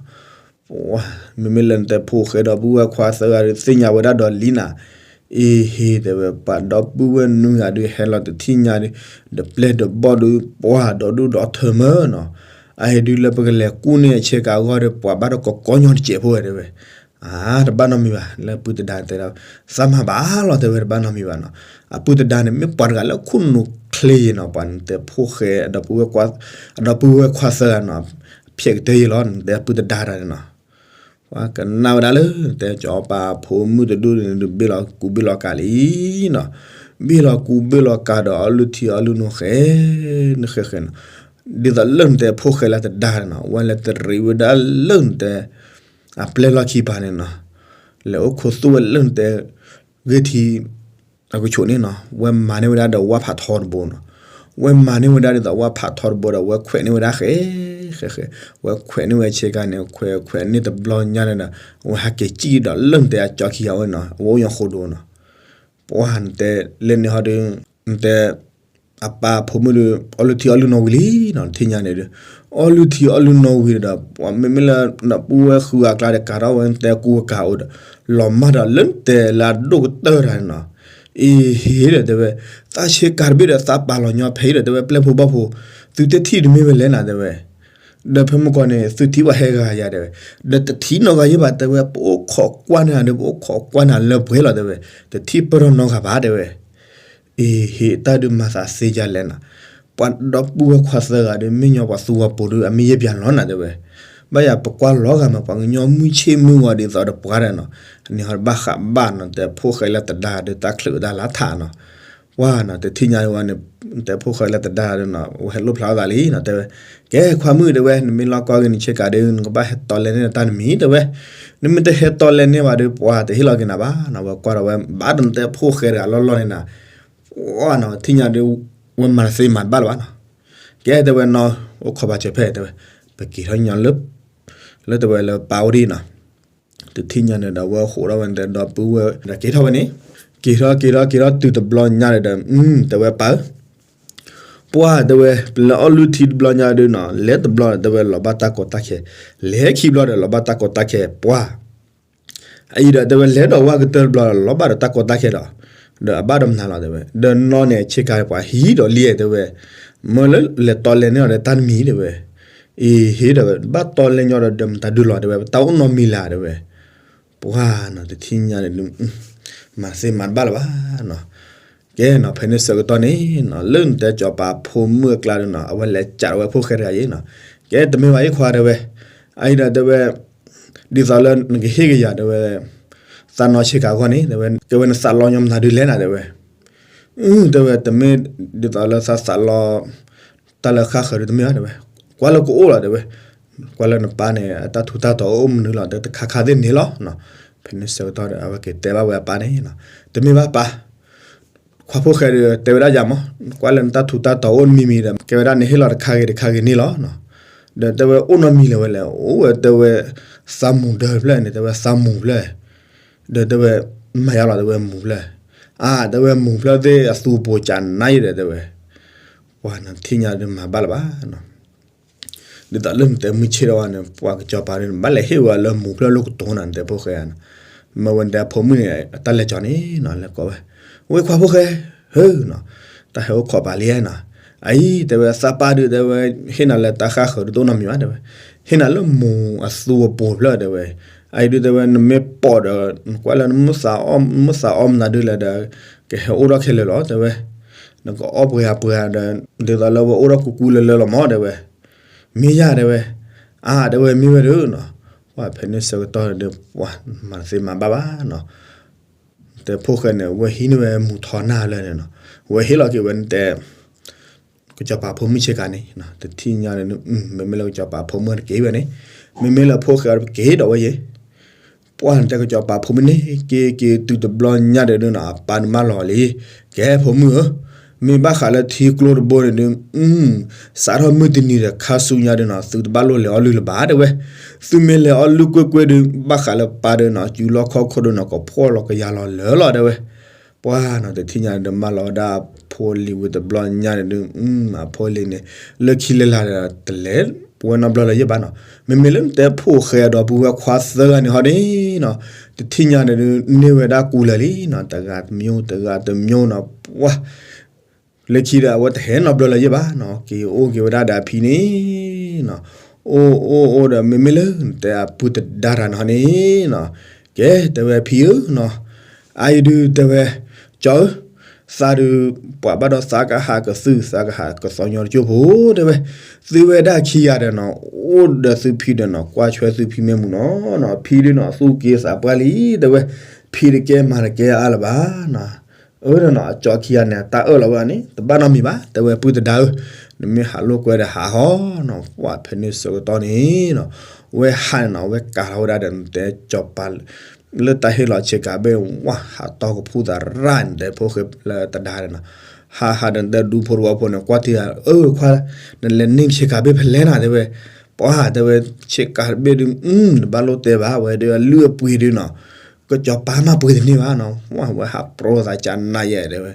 ပှၤ မ့မ့ၢ်လၢနတဲဖိၣ်ဃဲဒီပုၢ်ဝဲၢ်ခွါသၢဂၤဒုး သ့ၣ်ညါဝဲဒၣ်ဒီးလံနၤ အ့ဟ့တဲဝဲ ပှၤဒီပုၢ်ဝဲၢ်နွံဂၤဒုးဟဲလီၤတထံၣ်ညါဒုး ဒီးပျဲၢ်ဒီးဘီၣ်ဒုးပှၤဒီဒူၣ်ဒီထၢမၢနီၤ အအံၤဒုးလၢပကလဲၤကူၣ်န့ၢ်အဆ့ကၤအဂီၢ်ဒီး ပှၤဘၣ်ဒီးကီကီညီတစဲးဖိဝဲတဲဝဲ အါ တဘၣ်နီတမံၤဘၣ် လၢပုၢ်သဒါတဲဒီး သးမၤဘၣ်လီၤတဲဝဲ တဘၣ်နီတမံၤဘၣ်နီၤ အပုၢ်သဒါန့ၣ် မ့ၢ်ပှၤတဂၤလၢခိၣ်နူာ်ချ့ယဲၢ်နီၤ ပှၤနတဲဖိၣ်ဃဲ အဒီပုၢ်ဝဲၢ်ခွါသၢဂၤနီၤ ဖျဲးကတၢၢ်ယဲၢ်လီၤ နတဲအပုၢ်သဒါတၢ်န့ၣ်နီၤ ပှၤကနၣ်ဝဲဒၣ်လၢ နတဲကၠီၤပၤဖိမုၣ်တဒူၣ်န့ၣ်ဒုး ဘ့ၣ်လီၤကူဘ့ၣ်လီၤကၤလံနီၤ ဘ့ၣ်လီၤကူဘ့ၣ်လီၤကၤဒီးအီလုၢ်ထံအီလုၢ်နိၤဃဲ နဃဲဃဲနီၤ ဒ်သိးလၢနတဲဖိၣ်ဃဲလၢသဒါန့ၣ်နီၤ ဝဲလဲၤတရံးဝဲဒၣ်လၢနတဲ အပျဲၢ်လီၢ်ခံပၤန့ၣ်နီၤ လဲၤအိၣ်ခိးသူၣ်ဝဲလၢနတဲ ဂ့ၢ်ထံ အကဆိးန့ၣ်နီၤ ဝဲမၤန့ၢ်ဝဲဒၣ်ဒီးဝၣ်ဖးထီတဘိနီၤ ဝဲမၤန့ၢ်ဝဲဒၣ်ဒ်သိးဝၣ်ဖးထီတဘိဒီး ဝဲခွဲးန့ၢ်ဝဲဒၣ်ဃဲ ဃဲဃဲ ဝဲခွဲးန့ၢ်ဝဲဆ့ကၤန့ၣ် ခွဲးခွဲးန့ၢ်တဘျီညါန့ၣ်ဒီး ဝဲဟးက့ၤစံၣ်ဒီးလၢနတဲအကၠီခံဂၤဝဲနီၤ အဝဲအိၣ်ညီဃိဒိနီၤ ပှၤနတဲလၢန့ၣ်ဟီဒုး နတဲ အပၢ်ဖိမုၣ်ဒီး အီလုၢ်ထံအီလုၢ်နိၤဝံၤလံနီၤ တထံၣ်ညါန့ၣ်ဒီး အီလုၢ်ထံအီလုၢ်နိၤဝံၤဒီး ပှၤမ့မ့ၢ်လၢ ဒီပုၢ်ဝဲၢ်ဃုဂၤအကျါဒီး ကၤထီၣ်ဝဲနတဲကူဝဲကၤအိၣ်ဒီး လီၤမၢ်ဒီးလၢနတဲလၢအဒိၣ်ကတၢၢ်တၢ်န့ၣ်နီၤ အ့ဟ့ဒီးတဲဝဲ သးဆ့ကၤတဘ့ၣ်ဒီးသးပာ်လီၤညီဖဲအံၤဒီးတဲဝဲ ပျဲၢ်ဖိဘီၣ်ဖိ သုတထံၣ်တမ့ၢ်ဝဲလဲၣ်နၤတဲဝဲ ဒီးဖဲမုၢ်ကီၢ်န့ၣ် သုထံၣ်ဘၣ်ဟဲဂၤယၤတဲဝဲ ဒီးတထံၣ်နီတဂၤယဲၢ်ဘၣ်တဲဝဲ ပအိၣ်ခိးကွၢ်န့ၢ်ဒီး ပအိၣ်ခိးကွၢ်န့ၢ်လၢပှဲၤလီၤတဲဝဲ တထံၣ်ပၢၢ်ထီၣ်နီတဂၤဘၣ်တဲဝဲ အ့ဟ့ တၢ်ဒုးမၤသးသ့ယၤလဲၣ်နၤ ပှၤဒီပုၢ်ဝဲၢ်ခွါသၢဂၤဒီး မ့ၢ်ညီပှၤသူဝဲပူၤဒီး အမ့ၢ်ယဲၢ်ပၠးလီၤနၤတဲဝဲ, ဘၣ်ယၤပကွၢ်လီၤဂာ်မး ပှၤကညီမုၢ်ဆ့ၣ်မုၢ်ဂီၤဒ်သိးဒီးပှၤဒီးနီၤ, အန့ၣ်ဟီဘၣ်ဃးဘၣ်နီၤ တဲဖိၣ်ဃဲလၢတဒါဒီးတၢ်ချုးတၢ်လါထးနီၤ, ပှၤနီၤ တထံၣ်ညါဝဲန့ၣ် တဲဖိၣ်ဃဲလၢတဒါဒီးနီၤ ဝဲဟဲလိၣ်ဖျါအသးလံနီၤ တဲဝဲ, ကဲခွါမုၣ်တဲဝဲ နမ့ၢ်လီၤကီၢ်ဂ့ၤနဆ့ကၤဒီး နကဘၣ်ဟဲတီလဲန့ၢ်နတၢ်နမံၤတဲဝဲ, နမ့ၢ်တဟဲတီလဲန့ၢ်ဘၣ်ဒီး ပှၤတဟ့ၣ်လီၤက့ၤနၤဘၣ်နီၤ ဝဲကွၢ်ဒီးဝဲ ဘၣ်ဒီးနတဲဖိၣ်ဃဲတဂၤလီၢ်လီၢ်န့ၣ်နီၤ ပှၤနီၤ ထံၣ်ညါဒီး ဝဲမၤတသ့မၤတဘၣ်လၢၤဘၣ်နီၤ, ကဲတဲဝဲနီၤ အိၣ်ခိးပာ်စၢၤဖဲတဲဝဲ, ပက့ၤထီၣ်ညီလၢ လၢတဲဝဲလၢပၢ်အိၣ်ဒံးနီၤ, တထံၣ်ညါန့ၣ်ဒီး ဝဲဃိးထီၣ်ဝဲန့ၣ်တဲဒီပုၢ်ဝဲၢ် ဒီးက့ၤထီၣ်ဝဲန့ၣ်, က့ၤထီၣ်က့ၤထီၣ်က့ၤထီၣ်တုၤတဘျီညါဒီး တဲဝဲပၢ်ဧၢ ပှၤတဲဝဲ လဲၤအီၣ်လုၢ်ထံတဘျီညါဒီးနီၤ လဲၤတဘျီတဲဝဲလီၤဘၣ်တၢ်ကီတၢ်ခဲ, လဲၤခံဘျီဒီးလီၤဘၣ်တၢ်ကီတၢ်ခဲ ပှၤ အအံၤဒီးတဲဝဲလဲၤဒီးဝၣ်ကတၢၢ်တဘျီလီၤဘၣ်ဒီးတၢ်ကီတၢ်ခဲဒီး, ဒီးအဘၣ်ဒီးမနုၤလီၤတဲဝဲ, ဒီးနီၢ်န့ၣ်ဆ့ကၤပှၤဟံးဒီးလံတဲဝဲ, မၢလၢလဲၤတီလဲန့ၢ်အီၤဒီးတၢ်တမံၤတဲဝဲ, အံၤဟ့ၣ်ဒီးဘၣ်တီလဲညီဒီးဒီးမတၤဒုလီၤတဲဝဲ ပတၢ်အိၣ်နီတမံၤလၢၤတဲဝဲ, ပှၤနီၤ တထံၣ်ညါန့ၣ်ဒုး မၤတသ့မၤတဘၣ်လၢၤဘၣ်နီၤ ကဲနီၤ ဖဲန့ၣ်ဆၢကတီၢ်န့ၣ်နီၤ လၢနတဲစီၤပၤဖိမုၣ်အကျါဒီးနီၤ အဝဲလဲၤကးဒီးဝဲဖိၣ်ဃဲတဂၤအံၤနီၤ, ကဲတမ့ၢ်ဘၣ်အံၤခွါတဲဝဲ, အအံၤဒီးတဲဝဲ, ဒ်သိးလၢနကဟ့ၣ်က့ၤယၤတဲဝဲ, သးနီၢ်ဆ့ကၤအဂီၢ်န့ၣ် တဲဝဲ ကဲဝဲနသးလီညီမနုၤဒုးလဲၣ်နၤတဲဝဲ, အၢ တဲဝဲ တမ့ၢ်ဒ်သိးလၢသးသးလီ တၢ်လၢဃၣ်ဃၢၤဒုးတမ့ၢ်ဘၣ်တဲဝဲ, ကွၢ်လၢကအိၣ်လီၤတဲဝဲ, ကွၢ်လၢနပၢ်န့ၣ် အတၢ်ထူးတၢ်တီၤအိၣ်မနုၤလီၤ တဲတခါခါသ့ၣ်န့ၣ်လီၤ, ဖဲန့ၣ်ဆၢကတီၢ်ဒီး အဝဲက့ၤတဲဘၣ်ဝဲအပၢ်န့ၣ်, တမ့ၢ်ဘၣ်ပၢ် ခွါဖိၣ်ဃဲဒီး တဲဝဲဒၣ်ယၤမး, ကွၢ်လၢနတၢ်ထူးတၢ်တီၤအိၣ်မံၤမံၤဒီး ကဲဝဲဒၣ်နဟ့ၣ်လီၤတခါဂ့ၤတခါဂ့ၤန့ၣ်လီၤ, ဒီးတဲဝဲအိၣ်နီတမံၤလၢၤဝဲလဲၣ်, အိၣ်ဝဲတဲဝဲ သးမူၤဒၢဖျၢၣ်န့ၣ် တဲဝဲသးမူၤဖျၢၣ်, ဒီးတဲဝဲ မၤယါလီၤတဲဝဲမူၤဖျၢၣ်, အါ တဲဝဲမူၤဖျၢၣ်သ့ၣ်အသူအပိၤကနါအံၤဒီးတဲဝဲ, ပှၤနထံၣ်ညါဒီးမၤဘၣ်လၢၤဘၣ် ဒ်သိးလၢနတဲမုၢ်ဆ့ၣ်ထီၣ်ဝဲန့ၣ် ပှၤကစီၤပၤန့ၣ် ဘၣ်လဲၤဟ့ၣ်ဝဲလၢမူၤဖျၢၣ်လိၣ်ကတိၤနၤ နတဲဖိၣ်ဃဲဧါ, မ့ၢ်ဝဲနတဲအဖိမုၣ်န့ၣ် အတၢ်လဲၤကီၤန့ၣ်နီၤ လဲၤကိးဝဲ, ဝဲခွါဖိၣ်ဃဲ, ဧၢနီၤ, တၢ်ဟဲအိၣ်ခိးပာ်လံနီၤ, အအံၤတဲဝဲသးပၢ်ဒုးတဲဝဲ ဟ့ၣ်နၤလၢတၢ်ဃၣ်ဃၢၤဒုးတအိၣ်နီတမံၤဘၣ်တဲဝဲ, ဟ့ၣ်နၤလၢမူၤအသူအပိၤဖျၢၣ်တဲဝဲ, အအံၤဒုးတဲဝဲ နမ့ၢ်ပိာ်ဒီး နကွၢ်လၢနမုၢ်သးအီၣ်မနုၤဒုးလဲၣ်ဒီး ကဟဲအိၣ်ထီၣ်ခဲလၢာ်လီၤတဲဝဲ, နကအီၣ်ပှဲၤအပှဲၤဒီး ဒ်သိးလၢဝဲအိၣ်ထီၣ်ကူကူလၢလၢလီၤမးတဲဝဲ, မ့ၢ်ယၤတဲဝဲ, အါ တဲဝဲမ့ၢ်ဝဲဒုးနီၤ, ပှၤဖဲန့ၣ်ဆၢကတီၢ်ဒီး ပှၤမၤတသ့မၤဘၣ်ဘၣ်နီၤ, တဲဖိၣ်ဃဲန့ၣ် ဝဲဟံးန့ၢ်ဝဲမူၤထီနၢ်လၢာ်န့ၣ်နီၤ, ဝဲဟ့ၣ်လီၤက့ၤဝဲနတဲ ကစီၤပၤဖိမုၣ်ဆ့ကၤန့ၣ်, တထံၣ်ညါန့ၣ် မ့မ့ၢ်လၢကစီၤပၤဖိမုၣ်တက့ၢ်ဝဲန့ၣ်, မ့မ့ၢ်လၢဖိၣ်ဃဲတက့ၢ်ဒီးဝဲယဲၢ် ပှၤနတဲကစီၤပၤဖိမုၣ်န့ၣ် က့ၤက့ၤတုၤတဘျီညါဒီးနီၤ အပၢ်န့ၣ်မၢလီၤလံ, ကဲဖိမုၣ်ဧၢ, မ့ၢ်ဘၣ်ဃးလၢထံကျိတဘိန့ၣ်ဒုး, စးထီၣ်မုၢ်တနံၤဒီးခါဆူညါဒုးနီၤ သုတဘၣ်လိၣ်လဲၤအီၣ်လုၢ်လၢၤဘၣ်တဲဝဲ, သုမ့ၢ်လဲၤအီၣ်လုၢ်ကွ့ၢ်ကွ့ၢ်ဒုး ဘၣ်ဃးလၢပၢ်ဒုးနီၤ စုလီၢ်ခီၣ်ခိၣ်ဒုးနီၤ ကဖှီၣ်လီၤကယၤလီၤလၢာ်လီၤတဲဝဲ ပှၤနီၤ တထံၣ်ညါဒုးမၢလီၤဝဲဒၣ်အဖိလံၤဝံၤတဘျီညါန့ၣ်ဒုး, အဖိလံၤန့ၣ် လၢခံလၢလာ်ဒီး တလဲၤဝဲနီတဘျီလၢၤယဲၢ်ဘၣ်နီၤ, မ့မ့ၢ်လၢနတဲဖိၣ်ဃဲဒီးပုၢ်ဝဲၢ်ခွါသၢဂၤန့ၣ်ဟီဒ်နီၤ, တထံၣ်ညါန့ၣ်ဒုး န့ၢ်ဝဲဒၣ်ကူလၢာ်လံနီၤ, တဂၤတမျိုး တဂၤတမျိုးနီၤ, ပှၤ လၢခံဒီးအဝဲတဟဲနီတဘျီလၢၤယဲၢ်ဘၣ်နီၤ, က့ၤအိၣ်က့ၤဝဲဒၣ်ဒီးအဖံန့ၣ်နီၤ, အိၣ်အိၣ်အိၣ်ဒီး မ့မ့ၢ်လၢနတဲအပုၢ်တဒါတၢ်န့ၣ်ဟီန့ၣ်နီၤ, ကဲတဲဝဲဖံဧၢနီၤ, အအံၤဒုးတဲဝဲ, ကၠီဧၢ, သးဒုး ပှၤဘၣ်ဒီးသးကဟးကသုၣ် သးကဟးကသီညီတကၠိၢ်ဖိတဲဝဲ, သုဝဲဒၣ်ခံဂၤဒီးနီၤ အိၣ်ဒီးသုဖံဒီးနီၤ ကွၢ်ဆွဲသုဖံမ့ၢ်မူနီၤနီၤ, ဖံဒုးနီၤ သူၣ်က့သးပှၢ်လံတဲဝဲ, ဖံတကဲမၤတကဲအါလၢၤဘၣ်နီၤ အၢဒီးနီၤ အကၠီခံဂၤန့ၣ် တၢ်အၢၣ်လီၤဝဲန့ၣ် တဘၣ်နီတမံၤဘၣ် တဲဝဲပုၢ်တဒါဧၢ, နမ့ၢ်ဟးလိာ်ကွဲဒီးဟးဟီနီၤ, ပှၤဖဲန့ၣ်ဆၢကတီၢ်န့ၣ်နီၤ, ဝဲဟးန့ၣ်နီၤ ဝဲကၤထီၣ်ဝဲဒၣ်ဒီးနတဲစီၤပၤ လၢတၢ်ဟ့ၣ်လီၤဆ့ကၤဘ့ၣ်ဝဲ ဟးတီၢ်ကဖူသရၣ်န့ၣ် တဲဖိၣ်ဃဲလၢတဒါန့ၣ်နီၤ, ဟးဟးဒီးနတဲဒူဖိတဝီဖိန့ၣ် ကွၢ်ထံဧၢ ခွါ နလဲၤန့ၢ်ဆ့ကၤဘ့ၣ်ဖဲလဲၣ်နၤတဲဝဲ, ပှၤတဲဝဲ ဆ့ကၤဘ့ၣ်ဒုး နဘၣ်လိၣ်တဲဘၣ် ဝဲဒုးအလုၢ်အပှ့ၤဒုးနီၤ ကစီၤပၤမၤပှ့ၤတန့ၢ်ဘၣ်နီၤ, ဝဲဟးပြီသးကနါယဲတဲဝဲ,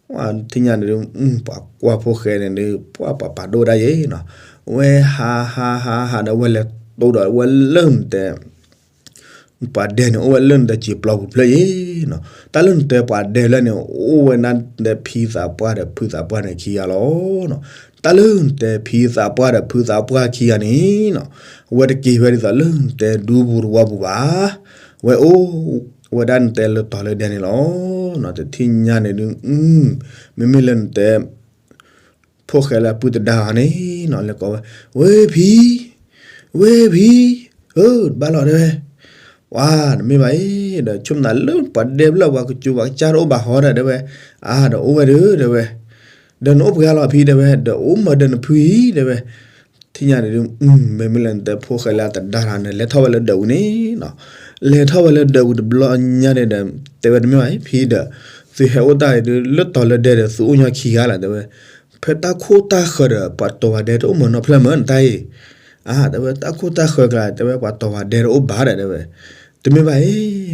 ပှၤထံၣ်ညါန့ၣ်ဒုး ပှၤကွၢ်ဖိၣ်ဃဲန့ၣ်ဒုး ပှၤပှၤပာ်ဒိၣ်ဝဲဒၣ်ယဲနီၤ, ဝဲဟးဟးဟးဟးဒီးဝဲလဲၤတိၢ်ဒီးဝဲလၢနတဲ ပှၤဒဲန့ၣ် အိၣ်ဝဲလၢနတဲစံာ်ပျီပူၤဖျၢၣ်ယဲနီၤ, တၢ်လၢနတဲပှၤဒဲဖျၢၣ်န့ၣ် အိၣ်ဝဲဒၣ်နတဲဖံသးပှၢ်ဒီးဖုသးပှၢ်န့ၣ်ခံဂၤလီၤနီၤ, တၢ်လၢနတဲဖံသးပှၢ်ဒီးဖုသးပှၢ်ခံဂၤန့ၣ်နီၤ, အဝဲတက့ၤဝဲဒ်သိးလၢနတဲဒူပူၤတဝီပူၤဘၣ်, ဝဲအိၣ်ဝဲဒၣ်နတဲလၢတီၤလၢဒဲန့ၣ်လီၤ, တထံၣ်ညါန့ၣ်ဒုး မ့မ့ၢ်လၢနတဲ ဖိၣ်ဃဲလၢအပုၢ်တဒါအီၤန့ၣ်နီၤ လဲၤကိးဝဲ, ဝဲဖံ, ဝဲဖံ, ဧၢ တဘၣ်လီၤတဲဝဲ, ပှၤတမ့ၢ်ဘၣ်အံၤ, ဒီးဆိကမိၣ်သးလၢပှၤဒဲဘျီ ပှၤကစူၤပှၤကစၢ်တအိၣ်ဘၣ်ဟီဒီးတဲဝဲ, အါ ဒီးအိၣ်ဝဲဒီးတဲဝဲ, ဒီးနအိၣ်ပှဲၤဂၤလီၤဖံတဲဝဲ, ဒီးအိၣ်မၢဒီးနဖုအံၤတဲဝဲ, ထံၣ်ညါန့ၣ်ဒုး, မ့မ့ၢ်လၢနတဲဖိၣ်ဃဲလၢအတဒါတၢ်န့ၣ် လဲၤထီၣ်ဝဲလၢဒၢးပူၤန့ၣ်နီၤ, လဲၤထီၣ်ဝဲလၢဒၢးပူၤတဘျီညါန့ၣ်ဒီး, တဲဝဲတမ့ၢ်ဘၣ်အံၤဖံဒီး, သုဟဲအိၣ်တၢ်အံၤဒုး လၢတီၤလၢဒဲဒီး သုအိၣ်ညီခံဂၤလီၤတဲဝဲ, ဖဲတၢ်ခိၣ်တၢ်ဃၢၤဒီး ပှၤတီၤပှၤဒဲတအိၣ်မၢနီတဖျၢၣ်မၢနတၢ်အံၤ, အါ တဲဝဲတၢ်ခိၣ်တၢ်ဃၢၤကျါ တဲဝဲပှၤတီၤပှၤဒဲတအိၣ်ဘၣ်ဒီးတဲဝဲ, တမ့ၢ်ဘၣ်အံ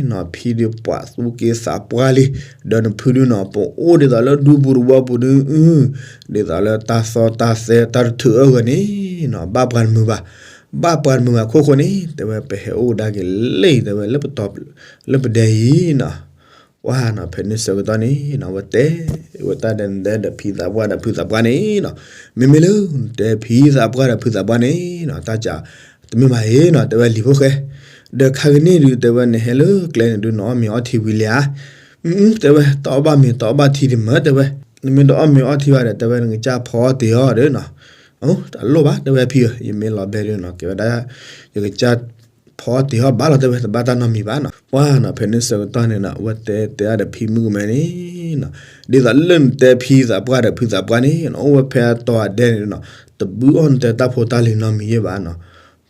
ၤနီၤ ဖံဒုးပှၤသူၣ်က့သးပှၢ်လံ, ဒီးနဖုဒုးနီၤ ပအိၣ်ဒ်သိးလၢဒူပူၤတဝီပူၤဒုး, ဒ်သိးလၢတၢ်သီတၢ်သဲတၢ်တထုးအဂီၢ်န့ၣ်နီၤ ဘၣ်ပှၤတမုာ်ဘၣ်, ဘၣ်ပှၤတမုာ်ဘၣ်ခိၣ်ဃိန့ၣ် တဲဝဲပဟဲအိၣ်ကဒါက့ၤလၢတဲဝဲလၢပတီၤ, လၢပဒဲအံၤနီၤ, ပှၤနီၤ ဖဲန့ၣ်ဆၢကတီၢ်န့ၣ်နီၤ ဝဲတဲ, ဝဲတၢ်ဒီးနတဲဒီးဖံသးပှၢ်ဒီးဖုသးပှၢ်န့ၣ်နီၤ, မ့မ့ၢ်လၢနတဲဖံသးပှၢ်ဒီးဖုသးပှၢ်န့ၣ်နီၤ တၢ်ကး, တမ့ၢ်ဘၣ်အံၤနီၤ တဲဝဲလံၤဖိၣ်ဃဲ, ဒီးခါကနံၣ်ဒုး တဲဝဲနဟဲလၢကျဲန့ၣ်ဒုး နအီၣ်မ့ၤအီထံဝံၤလံဧါ, တဲဝဲ တအီၣ်ဘၣ်မ့ၤတအီၣ်ဘၣ်ထံဒံးမၢတဲဝဲ, နမ့ၢ်တအီၣ်မ့ၤအီထံဘၣ်ဒီး တဲဝဲနကစၢ်ဖီအီၣ်တ့ၤအီၤဒီးနီၤ, တလိၣ်ဘၣ်တဲဝဲဖံဧၢ ယမ့ၢ်လီၤဘဲဒုးနီၤ ကဲဝဲဒၣ်, ယကစၢ်ဖီအီၣ်တ့ၤအီၤဘၣ်လီၤတဲဝဲ တဘၣ်တၢ်နီတမံၤဘၣ်နီၤ, ပှၤနီၤ ဖဲန့ၣ်ဆၢကတီၢ်န့ၣ်နီၤ အဝဲတဲတဲအါဒီးဖံမုၣ်ကမဲန့ၣ်နီၤ, ဒ်သိးလၢနတဲဖံသးပှၢ်ဒီးဖုသးပှၢ်န့ၣ် အိၣ်ဝဲဖဲတီၤအဒဲန့ၣ်နီၤ, တဘုၣ်အီၣ်နတဲတၢ်ဖိတၢ်လံၤနီတမံၤယဲၢ်ဘၣ်နီၤ,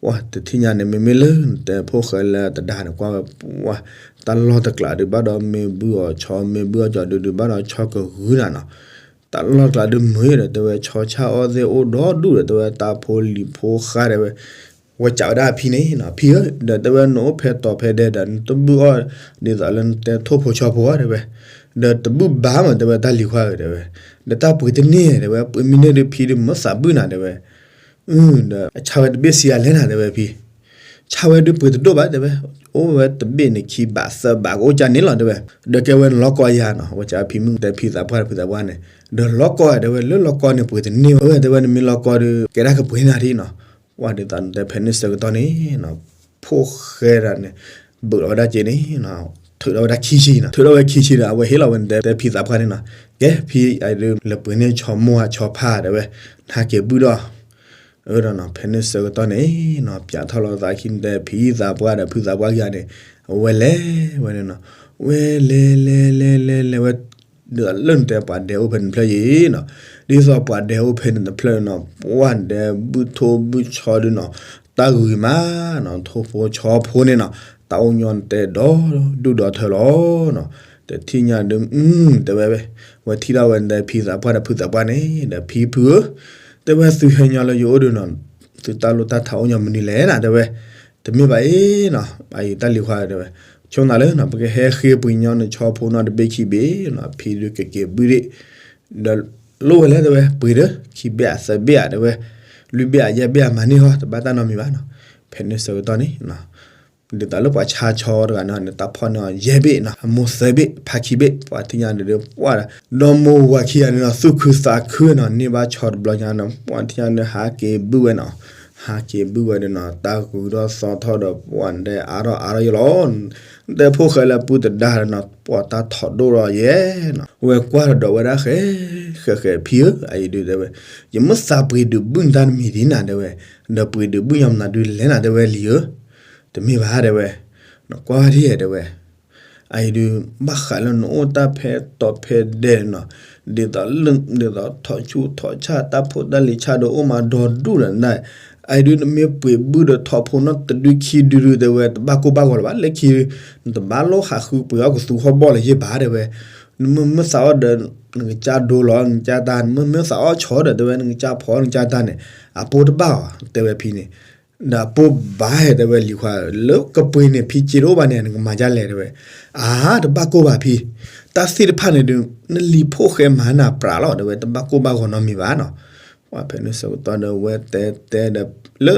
ပှၤတထံၣ်ညါန့ၣ် မ့မ့ၢ်လၢနတဲဖိၣ်ဃဲလၢတဒါန့ၣ် ကွၢ်ဝဲ, ပှၤ, တၢ်လီၢ်တကျးဒုးဘၣ်ဒီးမ့ၢ်ဘုၣ်အီၤဆီ မ့ၢ်ဘုၣ်အီၤကၠီဒုးဒုးဘၣ်ဒီးဆီကဂုာ်နၤနီၤ, တၢ်လီၢ်တကျးဒုးမုာ်ဒီးတဲဝဲ ဆီဆၣ်အီၣ်သ့ၣ်အိၣ်ဒီဒူၣ်ဒီးတဲဝဲတၢ်ဖိလံၤဖိဃါတဲဝဲ, ဝဲစံးဝဲဒၣ်ဖံန့ၣ်နီၤ ဖံဧၢ ဒီးတဲဝဲနအိၣ်ဖဲတီၤဖဲဒဲဒီး နတဘုၣ်အီၣ်ဒ်သိးလၢနတဲထိၣ်ဖိဆီဖိဧါတဲဝဲ, ဒီးတဘုၣ်ဘၣ်မးတဲဝဲတၢ်လံၤခွါဧၢတဲဝဲ, ဒီးတၢ်ပှ့ၤတန့ၢ်တဲဝဲ ပှ့ၤမ့ၢ်န့ၢ်ဒုးဖံဒုးမ့ၢ်သးဘုၣ်နၤတဲဝဲ, ဒီးအဆါဝဲတဘ့ၣ်ဆံးအလဲၣ်နၤတဲဝဲဖံ ဆါဝဲဒုးပှ့ၤတဒိၣ်ဘၣ်တဲဝဲ, အိၣ်ဝဲတဘ့ၣ်န့ၣ်ခံဘးသၢဘးကအိၣ်ကၢန့ၣ်လီၤတဲဝဲ, ဒီးကဲဝဲနလီၢ်ကီယၤနီၤ ဝဲစံးဖံမုၣ်တဲဖံသးပှၢ်ဒီးဖုသးပှၢ်န့ၣ်, ဒီးလီၢ်ကီတဲဝဲ လၢလီၢ်ကီန့ၣ်ပှ့ၤတန့ၢ်ဝဲတဲဝဲ နမ့ၢ်လီၢ်ကီဒီး ကဲဒၣ်ကပှ့ၤနၤဒ်နီၤ, ပှၤဒ်သိးနတဲဖဲန့ၣ်ဆၢကတီၢ်န့ၣ်နီၤ, ဖိၣ်ဃဲဒၣ်န့ၣ်, ဘုးထီၣ်ဝဲဒၣ်က့န့ၣ်, ထုးထီၣ်ဝဲဒၣ်ခံဆံနီၤ ထုးထီၣ်ဝဲခံဆံဒီး အဝဲဟ့ၣ်လီၤဝဲနတဲဖံသးပှၢ်န့ၣ်နီၤ, ကဲဖံအံၤဒုး လဲၤပှ့ၤန့ၢ်ဆီမိၢ်အဆီဖါတဲဝဲ, နဟးက့ၤဘုၣ်ဒီး အၢဒီးနီၤ ဖဲန့ၣ်ဆၢကတီၢ်န့ၣ်နီၤ ပၠးထီၣ်လီၤသးခံနတဲဖံသးပှၢ်ဒီးဖုသးပှၢ်ခံဂၤန့ၣ်, အဝဲလဲၤဝဲန့ၣ်နီၤ, ဝဲလဲၤလဲၤလဲၤလဲၤလဲၤဝဲ, ဒ်သိးလၢနတဲပှၤဒဲအိၣ်ဖဲန့ၣ်တဖျၢၣ်အံၤနီၤ, ဒ်သိးပှၤဒဲအိၣ်ဖဲန့ၣ်တဖျၢၣ်နီၤ ပှၤဒဲဘုၣ်ထိၣ်ဘုၣ်ဆီဒုးနီၤ, တၢ်ဂုၤမးနီၤ ထိၣ်ဖိဆီဖိန့ၣ်နီၤ, တၢ်အိၣ်ညီနတဲဒီဒူၣ်ဒီထၢလီၤနီၤ, တထံၣ်ညါဒုး, တဲဝဲ, ဝဲထံၣ်ထီၣ်ဝဲနတဲဖံသးပှၢ်ဒီးဖုသးပှၢ်န့ၣ် ဒီးဖံဖုဧၢ, တဲဝဲသုဟဲညီလၢယအိၣ်ဒုးနီၤ, သုတၢ်လိၣ်တၢ်ထးအိၣ်ညီမနုၤလဲၣ်နၤတဲဝဲ, တမ့ၢ်ဘၣ်အံၤနီၤ, အအံၤတၢ်လံၤခွါတဲဝဲ, ဆိနၤလၢနီၤ ပကဟဲဃ့ပှ့ၤညီနဆီဖိနီတဘ့ၣ်ခံဘ့ၣ်နီၤ ဖံဒုးကက့ၤဘုၣ်ဒံး, ဒီးလိၣ်ဝဲလဲၣ်တဲဝဲ ပှ့ၤဒီး ခံဘ့ၣ်အသၢဘ့ၣ်ဧါတဲဝဲ, လွံၢ်ဘ့ၣ်အယဲၢ်ဘ့ၣ်အမၤန့ၢ်ဟီ တဘၣ်တၢ်နီတမံၤဘၣ်နီၤ, ဖဲန့ၣ်ဆၢကတီၢ်န့ၣ် ဒ်သိးလၢပှၤဆါဆီတဂၤန့ၣ် တၢ်ဖီၣ်န့ၢ်အီၤယဲၢ်ဘ့ၣ်နီၤ အမိၢ်သၢဘ့ၣ် ဖါခံဘ့ၣ် ပှၤထံၣ်ညါဒုးဒီးပှၢ်ဒီး ဒီမိၢ်ဝၤခံဂၤန့ၣ်နီၤ သူၣ်ခုသးခုနီၤ န့ၢ်ဘၣ်ဆီတဘျီညါနီၤ ပှၤထံၣ်ညါန့ၣ် ဟးက့ၤဘုၣ်ဝဲနီၤ, ဟးက့ၤဘုၣ်ဝဲဒီးနီၤ တၢ်ဂုၤထီၣ်သီထီၣ်ဒီး ပှၤဒဲအါထီၣ်အါထီၣ်ယလီၤ, တဲဖိၣ်ဃဲလၢပုၢ်တဒါဒီးနီၤ ပှၤတၢ်ထီၣ်ဒိၣ်ထီၣ်ယဲၢ်နီၤ ဝဲကွၢ်ဒီးဝဲဒၣ်ဃဲ ဃဲဃဲဖံဧၢ အအံၤဒုးတဲဝဲ, ယမ့ၢ်သးပှ့ၤဒုးဘုၣ်နတၢ်တမံၤဒ်နၤတဲဝဲ, ဒီးပှ့ၤဒုးဘုၣ်ညီမနုၤဒုးလဲၣ်နၤတဲဝဲလံဧၢ, တမ့ၢ်ဘၣ်တဲဝဲ, နကွၢ်ဒ်တဲဝဲ, အအံၤဒုး ဘၣ်ဃးလၢနအိၣ်တၢ်ဖဲတီၤဖဲဒဲးနီၤ, ဒ်သိးလၢ ဒ်သိးထီၣ်ဆူၣ်ထီၣ်ဆၣ်တၢ်ဖိတၢ်လံၤဆၣ်ဒီးအိၣ်မးဒီဒူၣ်ဒီးနၤ, အအံၤဒုးနမ့ၢ်ပှ့ၤဘုၣ်ဒီးထီၣ်ဖိနီၣ်တဒုခံဒုဒုးတဲဝဲ တဘၣ်ကိၢ်ဘၣ်ဂီၤလၢၤဘၣ် လၢခံ နတဘၣ်လိၣ်ဟးဃုပှ့ၤအီၣ်ကသူဟီၣ်ဘီၣ်လၢၤယဲၢ်ဘၣ်တဲဝဲ, နမ့ၢ်မ့ၢ်သးအီၣ်ဒီး နကစၢ်ဒိလီၤနကစၢ်တၢ် နမ့ၢ်မ့ၢ်သးအီၣ်ဆီဒီးတဲဝဲ နကစၢ်ဖီနကစၢ်တၢ်န့ၣ် အပိၢ်တဘၣ်အီၤတဲဝဲဖံန့ၣ်, ဒီးအပိၢ်ဘၣ်ဟဲတဲဝဲလံၤခွါ လၢကပှ့ၤန့ၣ် ဖံစ့တအိၣ်ဘၣ်န့ၣ် နကမၤဒ်လဲၣ်တဲဝဲ, အါ တဘၣ်ကိၢ်ဘၣ်ဖံ, တၢ်သ့ၣ်တဖၣ်န့ၣ်ဒုး နလံၤဖိၣ်ဃဲမၤနၤပြးလီၤတဲဝဲ တဘၣ်ကိၢ်ဘၣ်ဂီၤနီတမံၤဘၣ်နီၤ, ပှၤဖဲန့ၣ်ဆၢကတီၢ်ဒီးဝဲတဲတဲဒီး လၢ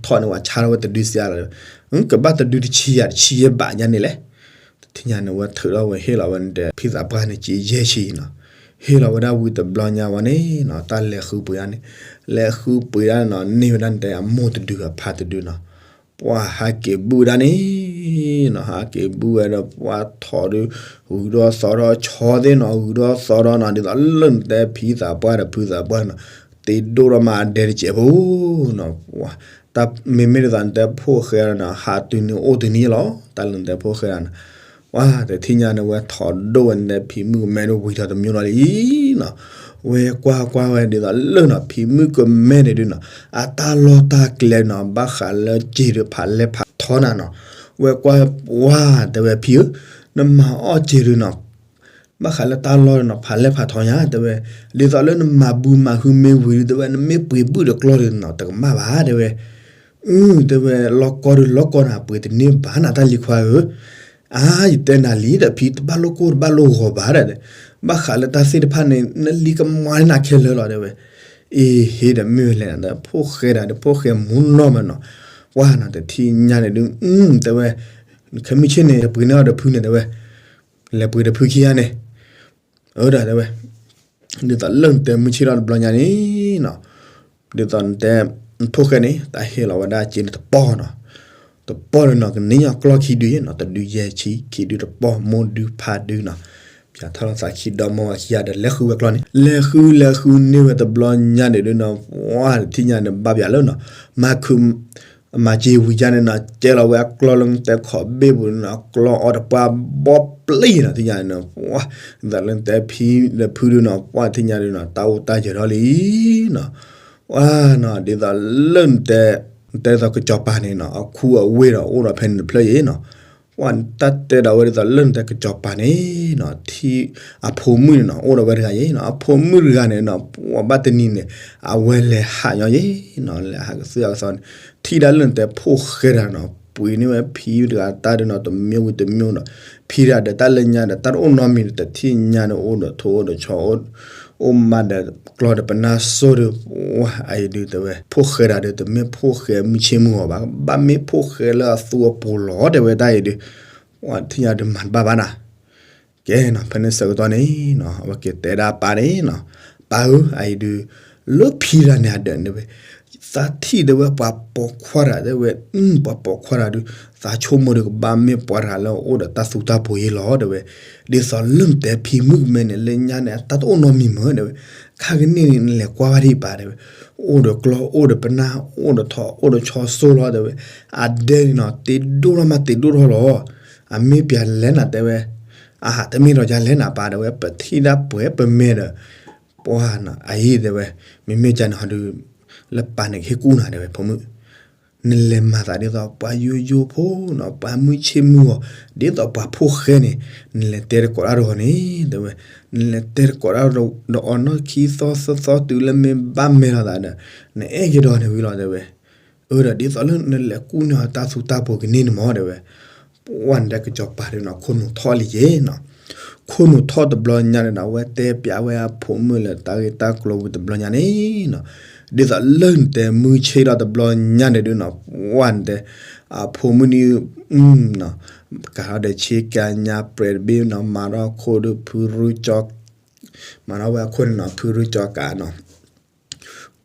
ထီၣ်န့ၣ် ပှၤဆါထီၣ်ဝဲတဒုစံးလီၤ, ကဘၣ်တဒုတဆံယၤတဆံယဲၢ်ဘးညါန့ၣ်လဲၣ်, တထံၣ်ညါန့ၣ် ဝဲထုးထီၣ်ဝဲဟ့ၣ်လီၤဝဲနတဲ ဖံသးပှၢ်န့ၣ် က့ယဲၢ်ဆံနီၤ, ဟ့ၣ်လီၤဝဲဒၣ်ဝံၤတဘျီညါဝဲန့ၣ်နီၤ တၢ်လဲၤဃုပှ့ၤဒၣ်န့ၣ်, လဲၤဃုပှ့ၤဒၣ်န့ၣ်နီၤ န့ၢ်ဝဲဒၣ်နတဲအမိၢ်တဒုအဖါတဒုနီၤ, ပှၢ်ဟးက့ၤဘုၣ်ဝဲဒၣ်န့ၣ်နီၤ, ဟးက့ၤဘုၣ်ဝဲဒီး ပှၢ်ထီၣ်ဒုး ဂုၤထီၣ်သီထီၣ်ဆီသ့ၣ်နီၤ, ဂုၤထီၣ်သီထီၣ်နီၤ, ဒ်သိးလၢနတဲဖံသးပှၢ်တဖုသးပှၢ်နီၤ, တ့ဒိၣ်ထီၣ်မးအဒဲတစဲးဖိနီၤ, မ့မ့ၢ်ဒ်သိးနတဲဖိၣ်ဃဲဒီးနီၤ ဟးတုၤန့ၣ်အိၣ်တုၤန့ၣ်လီၤ, တၢ်လၢနတဲဖိၣ်ဃဲဒၣ်နီၤ ပှၢ်တထံၣ်ညါန့ၣ် ဝဲထီၣ်ဒိၣ်ဝဲနတဲဖံမုၣ်ကမဲဒုး ဝံၤထီၣ်တမျိးလီၤလံနီၤ, ဝဲကွၢ်ကွၢ်ဝဲဒ်သိးလၢနီၤ ဖံမုၣ်ကမဲန့ၣ်ဒုးနီၤ အတၢ်လီၢ်တၢ်ကျဲနီၤ ဘၣ်ဃးလၢစ့ဒုးဖးလဲၢ်ဖးထီနၤနီၤ, ဝဲကွၢ်ဝဲတဲဝဲဖံဧၢ, နမၤအီၣ်စ့ဒုးနီၤ ဘၣ်ဃးလၢတၢ်လီၢ်နီၤ ဖးလဲၢ်ဖးထီညါတဲဝဲ, ဒ်သိးလၢနမၤဘူၣ်မၤဟုမ့ၢ်ဝံၤဒုး တဲဝဲ နမ့ၢ်ပှ့ၤဘုၣ်ဒီးကျီၢ်ဒုးနီၤ တကမၣ်ဘၣ်တဲဝဲ, အၢ တဲဝဲ လီၢ်ကီၢ်ဒုးလီၢ်ကီၢ်နၤ ပှ့ၤတန့ၢ်ဘၣ်နၤတၢ်လံၤခွါဧၢ, အါ ယတဲနၤလံဒီး ဖံတဘၣ်လိၣ်ကိၢ်တဘၣ်လိၣ်ဂီၤဘၣ်ဒီး, ဘၣ်ဃးလၢတၢ်သ့ၣ်တဖၣ်န့ၣ် နလံၤကမၤန့ၢ်နၤခဲလၢာ်လီၤတဲဝဲ, အ့ဟ့ဒီးမ့ၢ်ဝဲလဲၣ်ဒီး ဖိၣ်ဃဲဒၣ်ဒီး ဖိၣ်ဃဲမူနီၢ်မးနီၤ, ပှၢ်နီၤ တထံၣ်ညါန့ၣ်ဒုး တဲဝဲ, ခဲမုၢ်ဆ့ၣ်န့ၣ် ပှ့ၤန့ၢ်အီၤတဖုန့ၣ်တဲဝဲ, လဲၤပှ့ၤတဖုခံဂၤန့ၣ် အၢ ဒီးတဲဝဲ, ဒ်သိးလၢနတဲမုၢ်ဆ့ၣ်ထီၣ်တဘျီညါန့ၣ်နီၤ, ဒ်သိးနတဲ ဖိၣ်ဃဲန့ၣ် တၢ်ဟ့ၣ်လီၤဝဲဒၣ်စ့န့ၣ်တပီၢ်နီၤ, တပီၢ်န့ၣ်နီၤ ကန့ၢ်ညီကျီၢ်ခံဒုနီၤ, တဒုယဲၢ်ဆံ ခံဒုတပီၢ် မိၢ်ဒုဖါဒုနီၤ, ပၠးထီၣ်လီၤသးခံဒီမါဝၤခံဂၤဒီး လဲၤဃုဝဲကျီၢ်န့ၣ် လဲၤဃုလဲၤဃုန့ၢ်ဝဲတဘျီညါန့ၣ်ဒုနီၤ, ပှၢ်တထံၣ်ညါန့ၣ် ဘၣ်ပၠးလၢနီၤ, မၤခုး မၤစ့ဝံၤကၢ်န့ၣ်နီၤ ကဲလီၤဝဲအကျီၢ်လၢနတဲခီးဘ့ၣ်ပူၤန့ၣ်နီၤ, ကျီၢ်အီၣ်တပှၢ်ဘီပျံၤနီၤ ထံၣ်ညါန့ၣ်နီၤ, ပှၢ် ဒ်သိးလၢနတဲဖံဒီးဖုဒုနီၤ ပှၢ်တထံၣ်ညါဒုနီၤ တၢ်အိၣ်တၢ်ယၢၤထီၣ်လံနီၤ, ပှၢ်နီၤ ဒ်သိးလၢနတဲ နတဲဒ်သိးကစီၤပၤန့ၣ်နီၤ အခူအဝ့ၢ်ဒီးအိၣ်ဒီးဖဲန့ၣ်တဖျၢၣ်အံၤနီၤ, ပှၢ်တၢ်တဲဒီးဝဲဒ်သိးလၢနတဲကစီၤပၤန့ၣ်နီၤ ထံၣ်အဖိမုၣ်န့ၣ်နီၤ အိၣ်ဒီးဝဲတဂၤအံၤနီၤ, အဖိမုၣ်တဂၤန့ၣ်နီၤ ပှၢ်ဘၣ်တနံၤန့ၣ် အဝဲလဲၤဟးညီယံၤနီၤ လဲၤဟးကသုၣ်အကသီန့ၣ် ထံၣ်ဒၣ်လၢနတဲဖိၣ်ဃဲတဂၤနီၤ ပှ့ၤန့ၢ်ဝဲဖံတဂၤတၢ်ဒုနီၤ တမျိးဝံၤတမျိးဒီး ဖံတဂၤဒီးတၢ်လၢညါဒီး တၢ်တအိၣ်နီတမံၤဒီး တထံၣ်ညါန့ၣ် အိၣ်ဒီးထိၣ်အိၣ်ဒီးဆီ အိၣ်မးဒီးကျီၢ်ဒီးပနၢ်စိၣ်ဒီး ပှၢ်အံၤဒုတဲဝဲ ဖိၣ်ဃဲတဂၤဒီး တမ့ၢ်ဖိၣ်ဃဲမုၢ်ဆ့မုၢ်ဂီၤဘၣ် ဘၣ်မ့ၢ်ဖိၣ်ဃဲလၢအသူအပူၤလီၤ တဲဝဲတၢ်အံၤဒု ပှၢ်တထံၣ်ညါဒုမၤတဘၣ်ဘၣ်နၤ ကဲနီၤ ဖဲန့ၣ်ဆၢကတီၢ်န့ၣ်နီၤ အဝဲက့ၤတဲဒၣ်ပၢ်န့ၣ်နီၤ ပၢ်ဧၢ အအံၤဒုး လၢဖံတဂၤန့ၣ်အဒၢးန့ၣ်ဝဲ သးထံၣ်တဲဝဲ ပှၤပိာ်ခွါတဂၤတဲဝဲ ပှၤပိာ်ခွါတဂၤဒုး သးဆိကမိၣ်ဒုးကဘၣ်မ့ၢ်ပှၤတဂၤလၢအအိၣ်ဒီးတၢ်သူတၢ်ပှ့ၤအံၤလီၤတဲဝဲ ဒ်သိးလၢနတဲဖံမုၣ်ကမဲန့ၣ် လၢညါန့ၣ် အတၢ်တအိၣ်နီတမံၤမ့ၢ်တဲဝဲ ခါကန့ၣ်န့ၣ် နလဲၤကွၢ်ဘၣ်ဒံးပၢ်တဲဝဲ အိၣ်ဒီးကျီၢ် အိၣ်ဒီးပနၢ် အိၣ်ဒီးထိၣ် အိၣ်ဒီးဆီစိၣ်လီၤတဲဝဲ အဒဲန့ၣ်နီၤ တ့ဒိၣ်ထီၣ်မးတ့ဒိၣ်ထီၣ်လီၤ အမ့ၢ်ပၠးလဲၣ်နၤတဲဝဲ အဟးတမ့ၢ်ဒီးယၤလဲၣ်နၤပၢ်တဲဝဲ ပထံၣ်ဒၣ်ပှဲၤပမဲာ်ဒီး ပှၢ်နီၤ အအံၤတဲဝဲ မ့မ့ၢ်ကန့ၣ်ဟီဒုး လၢပၢ်န့ၣ်ကဟ့ၣ်ကူၣ်နၤတဲဝဲ ဖိမုၣ် နလဲၤမၤသးဒ်သိးပှၤယိယိဖိနီၤ ပှၤမုၢ်ဆ့မုၢ်ဂီၤ ဒ်သိးပှၤဖိၣ်ဃဲန့ၣ် နလဲၤတဲတကိးတၢ်ဒီးအီၤန့ၣ် တဲဝဲ နလဲၤတဲတကိးတၢ်ဒီးအီၤနီၢ်ခံသီသၢသီ တုၤလၢမ့ၢ်ဘၣ်မဲာ်လိာ်သးဒီး နအဲၣ်က့ၤဒီးန့ၣ်ဝံၤလီၤတဲဝဲ အၢ ဒီးဒ်သိးလၢနလဲၤကူၣ်န့ၢ်အီၤတၢ်သူတၢ်ပှ့ၤကန့ၢ်န့ၣ်မ့ၢ်တဲဝဲ ပှၢ်နတဲကစီၤပၤဒုးနီၤ ခိၣ်နူာ်ထီၣ်လံယ့ၣ်နီၤ ခိၣ်နူာ်ထီၣ်တဘျီညါန့ၣ်ဒီး အဝဲတဲပၠးဝဲအဖိမုၣ်လၢတၢ်ဂ့ၢ်တၢ်ကျိၤဝံၤတဘျီညါန့ၣ်နီၤ ဒ်သိးလၢနတဲမုၢ်ဆ့ၣ်ထီၣ်တဘျီညါန့ၣ်ဒုးနီၤ ပှၢ်နတဲ အဖိမုၣ်န့ၣ် ကၤထီၣ်ဒီးဆ့ကၤညါပြဲးတဘ့ၣ်နီၤ မၤထီၣ်ခိၣ်ဒုးဖုရူကၠီ မၤထီၣ်ဝဲအခိၣ်န့ၣ်နီၤ ဖုရူကၠီကးနီၤ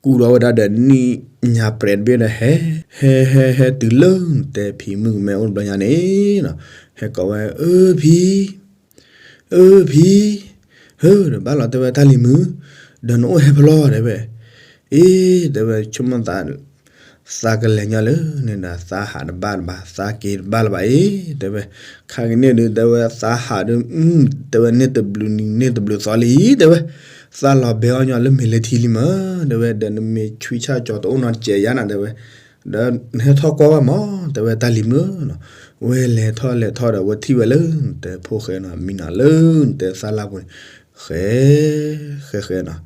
ကူထီၣ်ဝဲဒၣ်ဒီးနံၣ်ညါပြဲးတဘ့ၣ်ဒီးဟဲ ဟဲဟဲဟဲတုၤလၢနတဲဖံမုၣ်ကမဲအိၣ်တဘျီညါန့ၣ်နီၤ ဟဲကိးဝဲ အၢ ဖံ အၢ ဖံ ဟၢ ဒီးဘၣ်လီၤတဲဝဲတၢ်လံၤမုၣ် ဒီးနအိၣ်ဟဲဖဲလဲၣ်တဲဝဲ အ့ တဲဝဲဆိကမိၣ်သး သးကလဲၤညီလၢန့ၣ်ဒီး သးဟးတဘၣ်လၢၤဘၣ် သးက့ၤတဘၣ်လၢၤဘၣ်အံၤ တဲဝဲ ခါကန့ၣ်ဒုး တဲဝဲ သးဟးဒုး တဲဝဲန့ၣ်တဘျုးနံၤန့ၣ်တဘျုးသီလံ တဲဝဲ သးလီၤဘဲအီၣ်ညီလၢမ့ၢ်လၢထံလံမး တဲဝဲ ဒီးနမ့ၢ်ဆွံဆၣ်ကၠီတအိၣ်နီတစဲးယါနၤ တဲဝဲ ဒီးနဟဲထီၣ်ကွၢ်ဘၣ်မး တဲဝဲတၢ်လံၤမုၣ်နီၤ ဝဲလဲၤထီၣ်လဲၤထီၣ်ဒီး ဝဲထံၣ်ဝဲလၢနတဲဖိၣ်ဃဲနီၤ မံနီၤလၢနတဲသၣ်လၢ်ပူၤန့ၣ် ဃဲ ဃဲဃဲနီၤ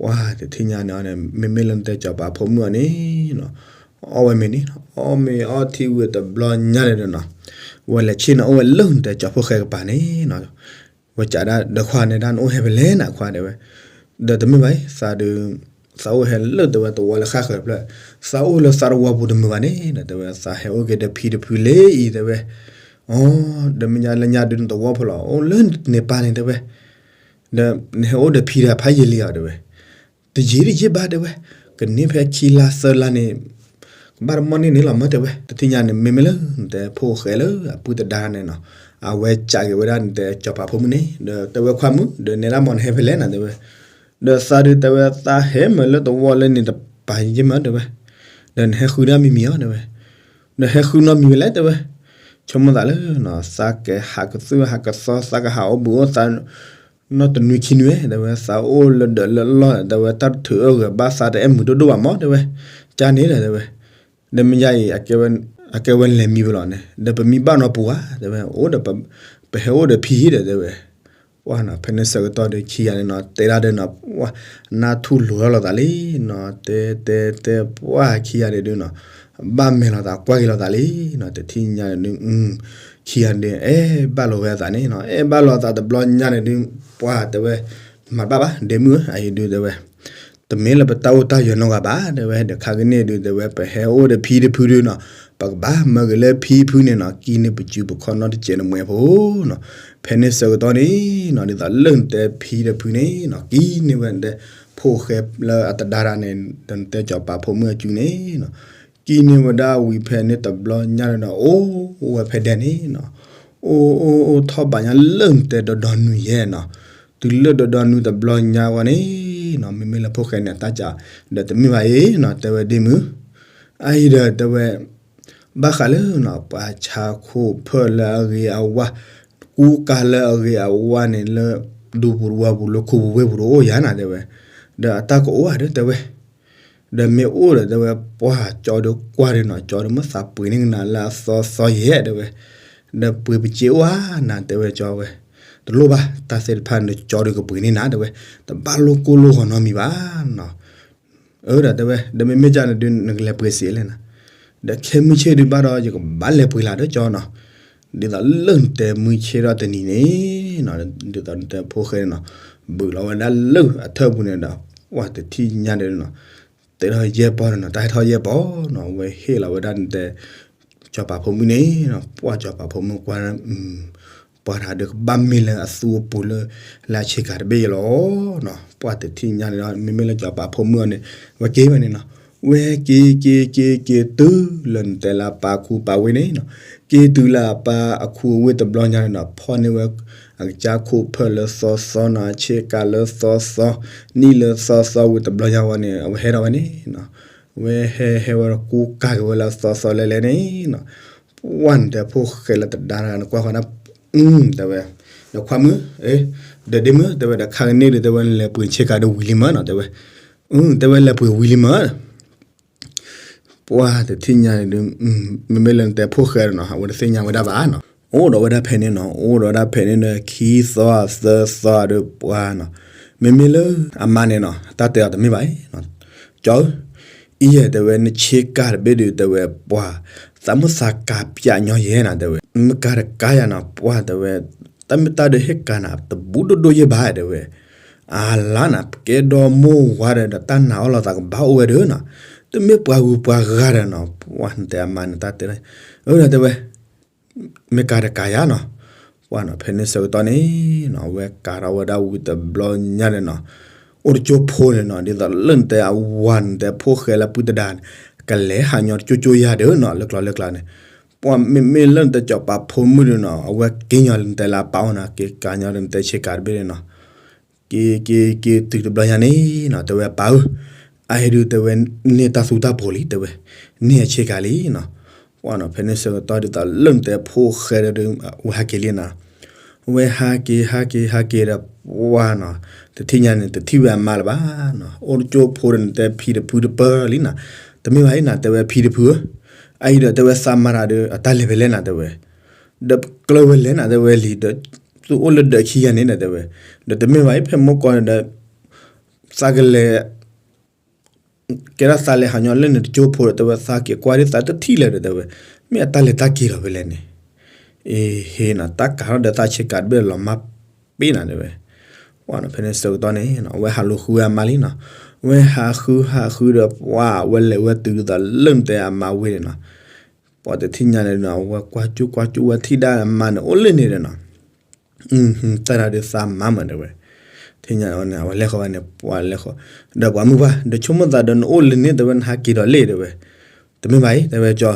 ပှၢ်တထံၣ်ညါန့ၣ်အီၤန့ၣ် မ့မ့ၢ်လၢနတဲကစီၤပၤဖိမုၣ်အီၤန့ၣ်နီၤ အီၣ်ဝဲမ့ၤန့ၣ် အီၣ်မ့ၤအီထံဝံၤတဘျီညါန့ၣ်ဒီးနီၤ ဝဲလဲၤဆ့ၣ်နီၤအိၣ်ဝဲလၢနတဲကစီၤဖိၣ်ဃဲကပၤန့ၣ်နီၤ ဝဲကးဒၣ်ဒီးခွါန့ၣ် ဒၣ်နအိၣ်ဟဲဖဲလဲၣ်နၤခွါတဲဝဲ ဒီးတမ့ၢ်ဘၣ်အံၤ သးဒုး သးအိၣ်ဟဲလၢတဲဝဲသဝီလၢဃၣ်ဃၢၤတဖျၢၣ် သးအိၣ်လၢသးတဝီပူၤတမုာ်ဘၣ်န့ၣ်ဒီး တဲဝဲ သးဟဲအိၣ်က့ၤဒီးဖံတဖုလၢအံၤတဲဝဲ အီ ဒီးမ့ၢ်ညါလၢညါဒုးနသဝီဖိလီၤ အိၣ်လၢန့ၣ်ပၢ်န့ၣ်တဲဝဲ ဒီးနဟဲအိၣ်ဒီးဖံတဂၤဖးယံာ်လံဧါတဲဝဲ တယံာ်တယံာ်ဘၣ်တဲဝဲ ကန့ၢ်ဖဲခံလါသၢလါန့ၣ် က ဘၣ်တမီၢ်န့ၣ်န့ၣ်လီၤမၢ် တဲဝဲ. တထံၣ်ညါန့ၣ် မ့မ့ၢ်လၢနတဲဖိၣ်ဃဲလၢအပုၢ်တဒါန့ၣ်နီၤ, အဝဲကးက့ၤဝဲဒၣ်နတဲစီၤပၤဖိမုၣ်န့ၣ် ဒီးတဲဝဲခွါမုၣ် ဒီးနဲဒၣ်မီၢ်နဟဲဖဲလဲၣ်နၤ တဲဝဲ. ဒီးသးဒုးတဲဝဲ သးဟဲမၢလၢတဝီလၢန့ၣ်တပၤယ့မၢ် တဲဝဲ, ဒီးနဟဲဃုဒၣ်မံၤမံၤအီၤ တဲဝဲ. ဒီးဟဲဃုနီတမံၤဝဲလဲၣ် တဲဝဲ. ဆိကမိၣ်သးလၢနီၤ သးကဟးကသုၣ်ဟးကသီ သးကဟးအိၣ်ဘှံးအိၣ်သး နီတနွံခံနွံဝဲ တဲဝဲ, သးအိၣ်လၢဒၢးလၢလီၢ် တဲဝဲ, တၢ်တထုးအၢဂၤဘၣ်သးတအဲၣ်မုာ်ဒိၣ်ဒိၣ်ဘၣ်မၢ် တဲဝဲ. ကန့ၣ်ဒီး တဲဝဲ, ဒီးမ့ၢ်ယါအံၤ အကဲဝဲလဲၤမံဝဲလီၤန့ၣ် ဒီးပမံဘၣ်နီၢ်ပူၤဧါ တဲဝဲ, အိၣ်ဒီး ပဟဲအိၣ်ဒီးဖံဒီး တဲဝဲ. ပှၢ်နီၤ ဖဲန့ၣ်ဆၢကတီၢ်ဒီးခံဂၤန့ၣ်နီၤ တဲဒၣ်ဒီးနီၤ ပှၢ် နၢ်ထူၣ်လိၤထီၣ်လိာ်သးလံနီၤ တဲတဲတဲ ပှၢ်ခံဂၤန့ၣ်ဒုးနီၤ ဘၣ်မဲာ်လိာ်သးကွၢ်က့ၤလိာ်သးလံနီၤ တထံၣ်ညါန့ၣ်ဒုး ခံဂၤန့ၣ်ဒုး အဲၣ်ဘၣ်လိာ်ဝဲအသးန့ၣ်နီၤ အဲၣ်ဘၣ်လိာ်အသးတဘျီညါန့ၣ်ဒုး ပှၢ်တဲဝဲ မၤတဘၣ်ဘၣ် ဒ့မုၣ်ဧၢ အအံၤဒုးတဲဝဲ တမ့ၢ်လၢပတၢ်အိၣ်တၢ်ယၢၤနီတဂၤဘၣ် တဲဝဲ, ဒီးခါကန့ၣ်ဒုးတဲဝဲ ပဟဲအိၣ်ဒီးဖံတဖုဒုးနီၤ ပကဘၣ်မၢက့ၤလၢဖံဖုန့ၣ်နီၤ ကံန့ၢ်ပစုပခီၣ်နီတစဲးနမှဲဖိနီၤ. ဖဲန့ၣ်ဆၢကတီၢ်န့ၣ်နီၤ ဒ်သိးလၢနတဲဖံတဖုန့ၣ်နီၤ ကံန့ၢ်ဝဲနတဲဖိၣ်ဃဲလၢအတဒါတၢ်န့ၣ် ဒီးနတဲစီၤပၤဖိမုၣ်အစုန့ၣ်နီၤ ကံန့ၢ်ဝဲဒၣ်ဝံၤဖဲန့ၣ်တဘျီညါဒီးနီၤ အိၣ်ဝဲဖဲဒဲးန့ၣ်နီၤ အိၣ်အိၣ်အိၣ်ထီၣ်ဘးညါလၢနတဲဒီဒီနွံယဲနီၤ တုၤလၢဒီဒီနွံတဘျီညါဝဲန့ၣ်နီၤ မ့မ့ၢ်လၢဖိၣ်ဃဲန့ၣ် အတၢ်ကးဒီးတမ့ၢ်ဘၣ်အံၤနီၤ တဲဝဲဒ့မုၣ် အအံၤဒီးတဲဝဲ ဘၣ်ဃးလၢနီၤ ပှၤဆါခိၣ်ဖၢၣ်လၢအဂ့ၤအဝါ ကူကၤလၢအဂ့ၤအဝါန့ၣ် လၢဒူပူၤတဝီပူၤ လၢခိပူၤဝ့ၢ်ပူၤတအိၣ်ယါနၤ တဲဝဲ ဒီးအတၢ်ကအိၣ်ဧါဒီး တဲဝဲ ဒီးမ့ၢ်အိၣ်ဒီး တဲဝဲ ပှၢ်ကၠီဒုးကွၢ်ဒုးနီၤ ကၠီဒုးမ့ၢ်သးပှ့ၤန့ၢ်ကနၤလၢအသီသီယဲ တဲဝဲ ဒီးပှ့ၤပစ့အိၣ်ဧါနၤ တဲဝဲ ကၠီဝဲ တလိၣ်ဘၣ် တၢ်သ့ၣ်တဖၣ်န့ၣ် ကၠီဒုးကပှ့ၤန့ၢ်နၤ တဲဝဲ တဘၣ်လိၣ်ကိၢ်လိၣ်ဂီၤနီတမံၤဘၣ်နီၤ အၢ ဒီးတဲဝဲ ဒီးမ့မ့ၢ်ကန့ၣ်ဒုး နကလဲၤပှ့ၤစ့လဲၣ်နၤ ဒီးခဲမုၢ်ဆ့ၣ်ဒုးဘၣ်ဒီး ယကဘၣ်လဲၤပှ့ၤလၢ်ဒီးကၠီနီၤ ဒ်သိးလၢနတဲမုၢ်ဆ့ၣ်ထီၣ်တနံၤန့ၣ်နီၤ ဒ်သိးနတဲဖိၣ်ဃဲန့ၣ်နီၤ ဘုးလီၤဝဲဒၣ်လၢအထၢၣ်ပူၤန့ၣ်ဒီး ပှၢ်တထံၣ်ညါဒီးနီၤ တဲထီၣ်ယဲၢ်ပီၢ်ဒီးနီၤ တၢ်ဟဲထီၣ်ယဲၢ်ပီၢ်နီၤ ဝဲဟ့ၣ်လီၤဝဲဒၣ်နတဲ စီၤပၤဖိမုၣ်န့ၣ်နီၤ ပှၢ်စီၤပၤဖိမုၣ်ကွၢ် ပှၢ်တၢ်ဒီးကဘၣ်မ့ၢ်လၢအသူအပူၤလၢ လၢအဆ့ကၤတဘ့ၣ်ယဲလီၤနီၤ ပှၢ်တထံၣ်ညါန့ၣ်ဒီး မ့မ့ၢ်လၢစီၤပၤဖိမုၣ်အီၤန့ၣ် ဝဲက့ၤဝဲန့ၣ်နီၤ ဝဲက့ၤက့ၤက့ၤက့ၤတုၤလၢနတဲလၢအပၢ်အခူပၢ်ဝ့ၢ်န့ၣ်နီၤ က့ၤတုၤလၢအပၢ်အခူအဝ့ၢ်တဘျီညါန့ၣ်နီၤ ဖီၣ်န့ၢ်ဝဲ အကစၢ်ခိၣ်ဖၢၣ်လၢသီသီနီၤ အဆ့ကၤလၢသီသီ နံၣ်လၢသီသီဝံၤတဘျီညါဝဲန့ၣ် အဝဲဟဲထီၣ်ဝဲန့ၣ်နီၤ ဝဲဟဲဟဲဝဲဒီးကူကၤက့ၤဝဲလၢသီသီလဲၤလဲၤန့ၣ်နီၤ ပှၢ်နတဲဖိၣ်ဃဲလၢတဒါနကွၢ်ဃီဒၣ် တဲဝဲ ဒီးခွါမုၣ် ဒီးဒ့မုၣ် တဲဝဲ ဒီးခါကန့ၣ်ဒုး တဲဝဲ နလဲၤပှ့ၤဆ့ကၤဒီးဝံၤလံမၢ်နီၤ တဲဝဲ တဲဝဲလဲၤပှ့ၤဝံၤလံမၢ် ပှၢ်တထံၣ်ညါန့ၣ်ဒုး မ့မ့ၢ်လၢနတဲဖိၣ်ဃဲနီၤ အဝဲတသ့ၣ်ညါဝဲဒၣ်ဘၣ်နီၤ အိၣ်ဒီးဝဲဒၣ်ဖဲန့ၣ်နီၤ အိၣ်ဒီးဝဲဒၣ်ဖဲန့ၣ်ဒီး ခံသီသၢသီဒီးပှၢ်နီၤ မ့မ့ၢ်လၢအမါန့ၣ်နီၤ တၢ်တဲအီၤတမ့ၢ်ဘၣ်နီၤ ကၠီဧၢ အံၤယဲ တဲဝဲ နဆ့ကၤတဘ့ၣ်ဒုး တဲဝဲ ပှၢ် သးမုၢ်သးကၤပၠးညီယဲနီၤ တဲဝဲ မ့ၢ်ကၤတကၤယၤနီၤ ပှၢ် တဲဝဲ တၢ်မ့ၢ်တၢ်ဒုးဟ့ၣ်ကၤနၤ တဘူးဒိၣ်ဒိၣ်ယဲဘၣ် တဲဝဲ အလါနၤ ပကဲဒီမိၢ်ဝၤဒီး တၢ်နာ်အီၣ်လိာ်သးကဘၣ်အိၣ်ဝဲဒီးနီၤ တမ့ၢ်ပှၤဂုၤပှၤဂၤဒီးနီၤ ပှၢ် နတဲအမါန့ၣ် တၢ်တဲ အၢ တဲဝဲ မ့ၢ်ကၤတကၤယၤနီၤ ပှၢ်နီၤ ဖဲန့ၣ်ဆၢကတီၢ်န့ၣ်နီၤ အဝဲကၤထီၣ်ဝဲဒၣ်ဝံၤတဘျီညါန့ၣ်နီၤ အိၣ်တကၠိဖိန့ၣ်နီၤ ဒ်သိးလၢနတဲအဝၤ နတဲဖိၣ်ဃဲလၢပုၢ်တဒါန့ၣ် ကလဲၤဟးညီတကၠိကၠိယၤဒီးနီၤ လၢကျီလၢကျါန့ၣ် ပှၢ်မ့မ့ၢ်လၢနတဲစီၤပၤဖိမုၣ်ဒီးနီၤ အဝဲက့ၤညီလၢနတဲလၢအပၢ်အိၣ်နီၤ က့ၤကၤညီလၢနတဲဆ့ကၤတဘ့ၣ်န့ၣ်နီၤ က့ၤက့ၤက့ၤတုၤတဘျီညါန့ၣ်နီၤ တဲဝဲပၢ်ဧၢ အဟဲဒုးတဲဝဲ န့ၢ်တၢ်သူတၢ်ပှီၤလံ တဲဝဲ န့ၢ်အဆ့ကၤလံနီၤ ပှၢ်နီၤ ဖဲန့ၣ်ဆၢကတီၢ်ဒ်သိးလၢနတဲဖိၣ်ဃဲဒီး ဝဲဟးက့ၤလံနီၤ ဝဲဟးက့ၤဟးက့ၤဟးက့ၤဒီး ပှၢ်နီၤ တထံၣ်ညါန့ၣ် တထံၣ်ဝဲအမါလၢၤဘၣ်နီၤ အိၣ်တကၠိဖိဒီးနတဲဖံတဖုတပၢၢ်လံနီၤ တမ့ၢ်ဘၣ်အံၤနီၤ တဲဝဲဖံတဖုဧၢ အအံၤဒီးတဲဝဲသးမၤတၢ်ဒီး အတၢ်လဲၤဖဲလဲၣ်နီၤ တဲဝဲ ဒီးကျၢၤဝဲလဲၣ်နီၤ တဲဝဲလံဒီး သုအိၣ်လၢဒၢးခံဂၤန့ၣ်ဒီး တဲဝဲ ဒီးတမ့ၢ်ဘၣ်အံၤ ဖဲမုၢ်ကီၢ်န့ၣ်ဒီး သးကလဲၤ ကဲဒၣ်သးလဲၤဟးညီလၢန့ၣ်တကၠိဖိဒီး တဲဝဲ သးက့ၤကွၢ်ဒ်သးတထံၣ်လၢၤဒီး တဲဝဲ မ့ၢ်အတၢ်လဲၤတၢ်က့ၤလီၤဖဲလဲၣ်န့ၣ် အ့ဟ့နီၤ တၢ်ကၤထီၣ်ဒီးသးဆ့ကၤတဘ့ၣ်လီၤမၢ်ပ့ၤနီၤ တဲဝဲ ပှၢ်နီၤ ဖဲန့ၣ်ဆၢကတီၢ်န့ၣ် အဝဲဟးလူၤဃုအမါလံနီၤ ဝဲဟးဃုဟးဃုဒီး ပှၢ်ဝဲလဲၤဝဲတုၤဒ်သိးလၢနတဲအမါဝ့ၢ်န့ၣ်နီၤ ပှၢ်တထံၣ်ညါန့ၣ်ဒီး အဝဲကွၢ်ကၠူကွၢ်ကၠူဝဲထံၣ်ဒၣ်အမါန့ၣ် အိၣ်လၢန့ၣ်ဒီးနီၤ တၢ်တၢ်ဒုးသးမၤမး တဲဝဲ ထံၣ်ညါန့ၣ် အဝဲလဲၤဃီၤဝဲန့ၣ် ပှၢ်လဲၤဃီၤ ဒီးပှၤမုၢ်ပှၢ် ဒီးဆိကမိၣ်သးဒီးနအိၣ်လၢန့ၣ် တဲဝဲ နဟးက့ၤဒီးလ့ၣ် တဲဝဲ တမ့ၢ်ဘၣ်အံၤ တဲဝဲကၠီ,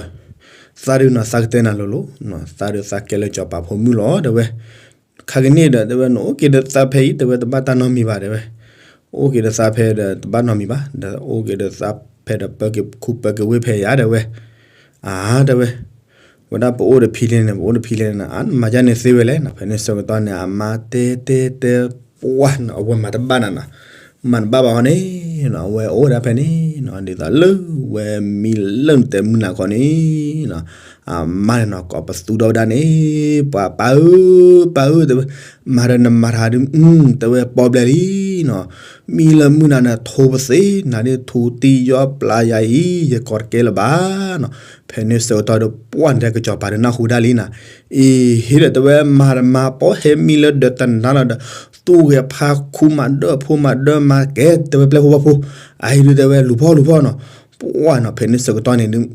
သးဒုးနီၤ သးကတဲနၤလိၤလိၤ, သးဒုးသးကဲလၢကၠီၤပၤဖိမုၣ်လီၤ တဲဝဲ. ခါကန့ၣ်ဒီး တဲဝဲ နအိၣ်က့ၤဒီးသးဖဲအံၤ တဲဝဲ တဘၣ်တၢ်နီတမံၤဘၣ် တဲဝဲ. အိၣ်က့ၤဒီးသးဖဲဒီး တဘၣ်နီတမံၤဘၣ်, ဒီးအိၣ်က့ၤဒီးသးဖဲဒီး ပၢက့ၤခူပၢက့ၤဝ့ၢ်ဖဲယၤ တဲဝဲ. အါ တဲဝဲ, ဝဲဒၣ်ပအိၣ်ဒီးဖံလ့န့ၣ် ပအိၣ်ဒီးဖံလ့န့ၣ် အါ နမၤဒ်န့ၣ်သ့ဝဲလဲၣ်နီၤ. ဖဲန့ၣ်ဆၢကတီၢ်န့ၣ် အမါတဲတဲတဲ ပှၢ်နီၤ အဝဲမၤတဘၣ်နၤနီၤ, မၤတဘၣ်ဘၣ်ဃီန့ၣ်နီၤ အဝဲအိၣ်ဒၣ်ဖဲန့ၣ်နီၤ ဒ်သိးလၢဝဲမံလၢနတဲမုၢ်နၤခီန့ၣ်နီၤ, အမါန့ၣ်နီၤ ကိးပသူထီၣ်ဝဲဒၣ်န့ၣ်, ပှၤပၢ်ဧၢ ပၢ်ဧၢ တဲဝဲ, မၤဒီးနမၤတၢ်ဒုး တဲဝဲ ပီၣ်ဘျဲၣ်လံနီၤ, မံလၢမုၢ်နၤန့ၣ် ထိပသ့နၤဒ် ထိတံယီပျါယၤအံၤ ယကိးတကဲလၢၤဘၣ်နီၤ. ဖဲန့ၣ်ဆၢကတီၢ်ဒီး ပှၢ်န့ၣ်တဲကၠီၤပၤဒီးနၢ်ဟူဒၣ်လံနီၤ, အ့ ဟ့ဒီး တဲဝဲ မၤတမၤ ပီၣ်ဟဲမံလၢဒီးတနၤလီၤဒီး သူၣ်ဂဲၤဖးခူမၤဒၢၣ်ဖိမၤဒၢၣ်မၤကဲ တဲဝဲ ပျဲၢ်ဖိဘီဖိ, အအံၤဒုး တဲဝဲ လူၤဖီၣ်လူၤဖီၣ်နီၤ, ပှၢ်နီၤ ဖဲန့ၣ်ဆၢကတီၢ်န့ၣ်ဒုး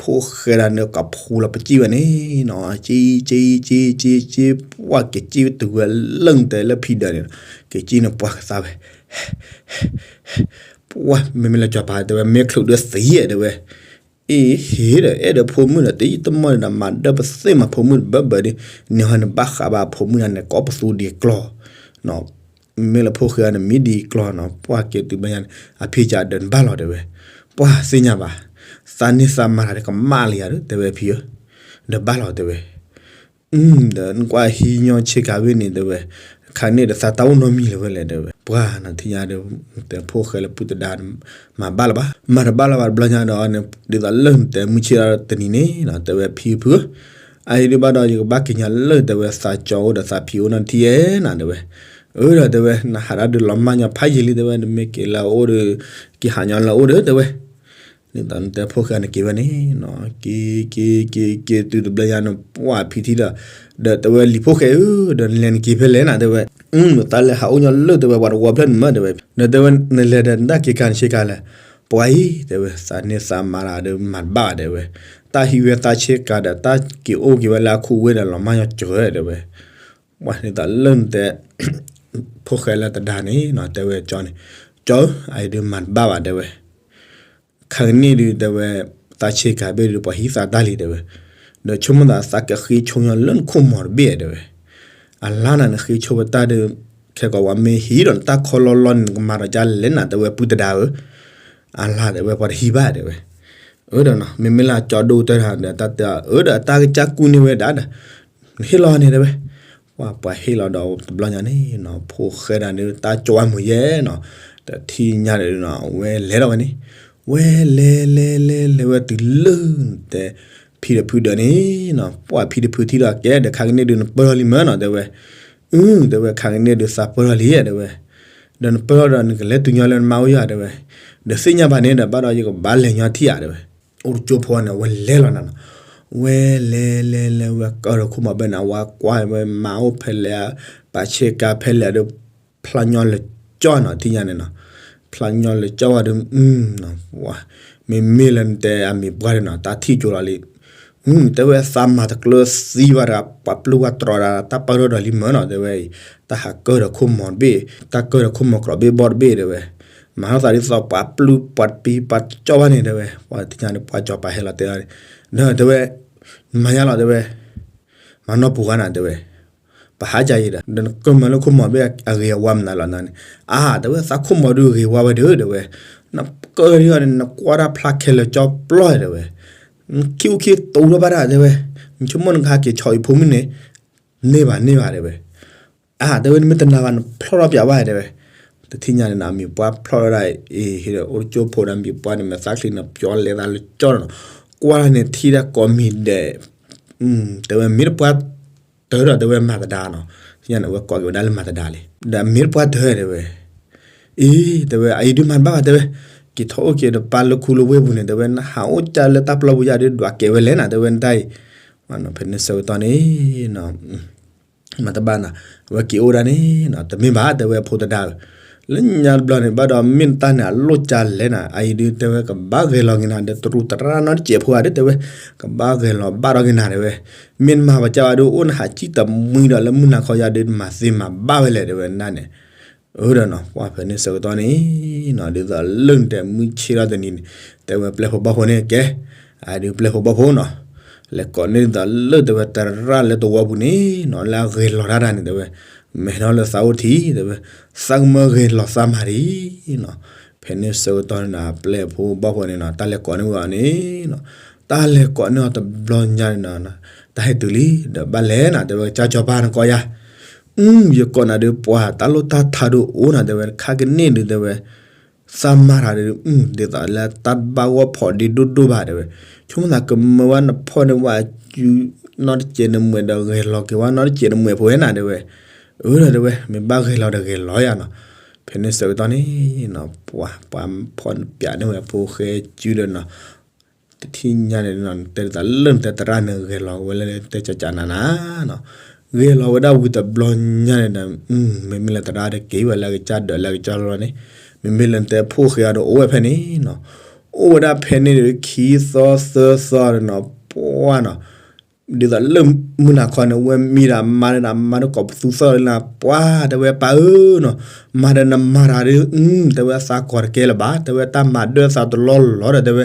ဖိၣ်ဃဲဒၣ်န့ၣ် ကဖူလီၤပစံၣ်ဝဲန့ၣ်နီၤ, က့က့က့က့က့ ပှၢ်က့ၤက့ၤတုၤဝဲလၢနတဲလၢဖံဒၢးန့ၣ်, က့ၤက့ၤန့ၣ်ပှၢ်ကသါဝဲ ပှၢ် မ့မ့ၢ်လၢကၠီၤပၤ တဲဝဲ မ့ၢ်ချုးဒုးသံ တဲဝဲ, အ့ ဟ့ဒီး အဲၣ်ဒိးဖိမုၣ်ဒီး တယံာ်တမီၢ်ဒီး မၤဒၢၣ်ပသ့မၤဖိမုၣ် တဘၢဘၢဒ်န့ၣ်ဟီ နဘၣ်ဃးဘၣ်ဖိမုၣ်နၤန့ၣ် ကိးပသူဒ်ကျီၢ် မ့ၢ်လၢဖိၣ်ဃဲအံၤန့ၣ် မံဒ်ကျီၢ်နီၤ, ပှၢ်က့ၤတုၤဘျီညါန့ၣ် အဖံကဒီးနဘၣ်လီၤ တဲဝဲ, ပှၢ်သ့ၣ်ညါဘၣ်, သးန့ၢ်သးမၤတၢ်ဒီးကမၣ်လံယၤဒီး တဲဝဲ ဖံဧၢ, ဒီးဘၣ်လီၤ တဲဝဲ ဒီးနကွၢ်ဟံးညီဆ့ကၤဝ့ၢ်န့ၣ် တဲဝဲ, ခါန့ၣ်ဒီးသးတၢ်အိၣ်နီတမံၤလၢၤဝဲလဲၣ် တဲဝဲ, ပှၢ်နၤထံၣ်ညါဒီး တဲဖိၣ်ဃဲလၢပုၢ်တဒါ မၤဘၣ်လၢၤဘၣ်, မၤတဘၣ်လၢၤဘၣ်တဘျီညါဒီးန့ၣ် ဒ်သိးလၢနတဲမုၢ်ဆ့ၣ်ဒီးတနံၤန့ၣ်နီၤ တဲဝဲ ဖံဖုဧၢ, အအံၤဒုးဘၣ်ဒီး ယကဘၣ်က့ၤညါလၢ တဲဝဲ သးကၠီအိၣ်ဒီးသးဖံအိၣ်နီၤ ထံၣ်အဲၣ်နၤ တဲဝဲ, အၢ ဒီး တဲဝဲ နဟးဒၣ်ဒုးလီၤမၢ်ညီဖးယံာ်လံ တဲဝဲ နမ့ၢ်က့ၤလၢအအိၣ်ဒီး က့ၤဟးညီလၢအအိၣ်ဒီး တဲဝဲ ဒ်သိးနတဲဖိၣ်ဃဲနက့ၤဝဲန့ၣ်နီၤ, က့ၤ က့ၤ က့ၤ က့ၤတုၤတဘျီညါန့ၣ် ပှၢ်ဖံထံၣ်ဒီး, ဒီးတဲဝဲ လံၤဖိၣ်ဃဲဧၢ, ဒီးနလဲၤနက့ၤဖဲလဲၣ်နၤ တဲဝဲ, တၢ်လဲၤဟးအိၣ်ညီလၢ တဲဝဲ ပှၤတဝီဖျၢၣ်န့ၣ်မး တဲဝဲ, ဒီးတဲဝဲ နလဲၤဒီးနတၢ်က့ၤကၤနဆ့ကၤလဲၣ်, ပှၢ်အံၤ တဲဝဲ သးန့ၢ်သးမၤတၢ်ဒီးမၤတဘၣ်ဘၣ် တဲဝဲ, တၢ်ဟံးဝဲသးဆ့ကၤဒီး တၢ်က့ၤအိၣ်က့ၤဝဲလၢအခူဝ့ၢ်ဒီးလီၤမၢ်ညီကၠီၤ တဲဝဲ, ပှၢ်ဒ်သိးလၢနတဲ ဖိၣ်ဃဲလၢတဒါန့ၣ်နီၤ တဲဝဲကၠီန့ၣ်, ကၠီဧၢ အအံၤဒုးမၤတဘၣ်ဘၣ် တဲဝဲ ခါကန့ၣ်ဒုး တဲဝဲ သးဆ့ကၤဘ့ၣ်ဒုး ပှၤဟံးသးတၢ်လံ တဲဝဲ, ဒီးဆိကမိၣ်သး သးကဃ့ဆိညီလၢနခိၣ်မီၤတဘ့ၣ် တဲဝဲ, အလါနၤ နဃ့ဆိဝဲတၢ်ဒီး ခဲကိးဝဲမ့ၢ်ဟံးဒီးနတၢ်ခီလီလီန့ၣ် နကမၤဒီးကၢ်လဲၣ်နၤ တဲဝဲ ပုၢ်တဒါဧၢ, အလါ တဲဝဲ ပှၤတဟံးဘၣ် တဲဝဲ, အၢ ဒီးနီၤ မ့မ့ၢ်လၢကၠီဒိၣ်တၢ်ဒီး တၢ်တဲအီၤ အၢ ဒီးအတၢ်ကစၢ်ကူၣ်န့ၢ်ဝဲဒၣ်ဒီး နဟ့ၣ်လီၤန့ၣ် တဲဝဲ, ပှၤ ပှၤဟ့ၣ်လီၤဒီးတဘျီညါန့ၣ်နီၤ ဖိၣ်ဃဲဒၣ်န့ၣ် တၢ်ကၠီဝဲမုာ်ယဲနီၤ, တထံၣ်ညါဒီးနီၤ ဝဲလဲၤထီၣ်ဝဲန့ၣ်, ဝဲလဲၤလဲၤလဲၤလဲၤဝဲတုၤလၢ တဲ ဖံဒီးဖုဒၢးန့ၣ်နီၤ, ပှၢ်ဖံဒီးဖုထံၣ်ဒီးကဲ ဒီးခါကန့ၣ်ဒုးနပၢၢ်ထီၣ်လံမၢနီၤ တဲဝဲ, အၢ တဲဝဲ ခါကန့ၣ်ဒုးသးပၢၢ်ထီၣ်လံ တဲဝဲ, ဒီးနပၢၢ်ထီၣ်ဒီးနကလဲၤတုၤညီလၢနမါအိၣ်ယၤ တဲဝဲ, ဒီးသ့ၣ်ညါဘၣ်န့ၣ်ဒီး ဘၣ်ဒီးယကဘၣ်လဲၤညီထံၣ်ဧါ တဲဝဲ, အိၣ်တကၠိဖိန့ၣ် အဝဲလဲၤလီၤနၤနီၤ, ဝဲလဲၤလဲၤလဲၤ ဝဲကၢၢ်ဒီးခိၣ်မီၤဘ့ၣ်န့ၣ် အဝဲကွၢ်ဝဲမါအိၣ်ဖဲလဲၣ်, ပာ်ဆ့ကၤဖဲလဲၣ်ဒီး ဖျါညီလၢကၠီနီၤ ထံၣ်ညါန့ၣ်နီၤ, ဖျါညီလၢကၠီဝဲဒီး မ့မ့ၢ်လၢနတဲအမံၤပှၢ်န့ၣ်နီၤ တၢ်ထံၣ်ကၠိလီၤလံ တဲဝဲသးမၤတကျၢၤသံဘၣ်ဒီး ပှၤပျုၢ်ဝဲတြီဒီး တၢ်ပၢၢ်ထီၣ်ဒီးလံမၢနီၤ တဲဝဲအံၤ, တၢ်ဟးကၢၢ်ဒီးခိၣ်မီၤတဘ့ၣ် တၢ်ကၢၢ်ဒီးခိၣ်မီၤကြီဘ့ၣ်ဘီတဘ့ၣ် တဲဝဲ, မၤထီၣ်သးဒ်သိးပှၤပျုၢ်ပှၤတပံၤပှၤကၠီဘၣ်န့ၣ် တဲဝဲ, ပှၤတညါန့ၣ် ပှၤကၠီၤပၤဟဲလီၤတဲအီၤန့ၣ်, ဒီးတဲဝဲ, မၤညါလီၤ တဲဝဲ, မၤနီၢ်ပူၤဂၤနၤ တဲဝဲ ပဟးကယံၤဒီး ဒီးနကၢၢ်မၤလၢခိၣ်မီၤဘ့ၣ်အဂ့ၤအဝါမနုၤလီၤနၤန့ၣ်, အါ တဲဝဲ သးခိၣ်မီၤဒုးအဂ့ၤဝါဝဲဒီး တဲဝဲ, နကၢၢ်ဒ်အီၤန့ၣ် နကွၢ်တၢ်ဖျါခဲလၢာ်ကၠီပျီ တဲဝဲ, နခံအိၣ်ခံတူၤထီၣ်ဘၣ်တၢ် တဲဝဲ, နဆိကမိၣ်နကဟးက့ၤဆီအံၤဖိမုၣ်န့ၣ်, န့ၢ်ဘၣ်န့ၢ်ဘၣ် တဲဝဲ, အါ တဲဝဲ နမ့ၢ်တနာ်ဘၣ် နဖျီၣ်ထီၣ်ပၠးဘၣ် တဲဝဲ, တထံၣ်ညါန့ၣ်နီၤ အမံၤပှၢ်ဖျီၣ်ထီၣ်ဒၣ်အံၤ ဟ့ၣ်ဒီးအိၣ်တကၠိဖိဒီး မံၤပှၢ်န့ၣ် မ့ၢ်သးချံန့ၣ် ပျီလဲၤသးလၢကၠီနီၤ, ကွၢ်န့ၣ်ထံၣ်ဒၣ်ကိးမံၤဒဲး, တဲဝဲ မ့ၢ်တပှၢ်တၢၢ်ဒီး တဲဝဲ မၤသဒါနီၤ, ထံၣ်ညါန့ၣ် အဝဲကိးက့ၤဝဲဒၣ်လၢမၤသဒါလံ, ဒီးမ့ၢ်တပှၢ်တၢၢ် တဲဝဲ, အံၤ တဲဝဲ အအံၤဒုးမၤတဘၣ်ဘၣ် တဲဝဲ, က့ၤထီၣ်အိၣ်က့ၤဒီးပၢ်လၢခူလၢဝ့ၢ်ပူၤန့ၣ် တဲဝဲ နဟးအိၣ်ကၢ်လၢတၢ်ပျီပူၤယၤဒုး ဒွးကဲဝဲလဲၣ်နၤ တဲဝဲ နတၢ်အံၤ, ဖဲန့ၣ်ဆၢကတီၢ်န့ၣ် မၤတဘၣ်နၤ, အဝဲက့ၤအိၣ်ဒၣ်န့ၣ်နီၤ တမ့ၢ်ဘၣ် တဲဝဲ ဖိသဒါဧၢ, လၢညါတဘျီန့ၣ် ဘၣ်ဒီးမ့ၢ်နတၢ်န့ၣ် အလိၣ်ကၢ်လဲၣ်နၤ, အအံၤဒုး တဲဝဲ ကဘၣ်ဂဲၤလီၤက့ၤနၤ ဒီးတရူးတရၣ်နီတစဲးဖိဧါဒုး တဲဝဲ, ကဘၣ်ဂဲၤလီၤဘၣ်ထီၣ်က့ၤနၤ တဲဝဲ, မ့ၢ်နမၤပှၤကၢ်ဝဲဒုး အိၣ်နဟးကံၣ်တမှံဒီး လၢမုၢ်နၤခီယၤဒုး နမၤသ့မၤဘၣ်ဝဲလဲၣ် တဲဝဲ နတၢ်န့ၣ် အၢဒီးနီၤ ပှၢ်ဖဲန့ၣ်ဆၢကတီၢ်န့ၣ်နီၤ ဒ်သိးလၢနတဲမုၢ်ဆ့ၣ်ထီၣ်တနံၤန့ၣ် တဲဝဲပျဲၢ်ဖိဘီၣ်ဖိန့ၣ်ကဲ အဒုးပျဲၢ်ဖိဘီၣ်ဖိနီၤ လဲၤကိးန့ၢ်ဒ်သိးလၢတဲဝဲသရၣ်လၢသဝီပူၤန့ၣ်နီၤ လၢအဂဲၤလီၤတၢ်တၢ်န့ၣ် တဲဝဲ မဲာ်ထီၣ်လၢသးအိၣ်ထံ တဲဝဲ သးကမၢဂဲၤလီၤသးမၤဒံးနီၤ ဖဲန့ၣ်ဆၢကတီၢ်န့ၣ်ဒီး ပျဲၢ်ဖိဘီၣ်ဖိန့ၣ်နီၤ တၢ်လဲၤကိးန့ၢ်ဝဲအီၤန့ၣ်နီၤ တၢ်လဲၤကိးန့ၢ်အီၤတဘျီညါန့ၣ်နီၤ တၢ်ဟဲတုၤလံ ဒီးဘၣ်လဲၤနၤ တဲဝဲကစၢ်စီၤပၤနကိးယၤ အု ယကိးနၤဒုး ပှၤတၢ်လိၣ်တၢ်ထါဒုးအိၣ်နၤ တဲဝဲ ခါကန့ၢ်ဒုး တဲဝဲ သးမၤတၢ်ဒုး အု ဒ်သိးလၢတၢ်ဘၣ်ဂီၢ်ဖီးဒ့ဒိၣ်ဒိၣ်ဘၣ် တဲဝဲ ဆိကမိၣ်သးကမၢဝဲနဖီၣ်န့ၢ်ဝဲအစု နီတစဲးနမှဲးဒီးဂဲၤလီၤက့ၤဝဲနီတစဲးနမှဲးဖိဝဲနၤ တဲဝဲ အၢဒီး တဲဝဲ မ့ၢ်ဘၣ်ဂဲၤလီၤဒီးဂဲၤလီၤယၤနီၤ ဖဲန့ၣ်ဆၢကတီၢ်န့ၣ်နီၤ ပှၤ ပှၤဖီၣ်ပၠးန့ၢ်ဝဲဖိဃဲစုဒီးနီၤ တထံၣ်ညါန့ၣ်နီၤ တဲဒ်သိးလၢနတဲသရၣ်န့ၣ် ဂဲၤလီၤဝဲလၢတဲကၠးကၠးနၤနၤနီၤ ဂဲၤလီၤဝဲဒၣ်ဝံၤတဘျီညါန့ၣ်ဒီး မ့မ့ၢ်လၢသရၣ်တက့ၤဝဲလၢကစၢ်ဒၢးလၢကစၢ်လီၤန့ၣ် မ့မ့ၢ်လၢနတဲဖိဃဲအီၤဒီးအိၣ်ဝဲဖဲန့ၣ်နီၤ အိၣ်ဝဲဒၣ်ဖဲန့ၣ်ဒီး ခံသီသၢသီဒီးနီၤ ပှၢ်နီၤ ဒ်သိးလၢမုၢ်နၤခီန့ၣ် ဝဲမံဒီးအမါဒီး အမါဒီးကိးပသူသီၣ်လၢနၤ ပှၢ် တဲဝဲပၢ်ဧၢနီၤ မၤဒီးနမၤတၢ်ဒီး အု တဲဝဲသးကီတကဲလၢၤဘၣ် တဲဝဲတၢ်မၤဒၢၣ်သးတလီၢ်လီၤဒီး တဲဝဲ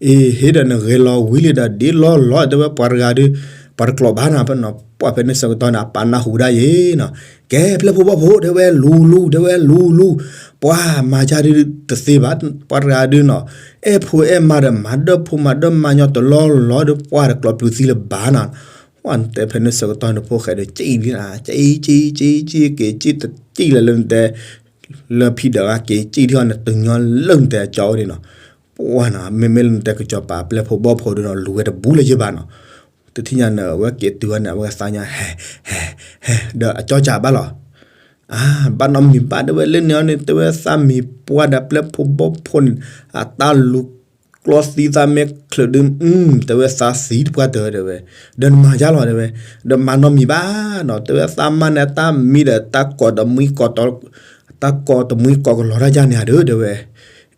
အ့ ဟ့ၣ်ဒီးနဂဲၤလီၤဝံၤလံဒီးဒ်လီၢ်လီၤ တဲဝဲပှၤတဂၤဒီး ပှၤတကျိးဘၣ်နၤ ပှၢ်ဖဲန့ၣ်ဆၢကတီၢ်န့ၣ် အပၢ်နၢ်ဟူဒၣ်ယဲနီၤ ကဲပျဲၢ်ဖိဘီၣ်ဖိ တဲဝဲ လူၤလူၤ တဲဝဲ လူၤလူၤ ပှၢ်မၤယါဒုးတသ့ဘၣ် ပှၤတဂၤဒုးနီၤ အဲၣ်ဖိအဲၣ်မါဒီး မၤဒၢၣ်ဖိမၤဒၢၣ်မါညီတလီၢ်လီၤဒီး ပှၢ်တကျိးပျုၤသံလၢၤဘၣ်နီၤ ပှၢ်နတဲဖဲန့ၣ်ဆၢကတီၢ်န့ၣ် ဖိဃဲဒီး ကံၣ်ဒ်နၤ ကံၣ်ကံၣ်ကံၣ်ကံၣ် ကံၣ်လၢလၢနတဲ လၢဖံဒၢးဂၤက့ၤ ကံၣ်ထီၣ်နတုၤညီလၢနတဲအကၠီအိၣ်ဒံးနီၤ ပှၢ်နီၤ မ့မ့ၢ်လၢနတဲကစီၤပၤပျဲၢ်ဖိဘီၣ်ဖိဒီးနီၤ လူၤဝဲတဘူးလၢၤယဲဘၣ်နီၤ တထံၣ်ညါန့ၣ် အဝဲက့ၤတုၤဝဲန့ၣ် အဝဲကသါညါ ဟဲ ဟဲ ဟဲ ဒီးအကၠီကးဘၣ်လီၤ အါ ဘၣ်နီတမံၤဘၣ် တဲဝဲ လၢန့ၣ်အီၤန့ၣ် တဲဝဲသးမံၤပှၢ်ဒီးပျဲၢ်ဖိဘီၣ်ဖိန့ၣ် အတၢ်လူၤကျီသံသးမဲာ်ချၢးဒုး အု တဲဝဲသးသံတပှၢ်တၢၢ် တဲဝဲ ဒီးနမၤယါလီၤ တဲဝဲ ဒီးမၤနီတမံၤဘၣ်နီၤ တဲဝဲသးမါန့ၣ် တၢ်မံဒီးတၢ်ကိးတမှံကိးတီၤ တၢ်ကိးတမှံကိးကလီၤတၢ်ယါန့ၣ်ဧါဒီး တဲဝဲ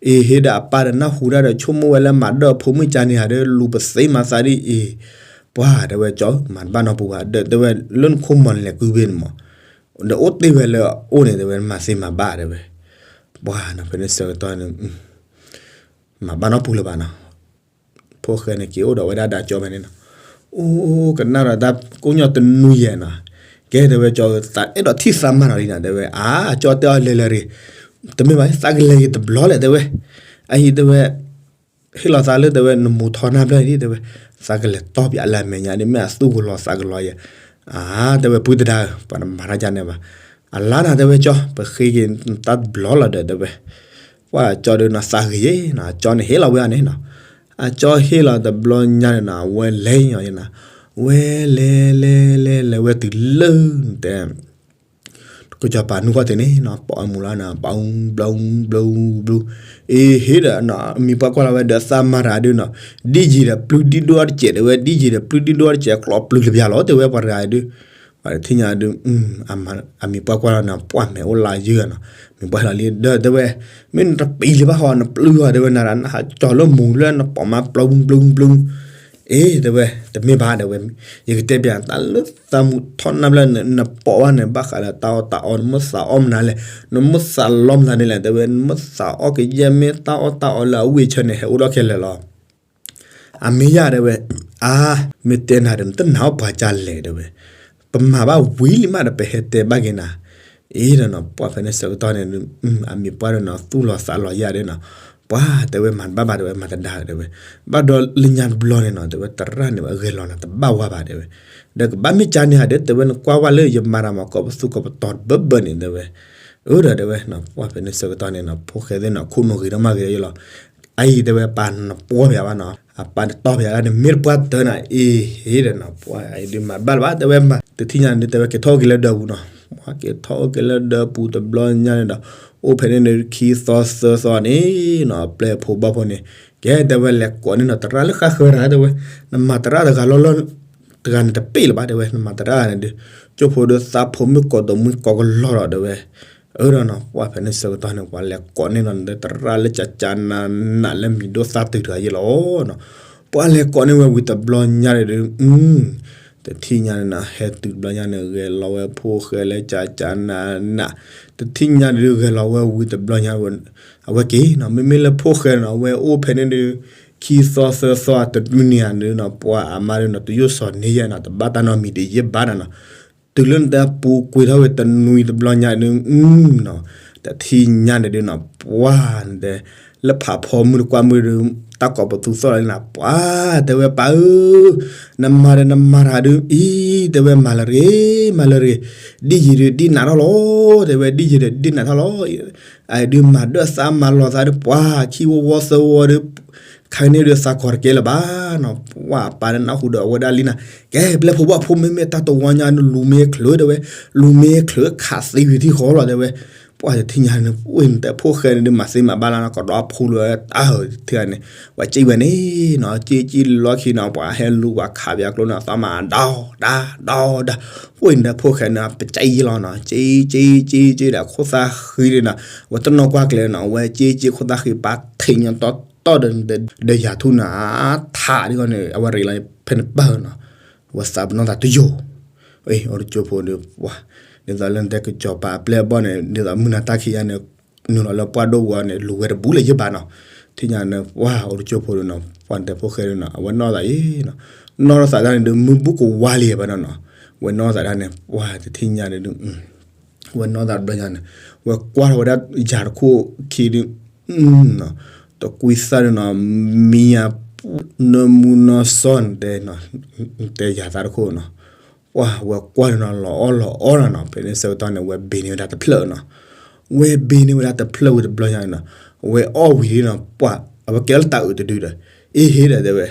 အ့ ဟ့ၣ်ဒီးအပၢ်ဒီးနၢ်ဟူတၢ်ဒီး ဆိကမိၣ်ဝဲလၢမၤဒၢၣ်ဖိမုၣ်ကါန့ၣ်ဧါဒီး လူၤပသ့မၤသးဒ်အံၤ ပှၢ် တဲဝဲကၠီ မၤတဘၣ်နီတပူၤဘၣ် ဒီးတဲဝဲ လၢနခိၣ်မီၤန့ၣ်လဲၤကုၢ်ဘ့ၣ်န့ၣ်မး ဒီးအိၣ်တ့ၢ်ဝဲလၢအအိၣ်န့ၣ် တဲဝဲ မၤသ့မၤဘၣ် တဲဝဲ ပှၢ်နီၤ ဖဲန့ၣ်ဆၢကတီၢ်န့ၣ် မၤဘၣ်နီတပူၤလၢၤဘၣ်နီၤ ဖိဃဲန့ၣ်က့ၤအိၣ်ဒီးဝဲဒၣ်ဒီးကၠီဖဲန့ၣ်နီၤ အိၣ် ကနၣ်ဒီးတၢ်ကိၣ်ညီတနွံယဲၢ်နီၤ ကဲ တဲဝဲကၠီ သးအဲၣ်ဒိးထံၣ်သးမါနီၤလံနီၤ တဲဝဲ အါ ကၠီတဲအီၤလဲၤလဲၤရ့ၣ် တမ့ၢ်ဘၣ် သးကလဲၤက့ၤတဘျီလဲၣ် တဲဝဲ အအံၤ တဲဝဲ ဟ့ၣ်လီၤသးလၢ တဲဝဲ နမိၢ်ထီနၢ်ဘျဲၣ်ဒ် တဲဝဲ သးကလဲၤတီၢ်ပၠးလၢအမဲာ်ညါဒ် မ့ၢ်အသူၣ်ကလီၤသးကလီၤယဲၢ် အါ တဲဝဲ ပုၢ်တဒါဧၢ ပှၤတမၤတၢ်ဒ်န့ၣ်ဘၣ် အလါနၤ တဲဝဲကၠီ ပဃ့က့ၤတၢ်တဘျီလီၤဒီး တဲဝဲ ပှၢ်ကၠီဒီးနီၤ သးဂ့ၤယဲၢ်နီၤ အကၠီန့ၣ်ဟ့ၣ်လီၤဝဲအီၤန့ၣ်နီၤ အကၠီဟ့ၣ်လီၤတဘျီညါန့ၣ်နီၤ အဝဲလဲၤညီယဲၢ်နီၤ ဝဲလဲၤလဲၤလဲၤလဲၤဝဲတုၤလၢ တဲ ကစီၤပၤနူၢ်ကီၢ်သ့ၣ်န့ၣ်နီၤ ပိာ်အမူၤလီၤနီၤ ဘျူးဘျူးဘျူးဘျူး အ့ ဟ့ၣ်ဒီးနီၤ အမံၤပှၢ်ကွၢ်လီၤဝဲဒီးသးမါတဂၤဒုးနီၤ ဒ်ယံာ်ဒီးပျုၢ်ဒ်ဒိၣ်တစဲး တဲဝဲ ဒ်ယံာ်ဒီးပျုၢ်ဒ်ဒိၣ်တစဲး ကျိးပျုၤလၢၤဘၣ်လီၤ တဲဝဲ ပှၤတဂၤဒုး ပှၤတထံၣ်ညါဒုး အမံၤပှၢ်ကွၢ်လီၤနီၤ ပှၢ်မဲာ်အိၣ်လၢယုၢ်နီၤ မံၤပှၢ်လီၤလံဒီး တဲဝဲ မ့ၢ်နတပံၤလၢၤဘၣ်ဟီ နပျုၢ်ဟီ တဲဝဲ နဟးကၠီၤလၢမူၤလၢနပိာ်မးဘျူးဘျူးဘျူး အ့ တဲဝဲ တမ့ၢ်ဘၣ် တဲဝဲ ယကတဲပၠး တၢ်လၢသးမူထီၣ်နၢ်ဘျဲၣ်န့ၣ် နပိာ်ဘၣ်န့ၣ် ဘၣ်ဃးလၢတၢ်အီၣ်တၢ်အီ နမ့ၢ်သးအီၣ်မနုၤလဲၣ် နမ့ၢ်သးလီမနုၤန့ၣ်လဲၣ် တဲဝဲ နမ့ၢ်သးအီၣ်ကယဲၢ်မ့ၢ်တၢ်အီၣ်တၢ်အီလၢအဝံၢ်အဆၢန့ၣ် ဟဲအိၣ်ဒီးခဲလၢာ်လီၤ အမ့ၢ်ယၤ တဲဝဲ အါ မ့ၢ်တဲနၤဒီး နတနာ်အီၣ်ပှၤကၢ်လဲၣ် တဲဝဲ ပမၤဘၣ်ဝံၤလံမးဒီး ပဟဲတဲဘၣ်က့ၤနၤ အ့ဒီးနီၤ ပှၢ်ဖဲန့ၣ်ဆၢကတီၢ်န့ၣ် အမံၤပှၢ်ဒီးနီၤ သူၣ်လီၤသးလီၤယၤဒီးနီၤ ပှၢ် တဲဝဲ မၤတဘၣ်ဘၣ် တဲဝဲ မၤတဒါ တဲဝဲ ဘၣ်ဒီးလၢညါတဘျီန့ၣ်နီၤ တဲဝဲ သရၣ်န့ၣ် အဂဲၤလီၤနၤတဘၣ်ဝဲဘၣ် တဲဝဲ ဒီးကဘၣ်မ့ၢ်ကၢ်န့ၣ်ဧါဒီး တဲဝဲ နကွၢ်ဝဲလၢယမၤတၢ်မၤကီၢ်ပသူကီၢ်ပတီၢ်တဘၢဘၢန့ၣ် တဲဝဲ အၢဒီး တဲဝဲ ပှၢ်ဖဲန့ၣ်ဆၢကတီၢ်န့ၣ်နီၤ ဖိဃဲသ့ၣ်နီၤ ခိၣ်နူာ်ဂ့ၤထီၣ်မးဂ့ၤထီၣ်ယဲလီၤ အအံၤ တဲဝဲ ပၢ်နပှီၢ်ပၠးဘၣ်နီၤ အပၢ်နတီၢ်ပၠးဒၣ်န့ၣ် မ့ၢ်တပှၢ်တၢၢ်နၤ အ့ဟ့ၣ်ဒီးနီၤ ပှၢ်အံၤဒုးမၤဘၣ်လၢၤဘၣ် တဲဝဲ မၤတထံၣ်ညါန့ၣ် တဲဝဲ က့ၤထီၣ်အိၣ်က့ၤလၢဒၢးပူၤနီၤ က့ၤထီၣ်အိၣ်က့ၤလၢဒၢးပူၤတဘျီညါန့ၣ်ဒီး အိၣ်ဖဲန့ၣ်န့ၣ် ခံသီသၢသီန့ၣ်နီၤ ပျဲၢ်ဖိဘီၣ်ဖိန့ၣ် ကဲ တဲဝဲ လဲၤကိးန့ၢ်နီၤ သရၣ်လၢဃၣ်ဃၢၤတဂၤ တဲဝဲ နမၤသရၣ်တဂၤလီၤလီၤ တဂၤန့ၣ်တပ့ၢ်လၢၤဘၣ် တဲဝဲ နမၤသရၣ်န့ၣ်ဒုး ကၠိဖိဒီးသးဖိမုၣ်ကိးဒိးမုၣ်ကိးကလီၤဒီး တဲဝဲ အၢဒီးနီၤ ပှၢ်ဖဲန့ၣ်ဆၢကတီၢ်န့ၣ် ပှၤလဲၤကိးန့ၢ်နီၤ သရၣ်လၢကၠးကၠးနးနးလၢမံၤဒိၣ်သၣ်တုၤတဂၤယဲလီၤနီၤ ပှၢ်လဲၤကိးန့ၢ်ဝဲဝံၤတဘျီညါန့ၣ်ဒုး အု တထံၣ်ညါန့ၣ်နီၤ ဟဲတုၤတဘျီညါန့ၣ် ဂဲၤလီၤဝဲဖိၣ်ဃဲလၢကၠးကၠးနးနး, တထံၣ်ညါဒုးဂဲၤလီၤဝဲဝံၤတဘျီညါ အဝဲက့ၤနီၤ မ့မ့ၢ်လၢဖိၣ်ဃဲနီၤ အဝဲအိၣ်ဖဲန့ၣ်ဒုး ခံသီသၢသီတနံၤဧါဒုးနီၤ ပှၤအမါဒုးနီၤ တယိၣ်စီၤန့ၢ်ယဲနီၤ တဘၣ်တၢ်နီတမံၤတယဲၢ်ဘၣ်နီၤနီၤ တုၤလၢနတဲပူၤကွံာ်ထီၣ်ဝဲတနွံတဘျီညါဒုး နီၤ တထံၣ်ညါန့ၣ်ဒုးနီၤ ပှၤနတဲ လၢဖးဖီမုၢ်တကွၢ်မုၢ်ဒုး တၢ်ကိးပသူသီၣ်လီၤန့ၣ်နီၤ ပှၤတဲဝဲပၢ်ဧၢ နမၤဒီးနမၤတၢ်ဒုး အံၤ တဲဝဲမၤလၢတဂ့ၤ မၤလၢတဂ့ၤ ဒ်ယံၤဒုးဒ်နးထီၣ်လီၤ တဲဝဲဒ်ယံၤဒုးဒ်နးထီၣ်လီၤ အဒုးမၤဒၢၣ်သးမၤလီၤသးဒုး ပှၤခံဝီဝီသၢဝီဒုး ခါန့ၣ်ဒုးသးကီၤတကဲလၢၤဘၣ်နီၤ ပှၤပၢ်နၢ်ဟူဒီးအဝဲဒၣ်လံနီၤ ကဲ ပျဲၢ်ဖိဘီၣ်ဖိမ့မ့ၢ်တၢ်တဝီညါဒုး လူၤမ့ၢ်ချုးတဲဝဲ လူၤမ့ၢ်ချုးခးသံဝံၤထံၣ်ဃီလီၤတဲဝဲ ပှၤတထံၣ်ညါန့ၣ် ပှၤနတဲဖိၣ်ဃဲန့ၣ်ဒုး မၤသ့မၤဘၣ်လီၤနီၤ ကဒီးအဖိလၢတၢ်ဟၢထံၣ်န့ၣ် ပှၤကံၣ်ဝဲန့ၣ်နီၤ ကံၣ်ကံၣ်လီၢ်ခံနီၤ ပှၤဟဲလူၤပှၤခးပယီၤကျိနီၤ သးမၤဒီဒါ ဒီဒါ ပှၤနတဲဖိၣ်ဃဲန့ၣ် ပကံၣ်ယံလီၤနီၤ ကံၣ်ကံၣ်ကံၣ်ကံၣ်ဒီးခိၣ်သၣ်ဃံန့ၣ်နီၤ အဝဲတနီၣ်ကွၢ်ကျဲၤနီၤ အဝဲကံၣ်ကံၣ်ခိၣ်သၣ်ဃံ ပၢ်ထံးညီတီတီဒီး ဒီးယၤထူၣ်န့ၣ် အထးဒ်ဂီၢ်န့ၣ် အဝဲရ့လီၤဖဲန့ၣ်ပၢ်နီၤ အဝဲသးပနီၣ်သးတယိာ် အိၣ်တကၠိဖိဒီး ပှၤ ဒ်သိးလၢနတဲကစီၤပၤအပျဲၢ်အဘီၣ်န့ၣ် ဒ်သိးမုၢ်နၤတၢ်ခံးယါန့ၣ် နုာ်လီၤလၢပှၢ်ဒိၣ်ပူၤအီၤန့ၣ် လူၤဝဲတဘူးလၢၤယဲၢ်ဘၣ်နီၤ ထံၣ်ညါန့ၣ် ပှၤအိၣ်တကၠိဖိဒီးနီၤ ပှၤနတဲဖိၣ်ဃဲဒီးနီၤ အဝဲနီၣ်သးအံၤနီၤ နီၣ်ထီၣ်သးဒၣ်န့ၣ်ဒုး မုၢ်ဘူၣ်ကဝါလံဘၣ်နီၤနီၤ ဝဲနီၣ်သးဒၣ်န့ၣ် ပှၤတထံၣ်ညါန့ၣ်ဒုး ဝဲနီၣ်သးတဘျီညါန့ၣ် ဝဲကွၢ်ထီၣ်ဝဲဒၣ်ယၤတခိၣ်ခံဒုး တကွံသၣ်ဒုးနီၤ မံယၤ နၢမူနီၢ်စီၣ်နတဲ တဲယၤသးတခိၣ်နီၤ ပှၤဝဲကွၢ်ဒုးနီၤ လီၤအီၣ်လီၤအီလီၤနီၤ ဖဲန့ၣ်ဆၢကတီၢ်န့ၣ် ဝဲဘ့ၣ်န့ၢ်ဝဲဒၣ်တဖျၢၣ်နီၤ ဝဲဘ့ၣ်န့ၢ်ဝဲဒၣ်တဖျၢၣ်ဝံၤတဘျီညါန့ၣ်နီၤ ဝဲအီၣ်ဝံၤနီၤ ပှၤ အဝဲကဲလီၤတၢ်အုးတဒုဒီး အ့ဟ့ဒီးတဲဝဲ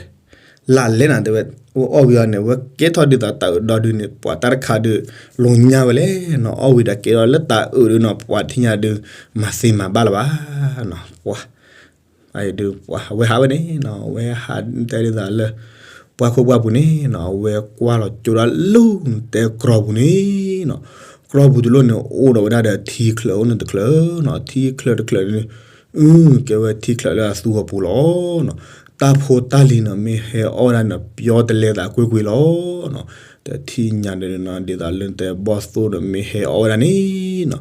လၢလဲၣ်နၤတဲဝဲ ဝဲအီၣ်ဝံၤအီၤန့ၣ် ဝဲကဲထီၣ်ဒ်သိးတၢ်အုးဒီဒုန့ၣ် ပှၤတၢ်တခါဒုး လိာ်ညါဝဲလဲၣ်နီၤ အီၣ်ဝံၤဒီးကဲထီၣ်လၢတၢ်အုးဒုနီၤ ပှၤထံၣ်ညါဒုး မၤသ့မၤဘၣ်လၢၤဘၣ်နီၤ ပှၤ အဒုး ပှၤ အဝဲဟးဝဲန့ၣ်နီၤ အဝဲဟးတဲဒ်သိးလၢ ပှၢ်ခိၣ်ပှၢ်ပူၤန့ၣ်နီၤ အဝဲကွၢ်လီၤကၠိဒၣ်လၢတဲကြီပူၤန့ၣ်နီၤ ကြီပူၤတလိၣ်န့ၣ် အိၣ်ဒီးဝဲဒၣ်ဒီးထံချၢးအိၣ်န့ၣ်တချၢးနီၤ ထံချၢးတချၢးန့ၣ် အကဲဝဲထံချၢးလၢအသူဂီၤပူၤလီၤနီၤ တၢ်ဖိတၢ်လံၤနီၤ မ့ၢ်ဟဲအီၣ်ဝဲဒၣ်န့ၣ် ပျီတလဲသးကွ့ၢ်ကွ့ၢ်လီၤနီၤ တထံၣ်ညါန့ၣ်နီၤ ဒ်သိးလၢတဲဘီၣ်သိၣ်ဒီးမ့ၢ်ဟဲအီၣ်ဝဲဒၣ်န့ၣ်နီၤ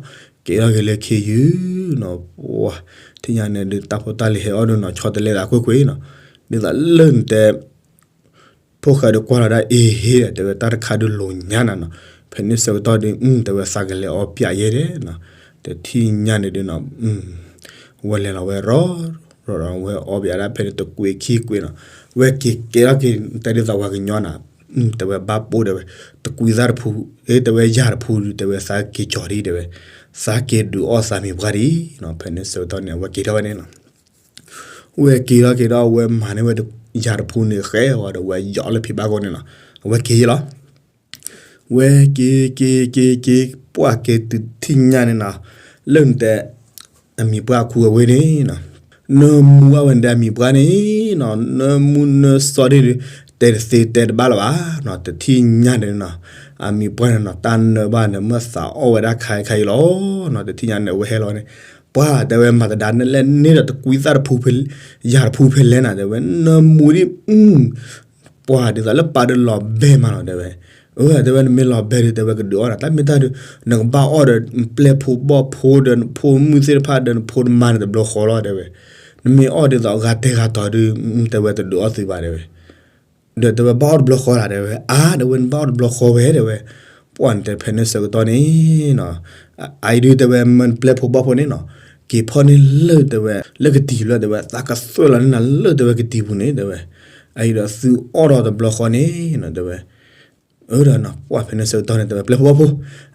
ကဲထီၣ်က့ၤလၢခ့ယုၢ်နီၤ ပှၤ ထံၣ်ညါန့ၣ်ဒုး တၢ်ဖိတၢ်လံၤဟဲအီၣ်ဒုးနီၤ ဆီတလဲသးကွ့ၢ်ကွ့ၢ်နီၤ ဒ်သိးလၢနတဲ ဖိၣ်ဃဲဒုးကွၢ်လီၤဒၣ်အ့ဟ့ဒီး တဲဝဲတၢ်တခါဒုးလိာ်ညါနၤနီၤ ဖဲန့ၣ်ဆၢကတီၢ်ဒုး တဲဝဲသးကလဲၤအီပၠးယဲၢ်ဒဲးနီၤ တထံၣ်ညါန့ၣ်ဒုးနီၤ ဝဲလဲၤလီၤဝဲရီၤ ရီၤဒီးဝဲအီပၠးဒၣ်ဖဲန့ၣ်တကွ့ၢ်ခံကွ့ၢ်နီၤ ဝဲက့ၤကဲထီၣ်က့ၤ တဲဒ်သိးပှၤကညီနီၤ တဲဝဲဘၣ်ပိၢ်တဲဝဲ တကွံသၣ်တဖု တဲဝဲယၤတဖုဒုး တဲဝဲသးက့ၤကၠီၤဒံးတဲဝဲ သးက့ၤဒုးအီၣ်သးမံၤပှၢ်ဒံးနီၤ ဖဲန့ၣ်ဆၢကတီၢ်န့ၣ် အဝဲက့ၤထီၣ်ဝဲန့ၣ်နီၤ ဝဲက့ၤထီၣ်က့ၤဒီး အဝဲမၤန့ၢ်ဝဲယၤတဖုန့ၣ် ဃဲဝဲဒီးဝဲယီၤလၢဖံးဘၣ်ကိးန့ၣ်နီၤ အဝဲက့ၤယဲၢ်လီၤ ဝဲက့ၤက့ၤက့ၤက့ၤ ပှၢ်က့ၤတုၤထံၣ်ညါန့ၣ်နီၤ လၢနတဲ အမံၤပှၢ်အခူအဝ့ၢ်န့ၣ်နီၤ နၢမူအဝဲန့ၣ်ဒီးအမံၤပှၢ်န့ၣ်နီၤ နၢမူနၢစီဒ့ၣ်ဒုး တဲတသ့တဲတဘၣ်လၢၤဘၣ်နီၤ တထံၣ်ညါန့ၣ်နီၤ အမံၤပှၢ်န့ၣ်နီၤ တၢ်နၢဘၣ်န့ၣ် မ့ၢ်သးအီၣ်ဝဲဒၣ်ခါအံၤခါအံၤလီၤနီၤ တထံၣ်ညါန့ၣ် အဝဲဟဲလီၤန့ၣ် ပှၢ်တဲဝဲမၤသဒါနလဲၣ်န့ၣ်ဒီးတကွံသၣ်တဖု ယၤတဖုဖဲလဲၣ်နၤ တဲဝဲ နၢမူဒံး ပှၤဒ်သိးလၢပၢ်ဒုးလီၤဘဲမးလီၤ တဲဝဲ အၢ တဲဝဲနမ့ၢ်လီၤဘဲဒုး တဲဝဲကဒုးအီၣ်နၤ တၢ်မ့ၢ်တၢ်ဒုး နကဘၣ်အီၣ်ဒီးပျဲၢ်ဖိဘီၣ်ဖိဒီးနဖိမုၣ်သ့ၣ်တဖၣ်ဒီးနဖိနမါန့ၣ်တဘျီဃီလီၤ တဲဝဲ နမ့ၢ်အီၣ်ဒ်သိးဂၤတဲဂၤတီၤဒုး တဲဝဲတဒုးအီၣ်သုဘၣ် တဲဝဲ ဒီးတဲဝဲဘၣ်အီၣ်တဘျီဃီလီၤ တဲဝဲ အါ တဲဝဲနဘၣ်အီၣ်တဘျီဃီဝဲ တဲဝဲ ပှၢ်နတဲဖဲန့ၣ်ဆၢကတီၢ်န့ၣ်နီၤ အအံၤဒုး တဲဝဲမ့ၢ်ပျဲၢ်ဖိဘီၣ်ဖိန့ၣ်နီၤ က့ၤဖီၣ်န့ၢ်လၢ တဲဝဲ လၢကတံၤလၢ တဲဝဲ သးကသွဲၣ်လီၤန့ၢ်နၤလၢ တဲဝဲကတံၤပူၤန့ၣ် တဲဝဲ အအံၤဒီးသုအီၣ်ဒီးတဘျီဃီန့ၣ်နီၤ တဲဝဲ အၢဒီးနီၤ ပှၢ်ဖဲန့ၣ်ဆၢကတီၢ်န့ၣ် တဲဝဲပျဲၢ်ဖိဘီၣ်ဖိ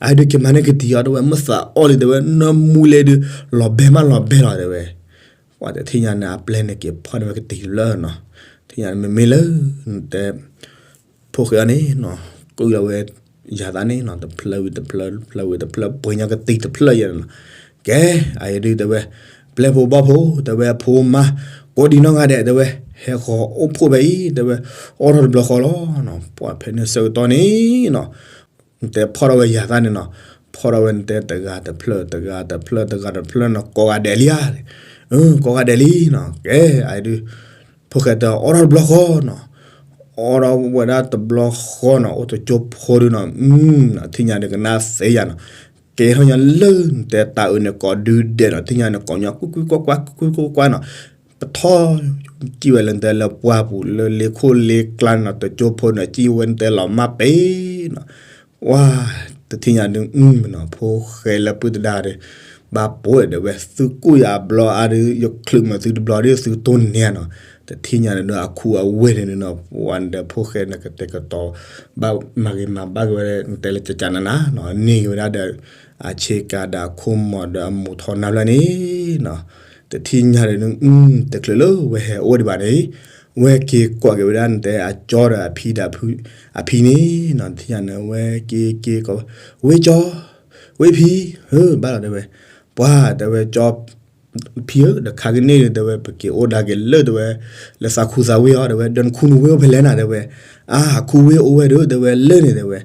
အအံၤဒုးက့ၤမၤန့ၢ်ကတံၤအီၤ တဲဝဲ မ့ၢ်သးအီၣ်လံ တဲဝဲ နၢမူလဲဒုး လီၤဘဲမးလီၤဘဲလီၤ တဲဝဲ ပှၢ်တထံၣ်ညါန့ၣ် အပျဲၢ်န့ၣ်က့ၤဖီၣ်န့ၢ်ဝဲကတံၤလၢနီၤ ထံၣ်ညါန့ၣ် မ့မ့ၢ်လၢ တဲ ဖိၣ်ဃဲအီၤန့ၣ်နီၤ ကုၢ်လီၤဝဲ ယၤသးန့ၣ်နီၤ တဖျၢၣ်ဝံၤတဖျၢၣ် တဖျၢၣ်ဝံၤတဖျၢၣ် ပှ့ၤညီကသံၣ်တဖျၢၣ်ယဲၢ်နီၤ ကဲ အအံၤဒုးတဲဝဲ ပျဲၢ်ဖိဘီၣ်ဖိ တဲဝဲအဖိမါ ကိးဒံးနီၢ်ဂၤဒဲး တဲဝဲ ဟဲဃီၤအိၣ်ဖှိၣ်ဖဲအံၤ တဲဝဲ အီၣ်ထီၣ်တဘျီဃီလီၤနီၤ ပှၢ်ဖဲန့ၣ်ဆၢကတီၢ်န့ၣ်နီၤ နတဲဖီၣ်ထီၣ်ဝဲယၤသးန့ၣ်နီၤ ဖီၣ်ထီၣ်ဝဲနတဲတဂၤတဖျၢၣ် တဂၤတဖျၢၣ် တဂၤတဖျၢၣ်နီၤ ကိးဂၤဒဲးလံဧါ ကိးဂၤဒဲးလံနီၤ ကဲ အအံၤဒုး ဖိၣ်ဃဲတဲအီၣ်ထီၣ်တဘျီဃီနီၤ အီထီၣ်ဝဲဒၣ်တဘျီဃီနီၤ အိၣ်တကၠိဖိဒုနီၤ, ထံၣ်ညါဒီးကနၣ်သ့ယၤနီၤ, ကဲထီၣ်ညါလၢနတဲတၢ်အၢန့ၣ်ကိးဒုဒဲးနီၤ, ထံၣ်ညါန့ၣ် ကိးညီကွ့ၢ်ကွ့ၢ်ကွ့ၢ်ကွ့ၢ်နီၤ, ပထီၣ် ကံၣ်ဝဲလၢနတဲလၢပှၢ်ပူၤ လၢလ့ခိၣ်လ့ကျါနီၤ, တကၠိဖိန့ၣ် ကံၣ်ဝဲနတဲလီၤမၢ်ပဲနီၤ, ဝါ တထံၣ်ညါဒုး အုနီၤ ဖိၣ်ဃဲလၢပုၢ်တဒါဒီး ဘၣ်ပိာ်ဒီးဝဲ သုကူၣ်ယၤအဘျီအါဒုး ယချုးမၤသုတဘျီဒီး သုတိၢ်နဲနီၤ, တထံၣ်ညါန့ၣ်ဒီး အခူအဝ့ၢ်န့ၣ်နီၤ ပှၤဒီးဖိၣ်ဃဲန့ၣ် ကတဲာ်ကတီၤ ဘၣ်မၤဂ့ၤမၤဘၣ်က့ၤဝဲ နတဲလၢကကနနနီၤ, န့ၢ်က့ၤဝဲဒၣ်ဒီး အဆ့ကၤဒီးအခိၣ်မီၤဒီးအမိၢ်ထီၣ်နၢ်ဖျၢၣ်န့ၣ်နီၤ, တထံၣ်ညါန့ၣ်ဒုး တချုးလၢဝဲဟဲအိၣ်ဒံးဘၣ်န့ၣ် ဝဲက့ၤကိးက့ၤဝဲဒၣ်နတဲအကၠီဒီးအဖံဒီး အဖံန့ၣ်နီၤ, တထံၣ်ညါန့ၣ် ဝဲက့ၤက့ၤကိး ဝ့ၢ်ကၠီ ဝ့ၢ်ဖံ ဧၢ ဘၣ်လီၤတဲဝဲ, ပှၤတဲဝဲကၠီ ဖံဧၢ ဒီးခါကန့ၣ်ဒီးတဲဝဲ ပက့ၤအိၣ်ဒါက့ၤလၢတဲဝဲ လၢသးခူသးဝ့ၢ်အီၤ တဲဝဲ ဒီးနခူနဝ့ၢ်အိၣ်ဖဲလဲၣ်နၤ တဲဝဲ, အါ ခူဝ့ၢ်အိၣ်ဝဲဒီး တဲဝဲ လၢန့ၣ် တဲဝဲ,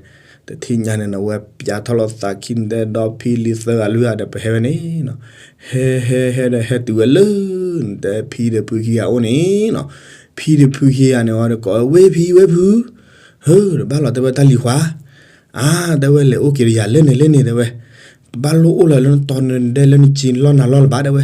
တထံၣ်ညါန့ၣ်နီၤ ဝဲပၠးထီၣ်လီၤသးခံနတဲဒီဖံလံၤသၢဂၤလွံၢ်ဂၤဒီး ပဟဲဝဲန့ၣ်နီၤ, ဟဲဟဲဟဲဒီးဟဲတုၤဝဲလၢ နတဲဖံဒီးဖုခံဂၤအိၣ်န့ၣ်နီၤ, ဖံဒီးဖုခံဂၤန့ၣ်ဝဲဒီးကိးဝဲ ဝ့ၢ်ဖံ ဝ့ၢ်ဖု ဧၢ ဒီးဘၣ်လီၤတဲဝဲတၢ်လံၤခွါ အါ တဲဝဲ လဲၤအိၣ်က့ၤဒီးယၤလၢန့ၣ်လၢန့ၣ် တဲဝဲ, တဘၣ်လိၣ်အိၣ်လၢနတီၤနဒဲလၢနစ့လီၢ်နၤလီၢ်လၢၤဘၣ် တဲဝဲ,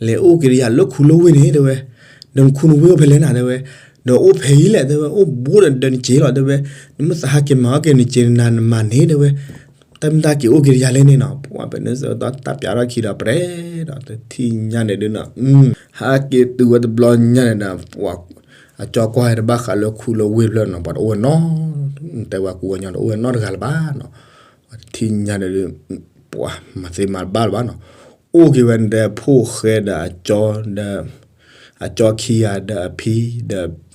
လဲၤအိၣ်က့ၤဒီးယၤလၢခူလၢဝ့ၢ်န့ၣ် တဲဝဲ, ဒီးနခူနဝ့ၢ်အိၣ်ဖဲလဲၣ်နၤ တဲဝဲ, ဒီးအိၣ်ဖဲအံၤလဲၣ် တဲဝဲ, အိၣ်ဘူးဒီးဒီးနစ့လီၤ တဲဝဲ, နမ့ၢ်သးဟးက့ၤမၤအီၣ်က့ၤနစ့နၤနမၤန့ၣ် တဲဝဲ, တၢ်မ့ၢ်တၢ်က့ၤအိၣ်က့ၤဒီးယၤလၢန့ၣ်နီၤ, ပှၤဖဲန့ၣ်ဆၢကတီၢ်တၢ်ပၠးထီၣ်ခံဒီး ပြဲဒီးတထံၣ်ညါန့ၣ်ဒုးနီၤ, ဟးက့ၤတုၤဝဲတဘျီညါန့ၣ်ဒီး ပှၤ အကၠီကွၢ်တဘၣ်ဃးလၢခူလၢဝ့ၢ်ဖျၢၣ်နီၤ, ပှၤတအိၣ်ဝဲနီတ တဲဝဲကူဝဲညီတအိၣ်ဝဲနီတဂၤလၢၤဘၣ်နီၤ, တထံၣ်ညါန့ၣ်ဒုး ပှၤမၤသ့မၤဘၣ်လၢၤဘၣ်နီၤ, အိၣ်က့ၤဝဲနတဲဖိၣ်ဃဲဒီးအကၠီဒီး အကၠီခံဂၤဒီးအဖံ ဒီး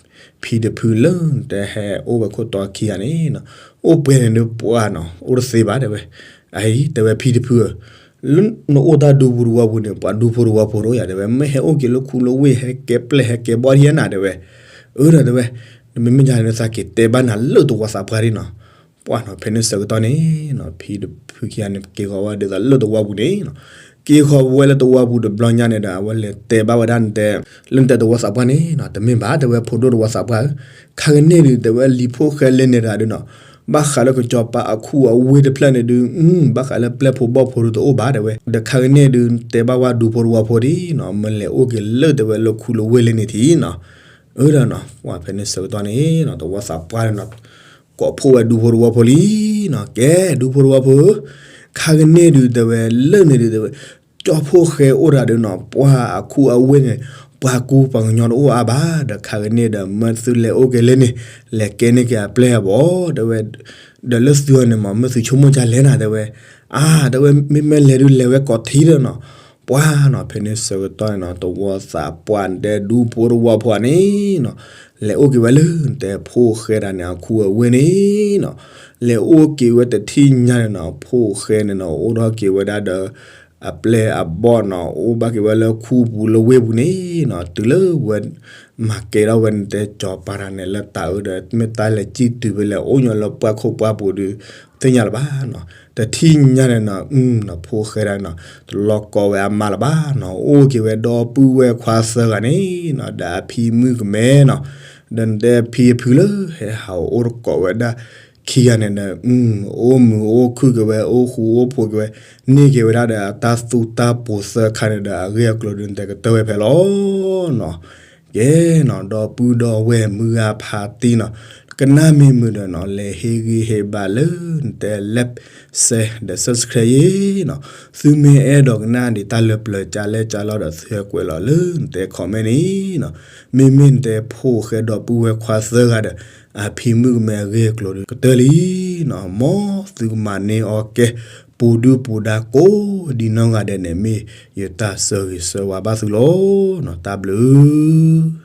ဖံတဖုလၢနတဲဟဲအိၣ်ဝဲခိၣ်တီခံဂၤန့ၣ်နီၤ, အိၣ်ပှဲၤန့ၣ်ဒုးပှၤနီၤ အိၣ်တသ့ဘၣ် တဲဝဲ, အအံၤ တဲဝဲ ဖံတဖုဧၢ လၢနအိၣ်တၢ်ဒူပူၤတဝီပူၤန့ၣ် ပှၤဒူဖိတဝီဖိတအိၣ်ယၤ တဲဝဲ, မ့ၢ်ဟဲအိၣ်က့ၤလၢခူလၢဝ့ၢ် ဟဲကဲပျဲၢ်ဟဲကဲဘီၣ်ထံၣ်နၤ တဲဝဲ, အၢဒီးတဲဝဲ, နမ့မ့ၢ်ယၤန့ၣ် နသးက့ၤတဲဘၣ်နၤလၢသဝီသးပှၢ်ဒ်နီၤ, ပှၤနီၤ ဖဲန့ၣ်ဆၢကတီၢ်န့ၣ်နီၤ ဖံတဖုခံဂၤန့ၣ် က့ၤဃီၤဝဲဒ်သိးလၢသဝီပူၤန့ၣ်နီၤ, က့ၤဃီၤဝဲလၢသဝီပူၤတဘျီညါန့ၣ်ဒီး အဝဲလဲၤတဲဘၣ်ဝဲဒၣ်နတဲ လၢနတဲသဝီသးပှၢ်န့ၣ်နီၤ, တမ့ၢ်ဘၣ် တဲဝဲ ဖိဒိၣ်သဝီသးပှၢ်ဧၢ, ခါကန့ၣ်ဒုး တဲဝဲ လံၤဖိၣ်ဃဲလၢန့ၣ်တဂၤဒုးနီၤ ဘၣ်ဃးလၢကစီၤပၤအခူအဝ့ၢ်တဖျၢၣ်န့ၣ်ဒုး ဘၣ်ဃးလၢပျဲၢ်ဖိဘီၣ်ဖိဒုးတအိၣ်ဘၣ် တဲဝဲ, ဒီးခါကန့ၣ်ဒုး တဲဘၣ်ဝဲဒူဖိတဝီဖိဒ်နီၤ မ့ၢ်လဲၤအိၣ်က့ၤလၢတဲဝဲလၢခူလၢဝ့ၢ်လၢန့ၣ်ထံနီၤ, အၢဒီးနီၤ ပှၤဖဲန့ၣ်ဆၢကတီၢ်န့ၣ်နီၤ သဝီသးပှၢ်န့ၣ်နီၤ ကိးဖှိၣ်ဝဲဒူဖိတဝီဖိလံနီၤ, ကဲ ဒူဖိတဝီဖိဧၢ, ခါကန့ၣ်ဒုး တဲဝဲ လၢန့ၣ်ဒုး တဲဝဲ ကၠီဖိၣ်ဃဲအိၣ်တဂၤဒုးနီၤ ပှၤအခူအဝ့ၢ်န့ၣ် ပှၤကူပှၤကညီတအိၣ်အါဘၣ်, ဒီးခါကန့ၣ်ဒီး မ့ၢ်သုလဲၤအိၣ်က့ၤလၢန့ၣ် လဲၤကဲန့ၢ်က့ၤအပျဲၢ်အဘီၣ် တဲဝဲ, ဒီးလၢသုဂီၢ်န့ၣ်မး မ့ၢ်သုဆိကမိၣ်ဒ်လဲၣ်နၤ တဲဝဲ, အါ တဲဝဲ မ့မ့ၢ်လဲၤဒုးလဲၤဝဲကိးထံဒီးနီၤ, ပှၤနီၤ ဖဲန့ၣ်ဆၢကတီၢ်န့ၣ်နီၤ သဝီသးပှၢ်နတဲဒူဖိတဝီဖိန့ၣ်နီၤ, လဲၤအိၣ်က့ၤဝဲလၢနတဲဖိၣ်ဃဲတဂၤန့ၣ် အခူအဝ့ၢ်န့ၣ်နီၤ, လဲၤအိၣ်က့ၤဝဲတထံၣ်ညါန့ၣ်နီၤ ဖိၣ်ဃဲန့ၣ်နီၤ အိၣ်ထီၣ်က့ၤဝဲဒၣ်ဒီး အပျဲၢ်အဘီၣ်နီၤ အိၣ်ဘၣ်က့ၤဝဲလၢခူပူၤလၢဝ့ၢ်ပူၤန့ၣ်နီၤ, တုၤလၢဝဲ မၤကဲထီၣ်ဝဲနတဲစီၤပၤတဂၤန့ၣ် လၢတၢ်အၢဒီး မ့ၢ်တၢ်လဲၤစံၣ်တုၤဖဲလဲၣ် အိၣ်ညီလၢပှၢ်ခိၣ်ပှၢ်ပူၤဒုး သ့ၣ်ညါလၢၤဘၣ်နီၤ, တထံၣ်ညါန့ၣ်နီၤ အုနီၤ ဖိၣ်ဃဲတဂၤနီၤ တလီၤကိးဝဲအမါလၢၤဘၣ်နီၤ, အိၣ်က့ၤဝဲဒီပုၢ်ဝဲၢ်ခွါသၢဂၤန့ၣ်နီၤ ဒီးအဖံမုၣ်ကမဲနီၤ, ဒီးနတဲဖံအဖုလၢ ဟဲဟးအိၣ်တကိးဝဲဒၣ်ခံဂၤန့ၣ်ဒီး အိၣ်မုာ်အိၣ်ခုၣ်က့ၤဝဲ အိၣ်ဃူအိၣ်ဖိးက့ၤဝဲ န့ၢ်က့ၤဝဲဒၣ်ဒီးအတၢ်သူတၢ်ပူၤသၢခါန့ၣ်ဒီး အဂ့ၢ်အကျိၤဒုးနတဲကတၢၢ်ဝဲဖဲလီၤနီၤ, ကဲနီၤ ဒီပုၢ်ဒီဝဲၢ်မုၢ်ဂၤဖးတံၢ်နီၤ, ကနၣ်မ့ၢ်မုာ်ဒီးနီၤ လဲၤဟ့ၣ်ဂံၢ်ဟ့ၣ်ဘါလၢနတဲ like share ဒီး subscribe ယ့နီၤ, သုမ့ၢ်အဲၣ်ဒိးကနၣ်ဒံးတၢ်လၢပျၢၤကၠါလဲၣ်ကၠါလီၤဒီး သုဟဲကွဲးလီၤလၢနတဲ comment န့ၣ်နီၤ, မ့မ့ၢ်နတဲဖိၣ်ဃဲဒီပုၢ်ဝဲၢ်ခွါသၢဂၤဒီး အဖံမုၣ်ကမဲအဂ့ၢ်အကျိၤဒုး ကတၢၢ်လံနီၤ, မ်သုကမၤန့ၢ်အီၤကဲ ပူၤဒုၣ်ပူၤဒါကိးဒံနီၢ်ဂၤဒဲးန့ၣ် မ့ၢ်ယတၢ်ဆၢဂ့ၤဆၢဝါဘၣ်သုလီၤနီၤ, တၢ်ဘျုး